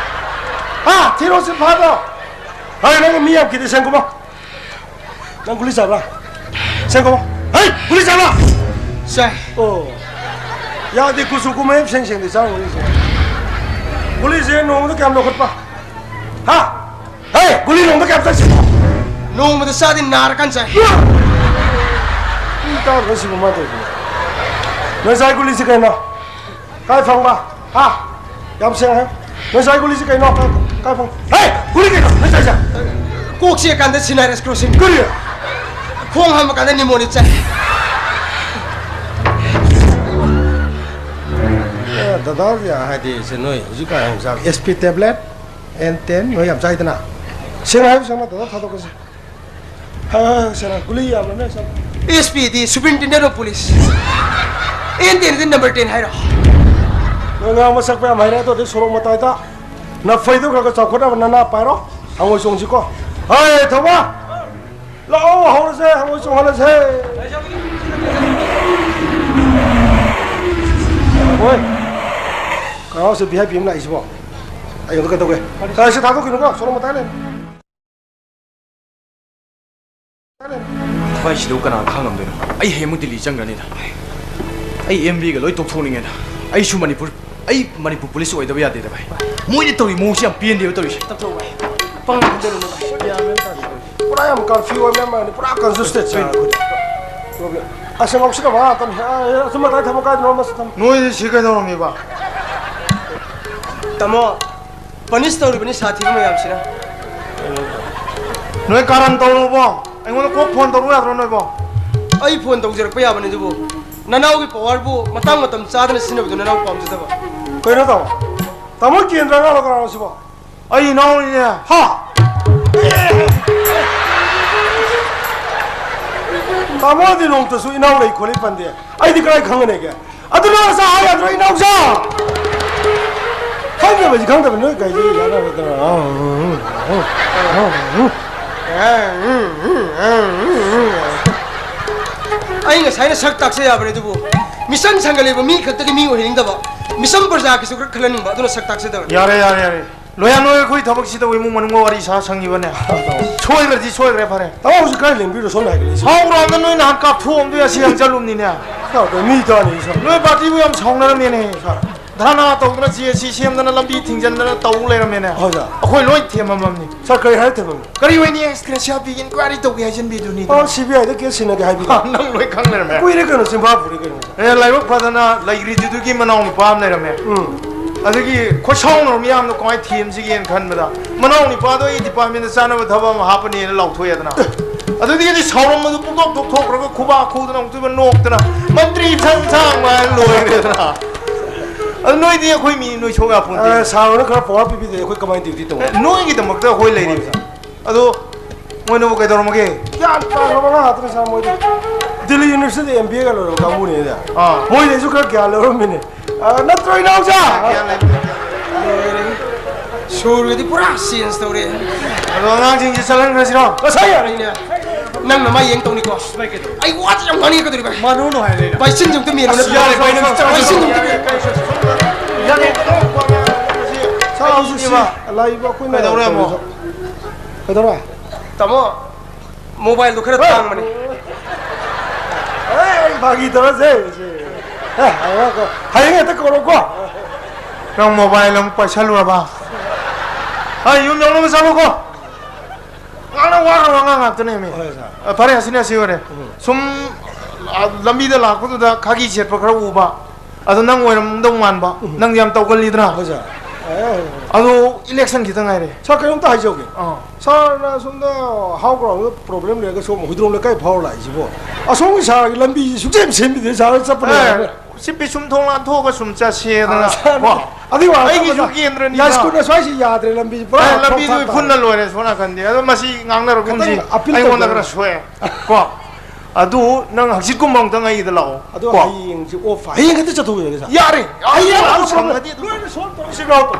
ꯍꯥ? ꯊꯤꯔꯣ ꯆꯤꯟꯐꯥꯗꯣ! ꯍꯣꯏ, ꯅꯪ ꯃꯤ ꯌꯥꯝ ꯀꯤꯗꯦ, ꯁꯦꯡꯀꯨꯃꯥ꯫ ꯅꯪ ꯒꯨꯂꯤ ꯆꯥꯕ꯭ꯔꯥ? ꯁꯦꯡꯀꯨꯃꯥ꯫ ꯍꯩ! ꯒꯨꯂꯤ ꯆꯥꯕ꯭ꯔꯥ? ꯆꯥꯏ꯫ ꯑꯣ꯫ ꯌꯥꯗꯦ, ꯀꯨꯆꯨ ꯀꯨꯃꯦꯟ ꯁꯦꯡ ꯁꯦꯡꯗꯦ, ꯆꯥ ꯒꯨꯂꯤꯁꯦ꯫ ꯒꯨꯂꯤꯁꯦ ꯅꯣꯡꯃꯗ ꯀꯌꯥꯝ ꯂꯧꯈꯠꯄ? ꯍꯥ? ꯍꯦ, ꯒꯨꯂꯤ ꯅꯣꯡꯃꯗ ꯀꯌꯥꯝ ꯆꯥꯁꯤꯟꯕ? ꯅꯣꯡꯃꯗ ꯆꯥꯗꯤ ꯅꯥꯔꯀꯥꯟ ꯆꯥꯏ꯫ ꯃꯤ ꯇꯥꯗ꯭ꯔꯣ ꯁꯤꯕꯨ ꯃꯥ ꯇꯧꯔꯤꯁꯤꯕꯣ? ꯅꯣꯏ ꯆꯥꯏ ꯒꯨꯂꯤꯁꯤ ꯀꯩꯅꯣ? ꯀꯥꯏ ꯐꯪꯕ? ꯍꯥ? ꯌꯥꯝ ꯁꯦꯡꯅ ꯍꯥꯏꯌꯨ꯫ ꯅꯣꯏ ꯆꯥꯏ ꯒꯨꯂꯤꯁꯤ ꯀꯩꯅꯣ? ꯀꯥꯏ, ꯀꯥꯏ ꯐꯪ-, ꯍꯦ! ꯒꯨꯂꯤ ꯀꯩꯅꯣ? ꯅꯣꯏ ꯆꯥꯏꯁꯦ? ꯀꯣꯛ ꯆꯤꯛꯑꯀꯥꯟꯗ ꯁꯤꯅꯥꯏꯔꯁ ꯀ꯭ꯔꯣꯁꯤꯟ꯫ ꯀꯔꯤ? ꯈꯣꯡ ꯍꯥꯝꯃꯀꯥꯟꯗ ꯅꯤꯃꯣꯅꯤꯛ ꯆꯥꯏ꯫ ꯑꯦ, ꯗꯗꯥ, ꯍꯥꯏꯗꯤ ꯁꯦ ꯅꯣꯏ ꯍꯧꯖꯤꯛꯀꯥꯟ ꯌꯥꯝ ꯆꯥꯕ S P tablet, N ten ꯅꯣꯏ ꯌꯥꯝ ꯆꯥꯏꯗꯅ? ꯁꯦꯡꯅ ꯍꯥꯏꯌꯨ, ꯁꯦꯡꯅ ꯗꯗꯥ ꯊꯥꯗꯣꯛꯀꯁꯦ꯫ ꯍꯥ, ꯁꯦꯡꯅ ꯒꯨꯂꯤ ꯌꯥꯝꯅ ꯅꯣꯏ ꯆꯥꯕ꯫ S P D Superintendent of Police꯫ N ten D number ten ꯍꯥꯏꯔꯣ? ꯅꯣꯏ ꯉꯥꯡꯕ ꯁꯛꯄ ꯌꯥꯝ ꯍꯩꯔꯦ, ꯑꯗꯨꯗꯤ ꯁꯣꯔꯣꯛ ꯃꯇꯥꯏꯗ ꯅꯐꯩꯗꯣ ꯈꯔ ꯈꯔ ꯆꯥꯎꯈꯠꯅꯕ ꯅꯅꯥ ꯄꯥꯏꯔꯣ꯫ ꯍꯪꯉꯣꯏ ꯆꯣꯡꯁꯤꯀꯣ꯫ ꯍꯣꯏ, ꯊꯧꯕ! ꯂꯥꯛꯑꯣ, ꯍꯧꯔꯁꯦ, ꯍꯪꯉꯣꯏ ꯆꯣꯡꯍꯜꯂꯁꯦ꯫ ꯍꯣꯏ꯫ ꯑꯁ, ꯚꯤ ꯑꯥꯏ ꯄꯤ ꯑꯃ ꯂꯥꯛꯏꯁꯤꯕꯣ꯫ ꯑꯩ ꯑꯝꯇ ꯀꯩꯗꯧꯒꯦ? ꯁꯥꯔ, ꯁꯤ ꯊꯥꯗꯣꯛꯈꯤꯅꯨꯀꯣ, ꯁꯣꯝ ꯃꯇꯥꯏ ꯂꯩ꯫ ꯊꯕꯛꯁꯤꯗꯕꯨ ꯀꯅꯥ ꯈꯥꯡꯉꯝꯗꯣꯏꯅꯣ? ꯑꯩ ꯍꯌꯦꯡꯃꯨꯛ ꯗꯤꯜꯂꯤ ꯆꯪꯈ꯭ꯔꯅꯤꯗ꯫ ꯑꯩ ꯑꯦꯝ ꯕꯤꯒ ꯂꯣꯏ ꯇꯣꯛꯊꯣꯛꯅꯤꯡꯉꯦꯗ꯫ ꯑꯩꯁꯨ ꯃꯅꯤꯄꯨꯔ, ꯑꯩ ꯃꯅꯤꯄꯨꯔ ꯄꯨꯂꯤꯁ ꯑꯣꯏꯗꯕ ꯌꯥꯗꯦꯗ, ꯚꯥꯏ꯫ ꯃꯣꯏꯅ ꯇꯧꯔꯤ ꯃꯑꯣꯡꯁꯤ ꯌꯥꯝ ꯄꯦꯟꯗꯦꯕ ꯇꯧꯔꯤꯁꯦ꯫ ꯇꯞꯊꯧ, ꯚꯥꯏ꯫ ꯄꯪꯅ ꯈꯟꯖꯜꯂꯨꯅꯨ, ꯚꯥꯏ꯫ ꯄꯨꯔꯥ ꯌꯥꯝ ꯀꯟꯐ꯭ꯌꯨꯁ ꯑꯣꯏꯕ ꯌꯥꯝ ꯃꯥꯜꯂꯦ꯫ ꯄꯨꯔꯥ ꯀꯟꯐ꯭ꯌꯨꯁ ꯁ꯭ꯇꯦꯠ ꯆꯠꯂꯦ ꯑꯩꯈꯣꯏꯗꯤ꯫ ꯄ꯭ꯔꯣꯕ꯭ꯂꯦꯝ꯫ ꯑꯁ, ꯉꯥꯎꯁꯤꯟꯅꯕ ꯉꯥꯛꯇꯅꯤ꯫ ꯑ, ꯑ, ꯑꯆꯨꯝ ꯑꯇꯥꯏ ꯊꯝꯃꯣ꯫ ꯀꯥꯏꯗꯅꯣ ꯑꯃꯁꯨ ꯊꯝꯃꯣ꯫ ꯅꯣꯏꯗꯤ ꯁꯤ ꯀꯩꯗꯧꯔꯝꯃꯤꯕ? ꯇꯥꯃꯣ, ꯄꯅꯤꯁ ꯇꯧꯔꯤꯕꯅꯤ ꯁꯥꯊꯤꯕ ꯃꯌꯥꯝꯁꯤꯅ꯫ ꯅꯣꯏ ꯀꯥꯔꯟ ꯇꯧꯔꯨꯕꯣ? ꯑꯩꯉꯣꯟꯗ ꯀꯣꯛ ꯐꯣꯟ ꯇꯧꯔꯛꯎ ꯌꯥꯗ꯭ꯔꯣ ꯅꯣꯏꯕꯣ? ꯑꯩ ꯐꯣꯟ ꯇꯧꯖꯔꯛꯄ ꯌꯥꯕꯅꯤ, ꯑꯗꯨꯕꯨ ꯅꯅꯥꯎꯒꯤ ꯄꯋꯥꯔꯕꯨ ꯃꯇꯥꯡ ꯃꯇꯝ ꯆꯥꯗꯅ ꯁꯤꯖꯤꯟꯅꯕꯗꯨ ꯅꯅꯥꯎ ꯄꯥꯝꯖꯗꯕ꯫ ꯀꯩꯅꯣ ꯇꯥꯃꯣ? ꯇꯥꯃꯣ ꯀꯦꯟꯗ꯭ꯔ ꯑꯉꯥꯡꯂꯣ ꯀꯅꯥꯅꯣ ꯁꯤꯕꯣ? ꯑꯩ ꯏꯅꯥꯎꯅꯤꯅꯦ꯫ ꯍꯥ? ꯇꯥꯃꯣꯗꯤ ꯅꯣꯡꯃꯇꯁꯨ ꯏꯅꯥꯎ ꯂꯩ ꯈꯣꯠꯂꯤ ꯄꯟꯗꯦ꯫ ꯑꯩꯗꯤ ꯀꯗꯥꯏ ꯈꯪꯒꯅꯤꯒꯦ? ꯑꯗꯨ ꯅꯪ ꯅꯁꯥ ꯍꯥꯏ ꯌꯥꯗ꯭ꯔꯣ, ꯏꯅꯥꯎꯆꯥ? ꯈꯪꯗꯕꯁꯤ ꯈꯪꯗꯕ ꯅꯣꯏ ꯀꯩꯁꯤ ꯌꯥꯅꯔꯗꯅ꯫ ꯑꯩ ꯉꯁꯥꯏꯅ ꯁꯛ ꯇꯥꯛꯆ ꯌꯥꯕꯅꯦ, ꯑꯗꯨꯕꯨ ꯃꯤꯆꯪ ꯁꯪꯒꯜꯂꯤꯕ ꯃꯤ ꯈꯛꯇꯒꯤ ꯃꯤ ꯑꯣꯏꯍꯟꯅꯤꯡꯗꯕ, ꯃꯤꯆꯝ ꯄ꯭ꯔꯖꯥꯒꯤꯁꯨ ꯈꯔ ꯈꯜꯍꯟꯅꯤꯡꯕ, ꯑꯗꯨꯅ ꯁꯛ ꯇꯥꯛꯆꯗꯕꯅꯤ꯫ ꯌꯥꯔꯦ, ꯌꯥꯔꯦ, ꯌꯥꯔꯦ꯫ ꯂꯣꯌꯥ, ꯅꯣꯏ ꯑꯩꯈꯣꯏ ꯊꯕꯛꯁꯤꯗ ꯏꯃꯨꯡ ꯃꯅꯨꯡꯒ ꯋꯥꯔꯤ ꯁꯥ ꯁꯪꯉꯤꯕꯅꯦ꯫ ꯁꯣꯏꯈ꯭ꯔꯗꯤ ꯁꯣꯏꯈ꯭ꯔꯦ, ꯐꯔꯦ꯫ ꯇꯥꯃꯣ, ꯍꯧꯖꯤꯛ ꯈꯔ ꯂꯦꯡꯕꯤꯔꯣ, ꯁꯣꯝꯗ ꯍꯥꯏꯒꯠꯂꯛꯏꯁꯦ꯫ ꯁꯥꯎꯔꯣꯝꯗ ꯅꯣꯏ ꯅꯍꯥꯟ ꯀꯥꯞꯊꯣꯛꯑꯝꯗꯣꯏ ꯑꯁꯤ ꯌꯥꯝ ꯆꯠꯂꯨꯝꯅꯤꯅꯦ꯫ ꯁꯥꯎꯗ ꯃꯤ ꯇꯥꯅꯤ, ꯁꯥꯎ꯫ ꯅꯣꯏ ꯄꯥꯔꯇꯤꯕꯨ ꯌꯥꯝ ꯁꯥꯎꯅꯔꯝꯃꯦꯅꯦ꯫ ꯁꯥꯎ꯫ ꯙꯔꯅꯥ ꯇꯧꯗꯅ, ꯖꯦ ꯁꯤ ꯁꯦꯝꯗꯅ, ꯂꯝꯕꯤ ꯊꯤꯡꯖꯤꯟꯗꯅ ꯇꯧ ꯂꯩꯔꯝꯃꯦꯅꯦ꯫ ꯍꯣꯏ, ꯁꯥꯔ꯫ ꯑꯩꯈꯣꯏ ꯂꯣꯏ ꯊꯦꯝꯃꯝꯃꯝꯅꯤ꯫ ꯁꯥꯔ, ꯀꯔꯤ ꯍꯥꯏꯔ ꯊꯦꯝꯃꯝꯃꯤ? ꯀꯔꯤ ꯑꯣꯏꯅꯤ? ꯑꯦꯛꯁ ꯒ꯭ꯔꯦꯁꯤꯌꯥ ꯄꯤꯒꯦ, ꯏꯟꯀ꯭ꯋꯥꯏꯔꯤ ꯇꯧꯒꯦ ꯍꯥꯏꯖꯟꯕꯤꯗꯨꯅꯤ꯫ ꯑꯣ, ꯁꯤ ꯕꯤ ꯑꯥꯏꯗ ꯀꯦꯁ ꯁꯤꯟꯅꯒꯦ ꯍꯥꯏꯕꯤꯗꯣ? ꯅꯪ ꯂꯣꯏ ꯈꯪ ꯂꯩꯔꯝꯃꯦ꯫ ꯀꯨꯏꯔꯦ ꯀꯩꯅꯣ, ꯆꯤꯟꯐꯥ ꯄꯨꯔꯦ ꯀꯩꯅꯣ꯫ ꯑꯦ, ꯂꯥꯏꯕꯛ ꯐꯗꯅ ꯂꯩꯈ꯭ꯔꯤꯗꯨꯒꯤ ꯃꯅꯥꯎ ꯅꯨꯄꯥ ꯑꯃ ꯂꯩꯔꯝꯃꯦ꯫ ꯎꯝ꯫ ꯑꯗꯒꯤ ꯈꯣꯏꯁꯥꯎꯅꯔ ꯃꯤꯌꯥꯝꯗꯣ ꯀꯃꯥꯏꯅ ꯊꯦꯝꯁꯤꯒꯦꯅ ꯈꯟꯕꯗ, ꯃꯅꯥꯎ ꯅꯨꯄꯥꯗꯣ ꯑꯩ ꯗꯤꯄꯥꯔꯠꯃꯦꯟꯗ ꯆꯥꯅꯕ ꯊꯕꯛ ꯑꯃ ꯍꯥꯞꯄꯅꯦꯅ ꯂꯥꯎꯊꯣꯛꯑꯦꯗꯅ꯫ ꯑꯗꯨꯗꯒꯤꯗꯤ ꯁꯥꯎꯔꯝꯕꯗꯨ ꯄꯨꯡꯊꯣꯛ ꯊꯣꯛꯊꯣꯛꯈ꯭ꯔꯒ ꯈꯨꯕꯥꯛ ꯈꯨꯗꯅ ꯑꯃꯨꯛꯇꯣꯏꯕ ꯅꯣꯛꯇꯅ, "ꯃꯟꯇ꯭ꯔꯤ ꯁꯪ ꯁꯥꯡꯕ" ꯍꯥꯏꯅ ꯂꯣꯏꯈ꯭ꯔꯦꯗꯅ꯫ ꯑꯗꯨ ꯅꯣꯏꯗꯤ ꯑꯩꯈꯣꯏ ꯃꯤ, ꯅꯣꯏ ꯁꯣꯛ ꯌꯥꯄꯣꯟꯇꯦ꯫ ꯑꯦ, ꯁꯥꯔ ꯍꯣꯏꯅ ꯈꯔ ꯄꯋꯥꯔ ꯄꯤꯕꯤꯗꯦ, ꯑꯩꯈꯣꯏ ꯀꯃꯥꯏꯅ ꯗ꯭ꯌꯨꯇꯤ ꯇꯧꯕ? ꯑꯦ, ꯅꯣꯏꯒꯤꯗꯃꯛꯇ ꯑꯩꯈꯣꯏ ꯂꯩꯔꯤꯕꯅꯤ꯫ ꯑꯗꯣ ꯃꯣꯏꯅꯕꯨ ꯀꯩꯗꯧꯔꯝꯃꯒꯦ? ꯒ꯭ꯌꯥꯟ ꯇꯥꯗ꯭ꯔꯕ ꯉꯥ ꯉꯥꯛꯇꯅꯤ ꯁꯥꯔ ꯃꯣꯏꯗꯤ꯫ ꯗꯤꯜꯂꯤ ꯌꯨꯅꯤꯚꯔꯁꯤꯇꯤꯗ ꯑꯦꯝ ꯕꯤ ꯑꯦꯒ ꯂꯣꯏꯔꯕ ꯀꯥꯡꯕꯨꯅꯦ ꯑꯗ꯫ ꯑꯥ꯫ ꯃꯣꯏꯗꯩꯁꯨ ꯈꯔ ꯒ꯭ꯌꯥꯟ ꯂꯧꯔꯝꯃꯤꯅꯦ꯫ ꯑ, ꯅꯠꯇ꯭ꯔꯣ, ꯏꯅꯥꯎꯆꯥ? ꯒ꯭ꯌꯥꯟ ꯂꯩꯕ ꯅꯠꯇꯦ꯫ ꯂꯣꯏꯔꯦ꯫ ꯁꯨꯔꯒꯗꯤ ꯄꯨꯔꯥ ꯆꯦꯟꯖ ꯇꯧꯔꯦ꯫ ꯑꯗꯣ ꯑꯉꯥꯡꯁꯤꯡꯁꯤ ꯆꯠꯍꯟꯈ꯭ꯔꯁꯤꯔꯣ? ꯉꯁꯥꯏ ꯌꯥꯔꯦꯅꯦ꯫ ꯅꯪꯅ ꯃꯥ ꯌꯦꯡ ꯇꯧꯅꯤꯀꯣ꯫ ꯑꯩ ꯋꯥꯁꯦ ꯌꯥꯝ ꯉꯥꯡꯅꯤꯡꯉꯛꯀꯗꯧꯔꯤꯕ꯫ ꯃꯥꯅꯨꯅꯨ ꯍꯥꯏꯔꯦꯅꯦ꯫ ꯚꯥꯏ, ꯆꯤꯟꯁꯦ ꯑꯝꯇ ꯃꯦꯜꯂꯨ꯫ ꯑꯁ, ꯌꯥꯔꯦ, ꯚꯥꯏ, ꯅꯪ ꯚꯥꯏ, ꯆꯤꯟꯁꯦ ꯑꯝꯇ ꯃꯦꯜꯂꯨ꯫ ꯁꯥꯔ, ꯍꯧꯖꯤꯛꯁꯤ ꯂꯥꯛꯏꯕ ꯑꯩꯈꯣꯏꯅ ꯀꯩꯗꯧꯔꯦ ꯑꯃꯨꯛ? ꯇꯧꯔꯤꯗꯣ꯫ ꯀꯩꯗꯧꯔꯦ? ꯇꯥꯃꯣ, ꯃꯣꯕꯥꯏꯜꯗꯨ ꯈꯔ ꯇꯥꯡꯕꯅꯤ꯫ ꯑꯦ, ꯑꯩ ꯐꯥꯒꯤ ꯇꯧꯔꯁꯦ꯫ ꯑꯦ, ꯍꯌꯦꯡ ꯍꯦꯛꯇ ꯀꯧꯔꯣꯀꯣ꯫ ꯅꯪ ꯃꯣꯕꯥꯏꯜ ꯑꯃꯨꯛ ꯄꯥꯏꯁꯜꯂꯨꯔꯕ? ꯑꯩ ꯌꯨꯝ ꯌꯧꯅꯕ ꯆꯠꯂꯣꯀꯣ꯫ ꯉꯥꯡꯅ ꯋꯥꯈ꯭ꯔꯕ ꯑꯉꯥꯡ ꯉꯥꯛꯇꯅꯦꯃꯤ꯫ ꯍꯣꯏ, ꯁꯥꯔ꯫ ꯑ, ꯐꯔꯦ, ꯑꯁꯤꯅ ꯑꯁꯤ ꯑꯣꯏꯔꯦ꯫ ꯎꯝ꯫ ꯁꯨꯝ, ꯑ, ꯂꯝꯕꯤꯗ ꯂꯥꯛꯄꯗꯨꯗ ꯈꯥꯒꯤ ꯁꯦꯠꯄ ꯈꯔ ꯎꯕ꯫ ꯑꯗꯣ ꯅꯪ ꯑꯣꯏꯔꯝꯗꯧ ꯃꯥꯟꯕ꯫ ꯎꯝ꯫ ꯅꯪꯗꯤ ꯌꯥꯝ ꯇꯧꯒꯜꯂꯤꯗꯅ꯫ ꯍꯣꯏ, ꯁꯥꯔ꯫ ꯑꯦ, ꯑꯗꯣ ꯏꯂꯦꯛꯁꯟ ꯈꯤꯇꯪ ꯉꯥꯏꯔꯦ꯫ ꯁꯥꯔ, ꯀꯩꯅꯣꯝꯇ ꯍꯥꯏꯖꯍꯧꯒꯦ꯫ ꯑꯥ꯫ ꯁꯥꯔꯅ ꯑꯁꯣꯝꯗ ꯍꯥꯎ ꯒ꯭ꯔꯥꯎꯟꯗ ꯄ꯭ꯔꯣꯕ꯭ꯂꯦꯝ ꯂꯩꯔꯒ ꯁꯣꯝ ꯍꯨꯏꯗ꯭ꯔꯣꯝ ꯂꯩꯀꯥꯏ ꯐꯥꯎꯔ ꯂꯥꯛꯏꯁꯤꯕꯣ? ꯑꯁꯣꯝꯒꯤ ꯁꯥꯔꯒꯤ ꯂꯝꯕꯤꯁꯤ ꯁꯨꯡꯁꯦꯝ ꯁꯦꯝꯕꯤꯗꯦ, ꯁꯥꯔ ꯆꯠꯄ ꯑꯦ, ꯅꯨꯡꯉꯥꯏꯕ꯭ꯔꯥ? ꯁꯤ ꯄꯤꯁꯨꯝ ꯊꯣꯡ ꯂꯥꯟꯊꯣꯛꯑꯒ ꯁꯨꯝ ꯆꯠꯁꯦꯗꯅ꯫ ꯑꯥ, ꯁꯥꯔ, ꯀꯣ? ꯑꯗꯨꯒꯤ ꯋꯥ ꯑꯩꯒꯤꯁꯨ ꯅꯠꯇꯕ ꯀꯦꯟꯗ꯭ꯔꯅꯤꯗꯅ꯫ ꯌꯥꯏꯁ꯭ꯀꯨꯜ ꯑꯁ꯭ꯋꯥꯏꯁꯤ ꯌꯥꯗ꯭ꯔꯦ, ꯂꯝꯕꯤꯁꯤ ꯄꯨꯔꯥ ꯑꯦ, ꯂꯝꯕꯤꯗꯨ ꯐ꯭ꯂꯣꯞ ꯇꯥꯔꯦ꯫ ꯏꯐꯨꯟꯅ ꯂꯣꯏꯔꯦ ꯁꯣꯝ ꯅꯥꯀꯟꯗꯤ꯫ ꯑꯗꯣ ꯃꯁꯤ ꯉꯥꯡꯅꯔꯒꯨꯝꯁꯤ꯫ ꯈꯤꯇꯪ ꯑꯄꯤꯜ ꯑꯩꯉꯣꯟꯗ ꯇꯧꯖꯔꯦ꯫ ꯈꯔ ꯁꯣꯛꯑꯦ꯫ ꯀꯣ? ꯑꯗꯨ ꯅꯪ ꯍꯪꯆꯤꯠꯀꯨꯝꯕ ꯑꯃꯨꯛꯇꯪ ꯑꯩꯒꯤꯗ ꯂꯥꯛꯑꯣ꯫ ꯑꯗꯣ ꯀꯣ? ꯍꯌꯦꯡꯁꯤ ꯑꯣꯐ, ꯍꯌꯦꯡ ꯍꯦꯛꯇ ꯆꯠꯊꯣꯛꯎꯔꯒꯦ, ꯁꯥꯔ꯫ ꯌꯥꯔꯦ꯫ ꯍꯌꯦꯡ ꯍꯌꯦꯡ ꯑꯃꯨꯛ ꯁꯪꯉꯗꯤ ꯑꯗꯨꯝ ꯂꯣꯏꯅ ꯁꯣꯜꯕ ꯇꯧꯔꯁꯤ, ꯂꯥꯛꯑꯣ꯫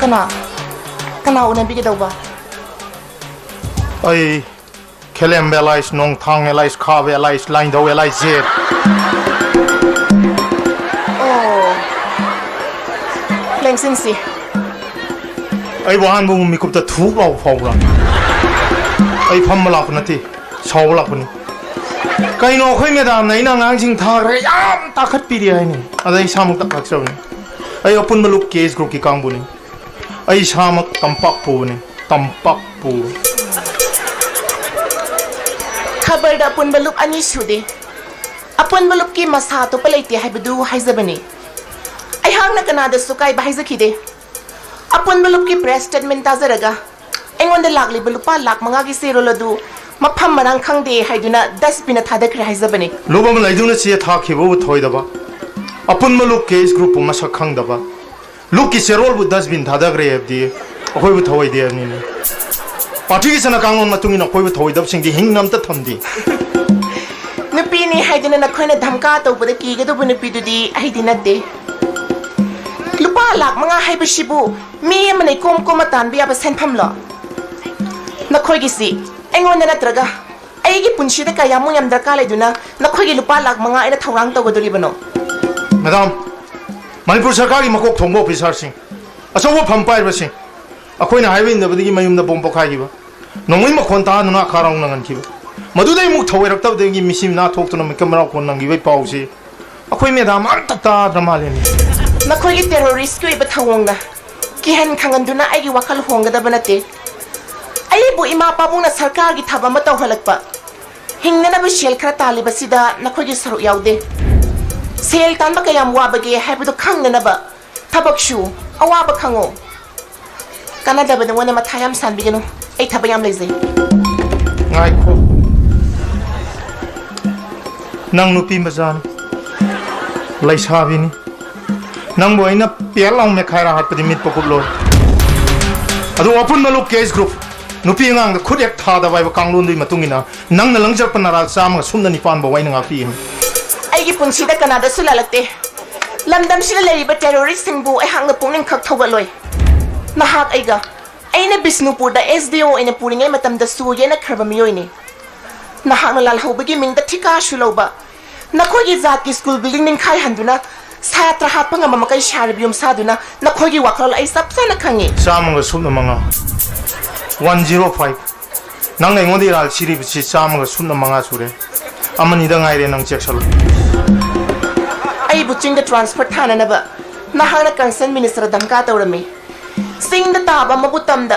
ꯀꯅꯥ? ꯀꯅꯥ ꯎꯅꯕꯤꯒꯗꯧꯕ? ꯑꯩ Khelemba alias, Nongthang alias, Khaba alias, Laindhou alias Jet. ꯑꯣ, ꯂꯦꯡꯁꯤꯟꯁꯤ꯫ ꯑꯩꯕꯨ ꯑꯍꯥꯟꯕ ꯎꯕ ꯃꯤꯀꯨꯞꯇ ꯊꯨꯛ ꯂꯥꯎꯕ ꯐꯥꯎꯕ꯭ꯔꯥ? ꯑꯩ ꯐꯝꯕ ꯂꯥꯛꯄ ꯅꯠꯇꯦ, ꯁꯥꯎꯕ ꯂꯥꯛꯄꯅꯤ꯫ ꯀꯩꯅꯣ, ꯑꯩꯈꯣꯏ ꯃꯦꯗꯥꯝꯅ ꯑꯩꯅ ꯑꯉꯥꯡꯁꯤꯡ ꯊꯥꯈ꯭ꯔꯦ ꯌꯥꯝ ꯇꯥꯈꯠꯄꯤꯔꯤ ꯍꯥꯏꯅꯤ꯫ ꯑꯗ ꯑꯩ ꯏꯁꯥꯃꯛ ꯇꯥꯈꯠꯆꯕꯅꯤ꯫ ꯑꯩ ꯑꯄꯨꯟꯕ ꯂꯨꯞ ꯀꯦ ꯑꯦꯁ ꯒ꯭ꯔꯨꯞꯀꯤ ꯀꯥꯡꯕꯨꯅꯤ꯫ ꯑꯩ ꯏꯁꯥꯃꯛ ꯇꯝꯄꯥꯛꯄꯨꯅꯤ, ꯇꯝꯄꯥꯛꯄꯨ꯫ ꯈꯕꯔꯗ ꯑꯄꯨꯟꯕ ꯂꯨꯞ ꯑꯅꯤ ꯁꯨꯗꯦ꯫ ꯑꯄꯨꯟꯕ ꯂꯨꯞꯀꯤ ꯃꯁꯥ ꯑꯇꯣꯞꯄ ꯂꯩꯇꯦ ꯍꯥꯏꯕꯗꯨ ꯍꯥꯏꯖꯕꯅꯤ꯫ ꯑꯩꯍꯥꯛꯅ ꯀꯅꯥꯗꯁꯨ ꯀꯥꯏꯕ ꯍꯥꯏꯖꯈꯤꯗꯦ꯫ ꯑꯄꯨꯟꯕ ꯂꯨꯞꯀꯤ ꯄ꯭ꯔꯦꯁ ꯁ꯭ꯇꯦꯠꯃꯦꯟ ꯇꯥꯖꯔꯒ ꯑꯩꯉꯣꯟꯗ ꯂꯥꯛꯂꯤꯕ ꯂꯨꯄꯥ ꯂꯥꯈ ꯃꯉꯥꯒꯤ ꯆꯦꯔꯣꯜ ꯑꯗꯨ ꯃꯐꯝ ꯃꯔꯥꯡ ꯈꯪꯗꯦ ꯍꯥꯏꯗꯨꯅ ꯗꯁꯕꯤꯟꯗ ꯊꯥꯗꯈ꯭ꯔꯦ ꯍꯥꯏꯖꯕꯅꯤ꯫ ꯂꯨꯞ ꯑꯃ ꯂꯩꯗꯨꯅ ꯆꯦ ꯊꯥꯈꯤꯕꯕꯨ ꯊꯧꯑꯣꯏꯗꯕ, ꯑꯄꯨꯟꯕ ꯂꯨꯞ ꯀꯦ ꯑꯦꯁ ꯒ꯭ꯔꯨꯞꯄꯨ ꯃꯁꯛ ꯈꯪꯗꯕ, ꯂꯨꯞꯀꯤ ꯆꯦꯔꯣꯜꯕꯨ ꯗꯁꯕꯤꯟ ꯊꯥꯗꯈ꯭ꯔꯦ ꯍꯥꯏꯕꯗꯤ ꯑꯩꯈꯣꯏꯕꯨ ꯊꯧꯑꯣꯏꯗꯦ ꯍꯥꯏꯕꯅꯤꯅꯦ꯫ ꯄꯥꯔꯇꯤꯒꯤ ꯆꯠꯅ ꯀꯥꯡꯂꯣꯟ ꯃꯇꯨꯡ ꯏꯟꯅ ꯑꯩꯈꯣꯏꯕꯨ ꯊꯧꯑꯣꯏꯗꯕꯁꯤꯡꯗꯤ ꯍꯤꯡꯅ ꯑꯝꯇ ꯊꯝꯗꯦ꯫ ꯅꯨꯄꯤꯅꯤ ꯍꯥꯏꯗꯨꯅ ꯅꯈꯣꯏꯅ ꯙꯝꯀꯥ ꯇꯧꯕꯗ ꯀꯤꯒꯗꯧꯕ ꯅꯨꯄꯤꯗꯨꯗꯤ ꯑꯩꯗꯤ ꯅꯠꯇꯦ꯫ ꯂꯨꯄꯥ ꯂꯥꯛ ꯃꯉꯥ ꯍꯥꯏꯕꯁꯤꯕꯨ ꯃꯤ ꯑꯃꯅ ꯏꯀꯣꯝ ꯀꯣꯝꯅ ꯇꯥꯟꯕ ꯌꯥꯕ ꯁꯦꯟꯐꯝꯂꯣ? ꯅꯈꯣꯏꯒꯤꯁꯤ ꯑꯩꯉꯣꯟꯗ ꯅꯠꯇ꯭ꯔꯒ ꯑꯩꯒꯤ ꯄꯨꯟꯁꯤꯗ ꯀꯌꯥꯃꯨꯛ ꯌꯥꯝ ꯗꯔꯀꯥꯔ ꯂꯩꯗꯨꯅ ꯅꯈꯣꯏꯒꯤ ꯂꯨꯄꯥ ꯂꯥꯛ ꯃꯉꯥ ꯑꯩꯅ ꯊꯧꯔꯥꯡ ꯇꯧꯒꯗꯣꯔꯤꯕꯅꯣ? ꯃꯦꯗꯥꯝ, ꯃꯅꯤꯄꯨꯔ ꯁꯔꯀꯥꯔꯒꯤ ꯃꯀꯣꯛ ꯊꯣꯡꯕ ꯑꯣꯐꯤꯁꯥꯔꯁꯤꯡ, ꯑꯆꯧꯕ ꯐꯝ ꯄꯥꯏꯔꯤꯕꯁꯤꯡ, ꯑꯩꯈꯣꯏꯅ ꯍꯥꯏꯕ ꯏꯟꯗꯕꯗꯒꯤ ꯃꯌꯨꯝꯗ ꯕꯣꯝ ꯄꯣꯈꯥꯏꯈꯤꯕ, ꯅꯣꯡꯃꯩ ꯃꯈꯣꯟ ꯇꯥꯗꯨꯅ ꯈꯥꯔꯥꯎ ꯅꯪꯍꯟꯈꯤꯕ, ꯃꯗꯨꯗꯩ ꯑꯃꯨꯛ ꯊꯧꯑꯣꯏꯔꯛꯇꯕꯗꯒꯤ ꯃꯤꯁꯤ ꯃꯤꯅꯥ ꯊꯣꯛꯇꯨꯅ ꯃꯤꯀꯞ ꯃꯔꯥꯎ ꯀꯣꯟ ꯅꯪꯈꯤꯕꯒꯤ ꯄꯥꯎꯁꯤ ꯑꯩꯈꯣꯏ ꯃꯦꯗꯥꯝ ꯑꯝꯇ ꯇꯥꯗ꯭ꯔ ꯃꯥꯜꯂꯦꯅꯦ꯫ ꯅꯈꯣꯏꯒꯤ ꯇꯦꯔꯣꯔꯤꯁꯀꯤ ꯑꯣꯏꯕ ꯊꯧꯑꯣꯡꯅ ꯀꯤꯍꯟ ꯈꯪꯍꯟꯗꯨꯅ ꯑꯩꯒꯤ ꯋꯥꯈꯜ ꯍꯣꯡꯒꯗꯕ ꯅꯠꯇꯦ꯫ ꯑꯩꯕꯨ ꯏꯃꯥ ꯄꯥꯕꯨꯡꯅ ꯁꯔꯀꯥꯔꯒꯤ ꯊꯕꯛ ꯑꯃ ꯇꯧꯍꯜꯂꯛꯄ, ꯍꯤꯡꯅꯅꯕ ꯁꯦꯜ ꯈꯔ ꯇꯥꯜꯂꯤꯕꯁꯤꯗ ꯅꯈꯣꯏꯒꯤ ꯁꯔꯨꯛ ꯌꯥꯎꯗꯦ꯫ ꯁꯦꯜ ꯇꯥꯟꯕ ꯀꯌꯥꯝ ꯋꯥꯕꯒꯦ ꯍꯥꯏꯕꯗꯨ ꯈꯪꯅꯅꯕ ꯊꯕꯛ ꯁꯨ, ꯑꯋꯥꯕ ꯈꯪꯉꯣ꯫ ꯀꯥꯟꯅꯗꯕ ꯅꯉꯣꯟꯗ ꯃꯊꯥ ꯌꯥꯝ ꯁꯥꯟꯕꯤꯒꯅꯨ꯫ ꯑꯩ ꯊꯕꯛ ꯌꯥꯝ ꯂꯩꯖꯩ꯫ ꯉꯥꯏꯈꯣ꯫ ꯅꯪ ꯅꯨꯄꯤ ꯃꯆꯥꯅꯤ, ꯂꯩꯁꯥꯕꯤꯅꯤ꯫ ꯅꯪꯕꯨ ꯑꯩꯅ ꯄꯦꯠ ꯂꯥꯎ ꯃꯦꯈꯥꯏꯔ ꯍꯥꯠꯄꯗꯤ ꯃꯤꯠ ꯄꯀꯨꯞꯂꯣꯏ꯫ ꯑꯗꯨ ꯑꯄꯨꯟꯕ ꯂꯨꯞ ꯀꯦꯁ ꯒ꯭ꯔꯨꯞ, ꯅꯨꯄꯤ ꯑꯉꯥꯡꯗ ꯈꯨꯠ ꯍꯦꯛ ꯊꯥꯗꯕ ꯍꯥꯏꯕ ꯀꯥꯡꯂꯣꯟꯗꯨꯒꯤ ꯃꯇꯨꯡ ꯏꯟꯅ ꯅꯪꯅ ꯂꯪꯖꯔꯛꯄ ꯅꯔꯥꯜ ꯆꯥꯝꯃꯒ ꯁꯨꯞꯅ ꯅꯤꯄꯥꯟ ꯐꯥꯎ ꯑꯩꯅ ꯉꯥꯛꯄꯤꯒꯅꯤ꯫ ꯑꯩꯒꯤ ꯄꯨꯟꯁꯤꯗ ꯀꯅꯥꯗꯁꯨ ꯂꯥꯜꯂꯛꯇꯦ꯫ ꯂꯝꯗꯝꯁꯤꯗ ꯂꯩꯔꯤꯕ ꯇꯦꯔꯣꯔꯤꯁꯁꯤꯡꯕꯨ ꯑꯩꯍꯥꯛꯅ ꯄꯨꯛꯅꯤꯡ ꯈꯛ ꯊꯧꯒꯠꯂꯣꯏ꯫ ꯅꯍꯥꯛ ꯑꯩꯒ, ꯑꯩꯅ ꯕꯤꯁꯅꯨꯄꯨꯔꯗ ꯑꯦꯁ ꯗꯤ ꯑꯣ ꯑꯣꯏꯅ ꯄꯨꯔꯤꯉꯩ ꯃꯇꯝꯗꯁꯨ ꯌꯦꯠꯅꯈ꯭ꯔꯕ ꯃꯤꯑꯣꯏꯅꯤ꯫ ꯅꯍꯥꯛꯅ ꯂꯥꯜꯍꯧꯕꯒꯤ ꯃꯤꯡꯗ ꯊꯤꯀꯥꯁꯨ ꯂꯧꯕ, ꯅꯈꯣꯏꯒꯤ ꯖꯥꯠꯀꯤ ꯁ꯭ꯀꯨꯜ ꯕꯤꯜꯗꯤꯡ ꯅꯤꯡꯈꯥꯏꯍꯟꯗꯨꯅ ꯁꯥꯇ꯭ꯔ ꯍꯥꯠꯄ ꯉꯝꯕ ꯃꯈꯩ ꯁꯥꯔꯤꯕ ꯌꯨꯝꯁꯥꯗꯨꯅ ꯅꯈꯣꯏꯒꯤ ꯋꯥꯈꯜ ꯑꯩ ꯆꯞ ꯆꯥꯅ ꯈꯪꯉꯤ꯫ ꯆꯥꯝꯃꯒ ꯁꯨꯞꯅ ꯃꯉꯥ, ꯋꯥꯟ ꯖꯤꯔꯣ ꯐꯥꯏꯚ꯫ ꯅꯪꯅ ꯑꯩꯉꯣꯟꯗ ꯏꯔꯥꯜ ꯁꯤꯔꯤꯕꯁꯤ ꯆꯥꯝꯃꯒ ꯁꯨꯞꯅ ꯃꯉꯥ ꯁꯨꯔꯦ꯫ ꯑꯃꯅꯤꯗ ꯉꯥꯏꯔꯦ, ꯅꯪ ꯆꯦꯛꯁꯜꯂꯨ꯫ ꯑꯩꯕꯨ ꯆꯤꯡꯗ ꯇ꯭ꯔꯥꯟꯁꯐꯔ ꯊꯥꯅꯅꯕ ꯅꯍꯥꯛꯅ ꯀꯟꯁꯔꯟ ꯃꯤꯅꯤꯁꯇꯔ ꯙꯝꯀꯥ ꯇꯧꯔꯝꯃꯤ꯫ ꯆꯤꯡꯗ ꯇꯥꯕ ꯑꯃꯕꯨ ꯇꯝꯗ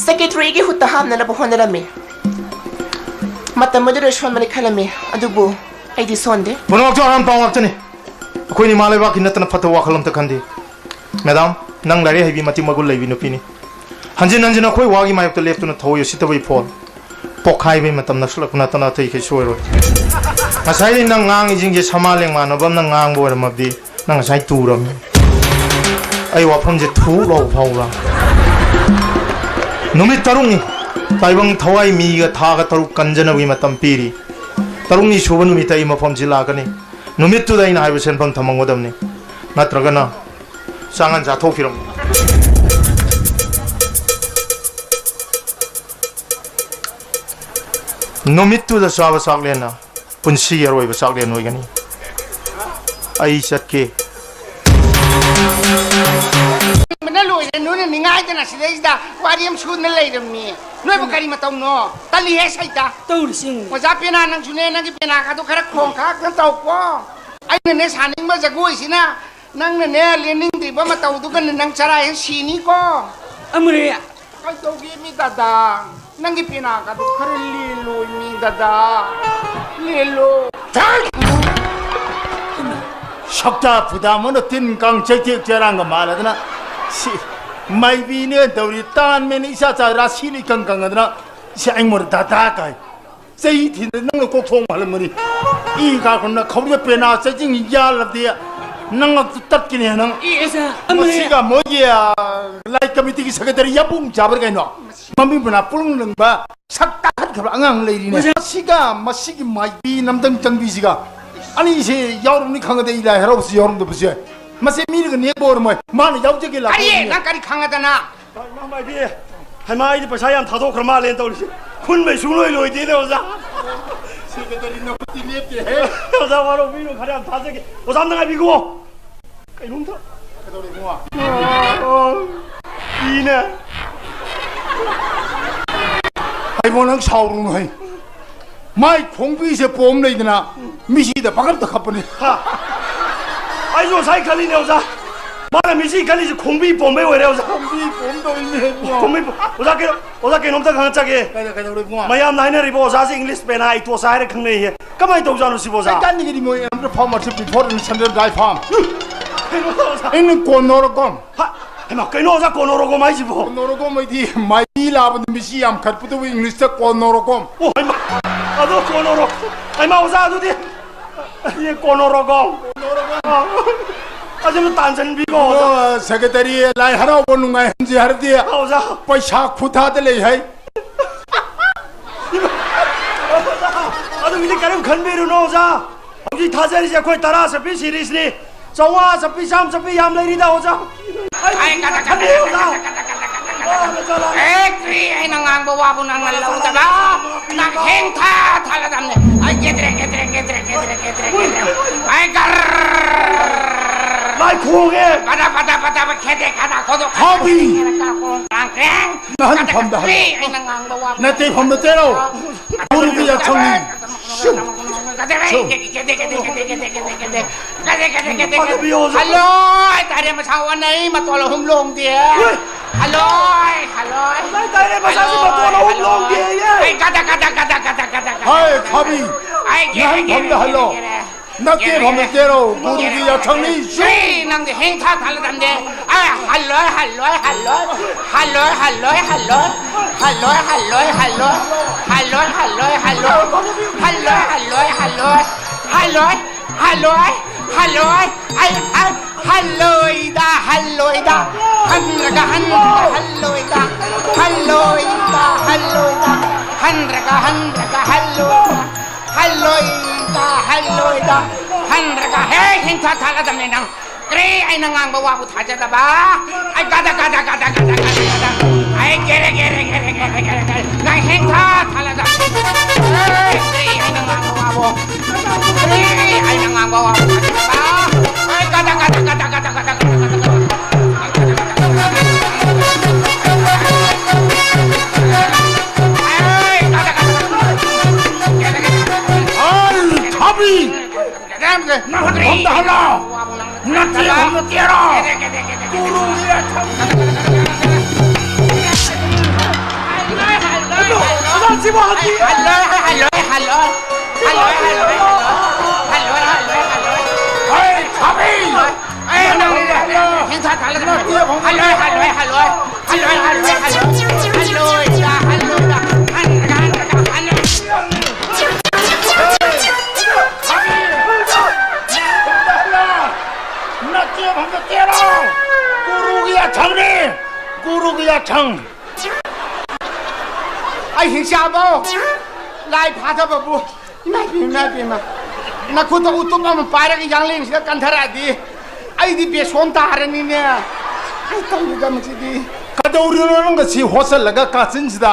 ꯁꯦꯀ꯭ꯔꯦꯇꯔꯤꯒꯤ ꯍꯨꯠꯇ ꯍꯥꯞꯅꯅꯕ ꯍꯣꯠꯅꯔꯝꯃꯤ꯫ ꯃꯇꯝ ꯑꯗꯨꯗ ꯁꯣꯟꯕꯅꯤ ꯈꯜꯂꯝꯃꯤ, ꯑꯗꯨꯕꯨ ꯑꯩꯗꯤ ꯁꯣꯟꯗꯦ꯫ ꯄꯨꯝꯅꯃꯛꯇꯣ ꯑꯔꯥꯟ ꯄꯥꯎ ꯉꯥꯛꯇꯅꯤ꯫ ꯑꯩꯈꯣꯏꯅ ꯏꯃꯥ ꯂꯩꯕꯥꯛꯀꯤ ꯅꯠꯇꯅ ꯐꯠꯇꯕ ꯋꯥꯈꯜ ꯑꯝꯇ ꯈꯟꯗꯦ꯫ ꯃꯦꯗꯥꯝ, ꯅꯪ ꯂꯥꯏꯔꯤꯛ ꯍꯩꯕꯤ, ꯃꯇꯤꯛ ꯃꯒꯨꯟ ꯂꯩꯕꯤ ꯅꯨꯄꯤꯅꯤ꯫ ꯍꯟꯖꯤꯟ ꯍꯟꯖꯤꯟ ꯑꯩꯈꯣꯏ ꯋꯥꯒꯤ ꯃꯥꯌꯣꯛꯇ ꯂꯦꯞꯇꯨꯅ ꯊꯧꯑꯣꯏ ꯎꯁꯤꯠꯇꯕꯒꯤ ꯐꯣꯜ꯫ ꯄꯣꯛꯈꯥꯏꯕꯩ ꯃꯇꯝ ꯅꯛꯁꯤꯜꯂꯛꯄ ꯅꯠꯇꯅ ꯑꯇꯩ ꯀꯩꯁꯨ ꯑꯣꯏꯔꯣꯏ꯫ ꯉꯁꯥꯏꯗꯩ ꯅꯪ ꯉꯥꯡꯉꯤꯁꯤꯡꯁꯦ ꯁꯃꯥ ꯂꯦꯡꯃꯥꯟꯅꯕ ꯑꯃꯅ ꯉꯥꯡꯕ ꯑꯣꯏꯔꯝꯃꯕꯗꯤ ꯅꯪ ꯉꯁꯥꯏ ꯇꯨꯔꯝꯅꯤ꯫ ꯑꯩ ꯋꯥꯐꯝꯁꯦ ꯊꯨ ꯂꯥꯎ ꯐꯥꯎꯕ꯭ꯔꯥ? ꯅꯨꯃꯤꯠ ꯇꯔꯨꯛꯅꯤ꯫ ꯇꯥꯏꯕꯪ ꯊꯋꯥꯏ ꯃꯤꯒ ꯊꯥꯒ ꯇꯔꯨꯛ ꯀꯟꯖꯅꯕꯒꯤ ꯃꯇꯝ ꯄꯤꯔꯤ꯫ ꯇꯔꯨꯛꯅꯤ ꯁꯨꯕ ꯅꯨꯃꯤꯠꯇ ꯑꯩ ꯃꯐꯝꯁꯤ ꯂꯥꯛꯀꯅꯤ꯫ ꯅꯨꯃꯤꯠꯇꯨꯗ ꯑꯩꯅ ꯍꯥꯏꯕ ꯁꯦꯟꯐꯝ ꯊꯝꯃꯝꯒꯗꯕꯅꯤ꯫ ꯅꯠꯇ꯭ꯔꯒꯅ ꯆꯥꯉꯟ ꯆꯥꯊꯣꯛꯄꯤꯔꯝꯃꯨ꯫ ꯅꯨꯃꯤꯠꯇꯨꯗ ꯆꯥꯕ ꯆꯥꯛꯂꯦꯟꯅ ꯄꯨꯟꯁꯤꯒꯤ ꯑꯔꯣꯏꯕ ꯆꯥꯛꯂꯦꯟ ꯑꯣꯏꯒꯅꯤ꯫ ꯑꯩ ꯆꯠꯀꯦ꯫ ꯕꯅ ꯂꯣꯏꯔꯦ꯫ ꯅꯣꯏꯅ ꯅꯤꯡꯉꯥꯏꯗꯅ ꯁꯤꯗꯩꯁꯤꯗ ꯋꯥꯔꯤ ꯑꯃ ꯁꯨꯗꯅ ꯂꯩꯔꯝꯃꯤ꯫ ꯅꯣꯏꯕꯨ ꯀꯔꯤ ꯃꯇꯧꯅꯣ? ꯇꯜꯂꯤꯍꯦ ꯁꯩꯇ꯫ ꯇꯧꯔꯤꯁꯤ ꯌꯦꯡꯉꯨꯅꯦ꯫ ꯑꯣꯖꯥ ꯄꯦꯅꯥ, ꯅꯪꯁꯨꯅꯦ, ꯅꯪꯒꯤ ꯄꯦꯅꯥ ꯀꯥꯗꯣ ꯈꯔ ꯈꯣꯡ ꯈꯥꯛꯇ ꯇꯧꯀꯣ꯫ ꯑꯩꯅꯅꯦ ꯁꯥꯅꯤꯡꯕ ꯖꯒꯣꯏꯁꯤꯅ ꯅꯪꯅꯅꯦ ꯂꯦꯟꯅꯤꯡꯗ꯭ꯔꯤꯕ ꯃꯇꯧꯗꯨꯒꯅꯦ ꯅꯪ ꯆꯔꯥ ꯍꯦꯛ ꯁꯤꯅꯤꯀꯣ꯫ ꯑꯃꯨꯔꯦ꯫ ꯀꯩꯗꯧꯒꯦ ꯃꯤ ꯗꯗꯥ? ꯅꯪꯒꯤ ꯄꯦꯅꯥꯒꯗꯣ ꯈꯔ ꯂꯦꯜꯂꯣꯏ ꯃꯤ ꯗꯗꯥ꯫ ꯂꯦꯜꯂꯣ꯫ ꯁꯛꯇꯥ ꯐꯨꯗꯥ ꯃꯣꯏꯅ ꯇꯤꯟ ꯀꯥꯡ ꯆꯩꯇꯦꯛ ꯆꯦꯔꯥꯡꯒ ꯃꯥꯜꯂꯗꯅ꯫ ꯁꯤ ꯃꯥꯏꯕꯤꯅꯦ ꯇꯧꯔꯤ ꯇꯥꯟ ꯃꯦꯟ ꯏꯆꯥ ꯆꯥ ꯔꯥꯁꯤꯅ ꯏꯀꯪ ꯀꯪꯉꯗꯅ꯫ ꯁꯤ ꯑꯩꯉꯣꯟꯗ ꯗꯗꯥ ꯀꯥꯏ꯫ ꯆꯍꯤ ꯊꯤꯅ ꯅꯪꯅ ꯀꯣꯛ ꯊꯣꯡ ꯍꯜꯂꯝꯃꯅꯤ꯫ ꯏ ꯀꯥꯈꯨꯝꯅ ꯈꯧꯔꯤꯗ ꯄꯦꯅꯥ ꯆꯩꯖꯤꯡ ꯌꯥꯜꯂꯕꯗꯤ ꯅꯪ ꯉꯛꯇꯨ ꯇꯠꯈꯤꯅꯦ ꯅꯪ꯫ ꯏ ꯑꯁ, ꯑꯃꯅꯦ꯫ ꯃꯁꯤꯒ ꯃꯣꯏꯒꯤ, ꯑ, ꯂꯥꯏ ꯀꯃꯤꯇꯤꯒꯤ ꯁꯦꯀ꯭ꯔꯦꯇꯔꯤ ꯌꯥꯄꯨꯡ ꯆꯥꯕ꯭ꯔꯥ ꯀꯩꯅꯣ? ꯃꯃꯤꯡ ꯃꯅꯥ ꯄꯨꯡ ꯂꯪꯕ ꯁꯛ ꯇꯥꯈꯠꯈ꯭ꯔꯕ ꯑꯉꯥꯡ ꯂꯩꯔꯤꯅꯦ꯫ ꯑꯣꯖꯥ꯫ ꯃꯁꯤꯒ ꯃꯁꯤꯒꯤ ꯃꯥꯏꯕꯤ ꯅꯝꯗꯪ ꯆꯪꯕꯤꯁꯤꯒ ꯑꯅꯤꯁꯦ ꯌꯥꯎꯔꯝꯅꯤ ꯈꯪꯉꯗꯤ ꯑꯩ ꯂꯥꯏ ꯍꯔꯥꯎꯕꯁꯤ ꯌꯥꯎꯔꯝꯗꯕꯁꯨ ꯌꯥꯏ꯫ ꯃꯁꯤ ꯃꯤꯅꯒ ꯅꯦꯛꯄ ꯑꯣꯏꯔꯝꯃꯣꯏ꯫ ꯃꯥꯅ ꯌꯥꯎꯖꯒꯦ ꯀꯔꯤ? ꯂꯥꯛꯄꯅꯤ꯫ ꯅꯪ ꯀꯔꯤ ꯈꯪꯉꯗꯅ? ꯏꯃꯥ ꯃꯥꯏꯕꯤ, ꯍꯩꯃꯥ, ꯑꯩꯗꯤ ꯄꯩꯁꯥ ꯌꯥꯝ ꯊꯥꯗꯣꯛꯈ꯭ꯔ ꯃꯥꯜꯂꯦꯅ ꯇꯧꯔꯤꯁꯦ꯫ ꯈꯨꯟꯕꯩ ꯁꯨꯡꯂꯣꯏ ꯂꯣꯏꯗꯦꯅꯦ, ꯑꯣꯖꯥ꯫ ꯁꯦꯀ꯭ꯔꯦꯇꯔꯤ ꯅꯈꯨꯠꯇꯤ ꯂꯦꯞꯇꯦꯍꯦ꯫ ꯑꯣꯖꯥ, ꯋꯥꯔꯧꯕꯤꯅꯨ, ꯈꯔ ꯌꯥꯝ ꯊꯥꯖꯒꯦ꯫ ꯑꯣꯖꯥ, ꯑꯝꯇ ꯉꯥꯏꯕꯤꯈꯣ꯫ ꯀꯩꯅꯣꯝꯇ꯫ ꯀꯩꯗꯧꯔꯦ ꯏꯕꯨꯡꯉꯣ? ꯏꯅꯦ꯫ ꯍꯩꯃꯣ, ꯅꯪ ꯁꯥꯎꯔꯨꯅꯨ ꯍꯩ꯫ ꯃꯥꯏ ꯈꯣꯡꯕꯤꯁꯦ ꯄꯣꯝ ꯂꯩꯗꯅ ꯃꯤꯁꯤꯗ ꯄꯪꯈꯞꯇ ꯈꯞꯄꯅꯤ꯫ ꯍꯥ? ꯑꯩꯁꯨ ꯉꯁꯥꯏ ꯈꯜꯂꯤꯅꯦ, ꯑꯣꯖꯥ꯫ ꯃꯥꯅ ꯃꯤꯁꯤ ꯈꯜꯂꯤꯁꯦ ꯈꯣꯡꯕꯤ ꯄꯣꯝꯕꯩ ꯑꯣꯏꯔꯦ, ꯑꯣꯖꯥ꯫ ꯈꯣꯡꯕꯤ ꯄꯣꯝ ꯇꯧꯔꯤꯅꯦ, ꯏꯕꯨꯡꯉꯣ꯫ ꯈꯣꯡꯕꯤ ꯄꯣꯝ-, ꯑꯣꯖꯥ, ꯀꯩꯅꯣ, ꯑꯣꯖꯥ, ꯀꯩꯅꯣꯝꯇ ꯍꯪꯆꯒꯦ꯫ ꯀꯩꯗ-, ꯀꯩꯗꯧꯔꯦ, ꯏꯕꯨꯡꯉꯣ? ꯃꯌꯥꯝꯅ ꯍꯥꯏꯅꯔꯤꯕ ꯑꯣꯖꯥꯁꯦ ꯏꯪꯂꯤꯁ ꯄꯦꯅꯥ ꯏꯇꯣꯁ ꯍꯥꯏꯔ ꯈꯪꯅꯩꯌꯦ꯫ ꯀꯃꯥꯏꯅ ꯇꯧꯖꯥꯠꯅꯣ ꯁꯤꯕꯣ, ꯑꯣꯖꯥ? ꯀꯩꯀꯥꯟꯗꯒꯤꯗꯤ ꯃꯣꯏ ꯑꯝꯇ ꯐꯥꯎ ꯃꯥꯔꯁꯤ before in Central Guy Farm꯫ ꯀꯩꯅꯣ, ꯑꯣꯖꯥ? ꯏꯟ ꯀꯣꯟꯅꯣꯔꯀꯣꯝ꯫ ꯍꯥ? ꯍꯩꯃꯥ, ꯀꯩꯅꯣ ꯑꯣꯖꯥ ꯀꯣꯅꯣꯔꯣꯒꯣꯝ ꯍꯥꯏꯁꯤꯕꯣ? ꯀꯣꯅꯣꯔꯣꯒꯣꯝ ꯍꯥꯏꯗꯤ ꯃꯥꯏꯕꯤ ꯂꯥꯕ ꯅꯨꯃꯤꯠꯁꯤ ꯌꯥꯝ ꯈꯠꯄꯗꯨꯕꯨ ꯏꯪꯂꯤꯁꯇ ꯀꯣꯅꯣꯔꯣꯒꯣꯝ꯫ ꯑꯣ, ꯍꯩꯃꯥ, ꯑꯗꯣ ꯀꯣꯅꯣꯔꯣ-, ꯍꯩꯃꯥ, ꯑꯣꯖꯥ, ꯑꯗꯨꯗꯤ, ꯑꯦ, ꯀꯣꯅꯣꯔꯣꯒꯣꯝ꯫ ꯀꯣꯅꯣꯔꯣꯒꯣꯝ꯫ ꯑꯥ, ꯑꯗꯨ ꯇꯥꯟꯁꯤꯟꯕꯤꯀꯣ, ꯑꯣꯖꯥ꯫ ꯑꯣ, ꯁꯦꯀ꯭ꯔꯦꯇꯔꯤ, ꯂꯥꯏ ꯍꯔꯥꯎꯕ ꯅꯨꯡꯉꯥꯏꯍꯟꯁꯤ ꯍꯥꯏꯔꯗꯤ ꯑꯥ, ꯑꯣꯖꯥ꯫ ꯄꯩꯁꯥ ꯈꯨꯊꯥꯗ ꯂꯩ ꯍꯥꯏ꯫ ꯑꯗꯨꯒꯤꯗꯤ ꯀꯔꯤꯝ ꯈꯟꯕꯤꯔꯨꯅꯨ ꯑꯣꯖꯥ꯫ ꯍꯧꯖꯤꯛ ꯊꯥꯖꯔꯤꯁꯦ ꯑꯩꯈꯣꯏ ꯇꯔꯥ ꯆꯠꯄꯤ ꯁꯤꯔꯤꯁꯅꯤ꯫ ꯆꯥꯝꯃꯉꯥ ꯆꯠꯄꯤ, ꯆꯥꯝꯃ ꯆꯠꯄꯤ ꯌꯥꯝ ꯂꯩꯔꯤꯗ ꯑꯣꯖꯥ꯫ ꯑꯩ ꯑꯩ ꯀꯗ ꯀꯗ ꯈꯟꯕꯤꯌꯨ ꯑꯣꯖꯥ꯫ ꯑꯣ, ꯃꯆꯥ ꯂꯥꯛꯑꯦ꯫ ꯑꯦ ꯀ꯭ꯔꯤ ꯑꯩꯅ ꯉꯥꯡꯕ ꯋꯥꯕꯨ ꯅꯪꯅ ꯂꯧꯗꯕ? ꯅꯪ ꯍꯦꯡ ꯊꯥ ꯊꯥꯜꯂꯗꯝꯅꯦ꯫ ꯑꯩ ꯒꯦꯗ꯭ꯔꯦ ꯒꯦꯗ꯭ꯔꯦ ꯒꯦꯗ꯭ꯔꯦ ꯒꯦꯗ꯭ꯔꯦ ꯒꯦꯗ꯭ꯔꯦ꯫ ꯑꯩ ꯒꯔ꯫ ꯂꯥꯏ ꯈꯣꯡꯉꯦ꯫ ꯄꯗ ꯄꯗ ꯄꯗ ꯄꯗ ꯈꯦꯗꯦ ꯈꯗ ꯈꯣꯗꯣ꯫ ꯍꯥꯕꯤ꯫ ꯀꯥꯡ ꯀ꯭ꯔꯦꯡ꯫ ꯅꯍꯟ ꯐꯝꯗ ꯍꯜꯂꯣ꯫ ꯑꯩꯅ ꯉꯥꯡꯕ ꯋꯥ ꯅꯠꯇꯦ ꯐꯝꯗ ꯇꯦꯔꯣ꯫ ꯎꯔꯨꯒꯤ ꯌꯥꯊꯪꯅꯤ꯫ ꯁꯨ꯫ ꯁꯨ꯫ ꯍꯜꯂꯣ ꯍꯥꯏꯇꯥꯔꯦ, ꯃꯁꯥ ꯑꯣꯟꯅꯩ, ꯃꯇꯣꯜ ꯑꯍꯨꯝ ꯂꯣꯡꯗꯦ꯫ ꯍꯣꯏ꯫ ꯍꯜꯂꯣ꯫ ꯍꯜꯂꯣ꯫ ꯍꯥꯏꯇꯥꯔꯦ, ꯃꯁꯥꯁꯤ ꯃꯇꯣꯜ ꯑꯍꯨꯝ ꯂꯣꯡꯗꯦ꯫ ꯑꯩ ꯒꯗ ꯒꯗ ꯒꯗ ꯒꯗ ꯒꯗ꯫ ꯍꯥꯏ ꯈꯥꯕꯤ꯫ ꯑꯩ ꯒꯦꯔꯦ, ꯅꯍꯟ ꯒꯦꯔꯦ, ꯐꯝꯗ ꯒꯦꯔꯦ, ꯍꯜꯂꯣ꯫ ꯒꯦꯔꯦ꯫ ꯅꯠꯇꯦ ꯐꯝꯗ ꯇꯦꯔꯣ, ꯒꯨꯔꯨꯒꯤ ꯌꯥꯊꯪꯅꯤ꯫ ꯁꯨ꯫ ꯁꯤ ꯅꯪꯗꯤ ꯍꯦꯡ ꯊꯥ ꯊꯥꯜꯂꯗꯝꯗꯦ꯫ ꯑ, ꯍꯜꯂꯣꯏ, ꯍꯜꯂꯣꯏ, ꯍꯜꯂꯣꯏ꯫ ꯍꯜꯂꯣꯏ, ꯍꯜꯂꯣꯏ, ꯍꯜꯂꯣꯏ꯫ ꯍꯜꯂꯣꯏ, ꯍꯜꯂꯣꯏ, ꯍꯜꯂꯣꯏ꯫ ꯍꯜꯂꯣꯏ, ꯍꯜꯂꯣꯏ, ꯍꯜꯂꯣꯏ꯫ ꯍꯜꯂꯣꯏ, ꯍꯜꯂꯣꯏ, ꯍꯜꯂꯣꯏ꯫ ꯍꯜꯂꯣꯏ, ꯍꯜꯂꯣꯏ, ꯍꯜꯂꯣꯏ꯫ ꯑꯩ, ꯑꯩ, ꯍꯜꯂꯣꯏꯗ, ꯍꯜꯂꯣꯏꯗ꯫ ꯍꯟꯔꯒ, ꯍꯟꯔꯒ, ꯍꯜꯂꯣꯏꯗ꯫ ꯍꯜꯂꯣꯏꯗ, ꯍꯜꯂꯣꯏꯗ꯫ ꯍꯟꯔꯒ, ꯍꯟꯔꯒ, ꯍꯜꯂꯣꯏꯗ꯫ ꯍꯜꯂꯣꯏꯗ, ꯍꯜꯂꯣꯏꯗ, ꯍꯟꯔꯒ ꯍꯦꯛ ꯍꯦꯡꯊꯥ ꯊꯥꯜꯂꯗꯝꯅꯦ ꯅꯪ꯫ ꯀꯔꯤ ꯑꯩꯅ ꯉꯥꯡꯕ ꯋꯥꯕꯨ ꯊꯥꯖꯗꯕ? ꯑꯩ ꯒꯗ, ꯒꯗ, ꯒꯗ꯫ ꯑꯩ ꯒꯦꯔꯦ, ꯒꯦꯔꯦ, ꯒꯦꯔꯦ꯫ ꯅꯪ ꯍꯦꯡꯊꯥ ꯊꯥꯜꯂꯗꯝꯅꯦ꯫ ꯑꯦ, ꯀꯔꯤ ꯑꯩꯅ ꯉꯥꯡꯕ ꯋꯥꯕꯨ? ꯀꯔꯤ ꯑꯩꯅ ꯉꯥꯡꯕ ꯋꯥꯕꯨ ꯊꯥꯖꯗꯕ? ꯑꯩ ꯒꯗ, ꯒꯗ, ꯒꯗ꯫ ꯑꯩ ꯒꯗ, ꯒꯗ, ꯒꯗ꯫ ꯍꯜ ꯊꯥꯕꯤ! ꯅꯍꯟ ꯐꯝꯗ ꯍꯜꯂꯣ! ꯅꯠꯇꯦ ꯐꯝꯗ ꯇꯦꯔꯣ! ꯒꯨꯔꯨꯒꯤ ꯌꯥꯊꯪ! ꯑꯣꯖꯥꯁꯤꯕꯨ ꯍꯧꯖꯤꯛ ꯍꯜꯂꯣꯏ, ꯍꯜꯂꯣꯏ, ꯍꯜꯂꯣꯏ꯫ ꯍꯜꯂꯣꯏ, ꯍꯜꯂꯣꯏ, ꯍꯜꯂꯣꯏ꯫ ꯍꯜꯂꯣꯏ, ꯍꯜꯂꯣꯏ, ꯍꯜꯂꯣꯏ꯫ ꯍꯜꯂꯣꯏ꯫ ꯍꯜꯂꯣꯏ꯫ ꯑꯩ ꯅꯪ ꯍꯦꯡꯊꯥ ꯊꯥꯜꯂꯒ ꯅꯠꯇꯦ ꯐꯝꯗ ꯍꯜꯂꯣꯏ, ꯍꯜꯂꯣꯏ, ꯍꯜꯂꯣꯏ꯫ ꯍꯜꯂꯣꯏ, ꯍꯜꯂꯣꯏ, ꯍꯜꯂꯣꯏ꯫ ꯍꯜꯂꯣꯏꯗ, ꯍꯜꯂꯣꯏꯗ꯫ ꯍꯟꯔꯒ, ꯍꯟꯔꯒ, ꯍꯜꯂꯣꯏ꯫ ꯅꯠꯇꯦ ꯐꯝꯗ ꯇꯦꯔꯣ! ꯒꯨꯔꯨꯒꯤ ꯌꯥꯊꯪꯅꯤ! ꯒꯨꯔꯨꯒꯤ ꯌꯥꯊꯪ! ꯍꯤꯡꯆꯥꯕꯧ! ꯂꯥꯏ ꯐꯥꯗꯕꯕꯨ! ꯏꯃꯥ ꯏꯄꯦꯝ, ꯏꯃꯥ ꯏꯄꯦꯝꯃ! ꯅꯈꯨꯠꯇ ꯎꯇꯨꯞ ꯑꯃ ꯄꯥꯏꯔꯒ ꯌꯥꯡꯂꯦꯟꯁꯤꯗ ꯀꯟꯊꯔꯛꯑꯗꯤ ꯑꯩꯗꯤ ꯕꯦꯁꯣꯟ ꯇꯥꯔꯅꯤꯅꯦ꯫ ꯑꯩ ꯇꯧꯔꯤꯗ ꯃꯁꯤꯗꯤ꯫ ꯀꯗꯧꯔꯤꯅꯣ ꯅꯪꯒ ꯁꯤ ꯍꯣꯁꯇꯦꯜꯂꯒ ꯀꯥꯆꯤꯟꯁꯤꯗ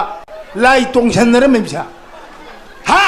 ꯂꯥꯏ ꯇꯣꯡꯁꯟꯅꯔꯝꯃꯤꯕꯁꯦ? ꯍꯥ?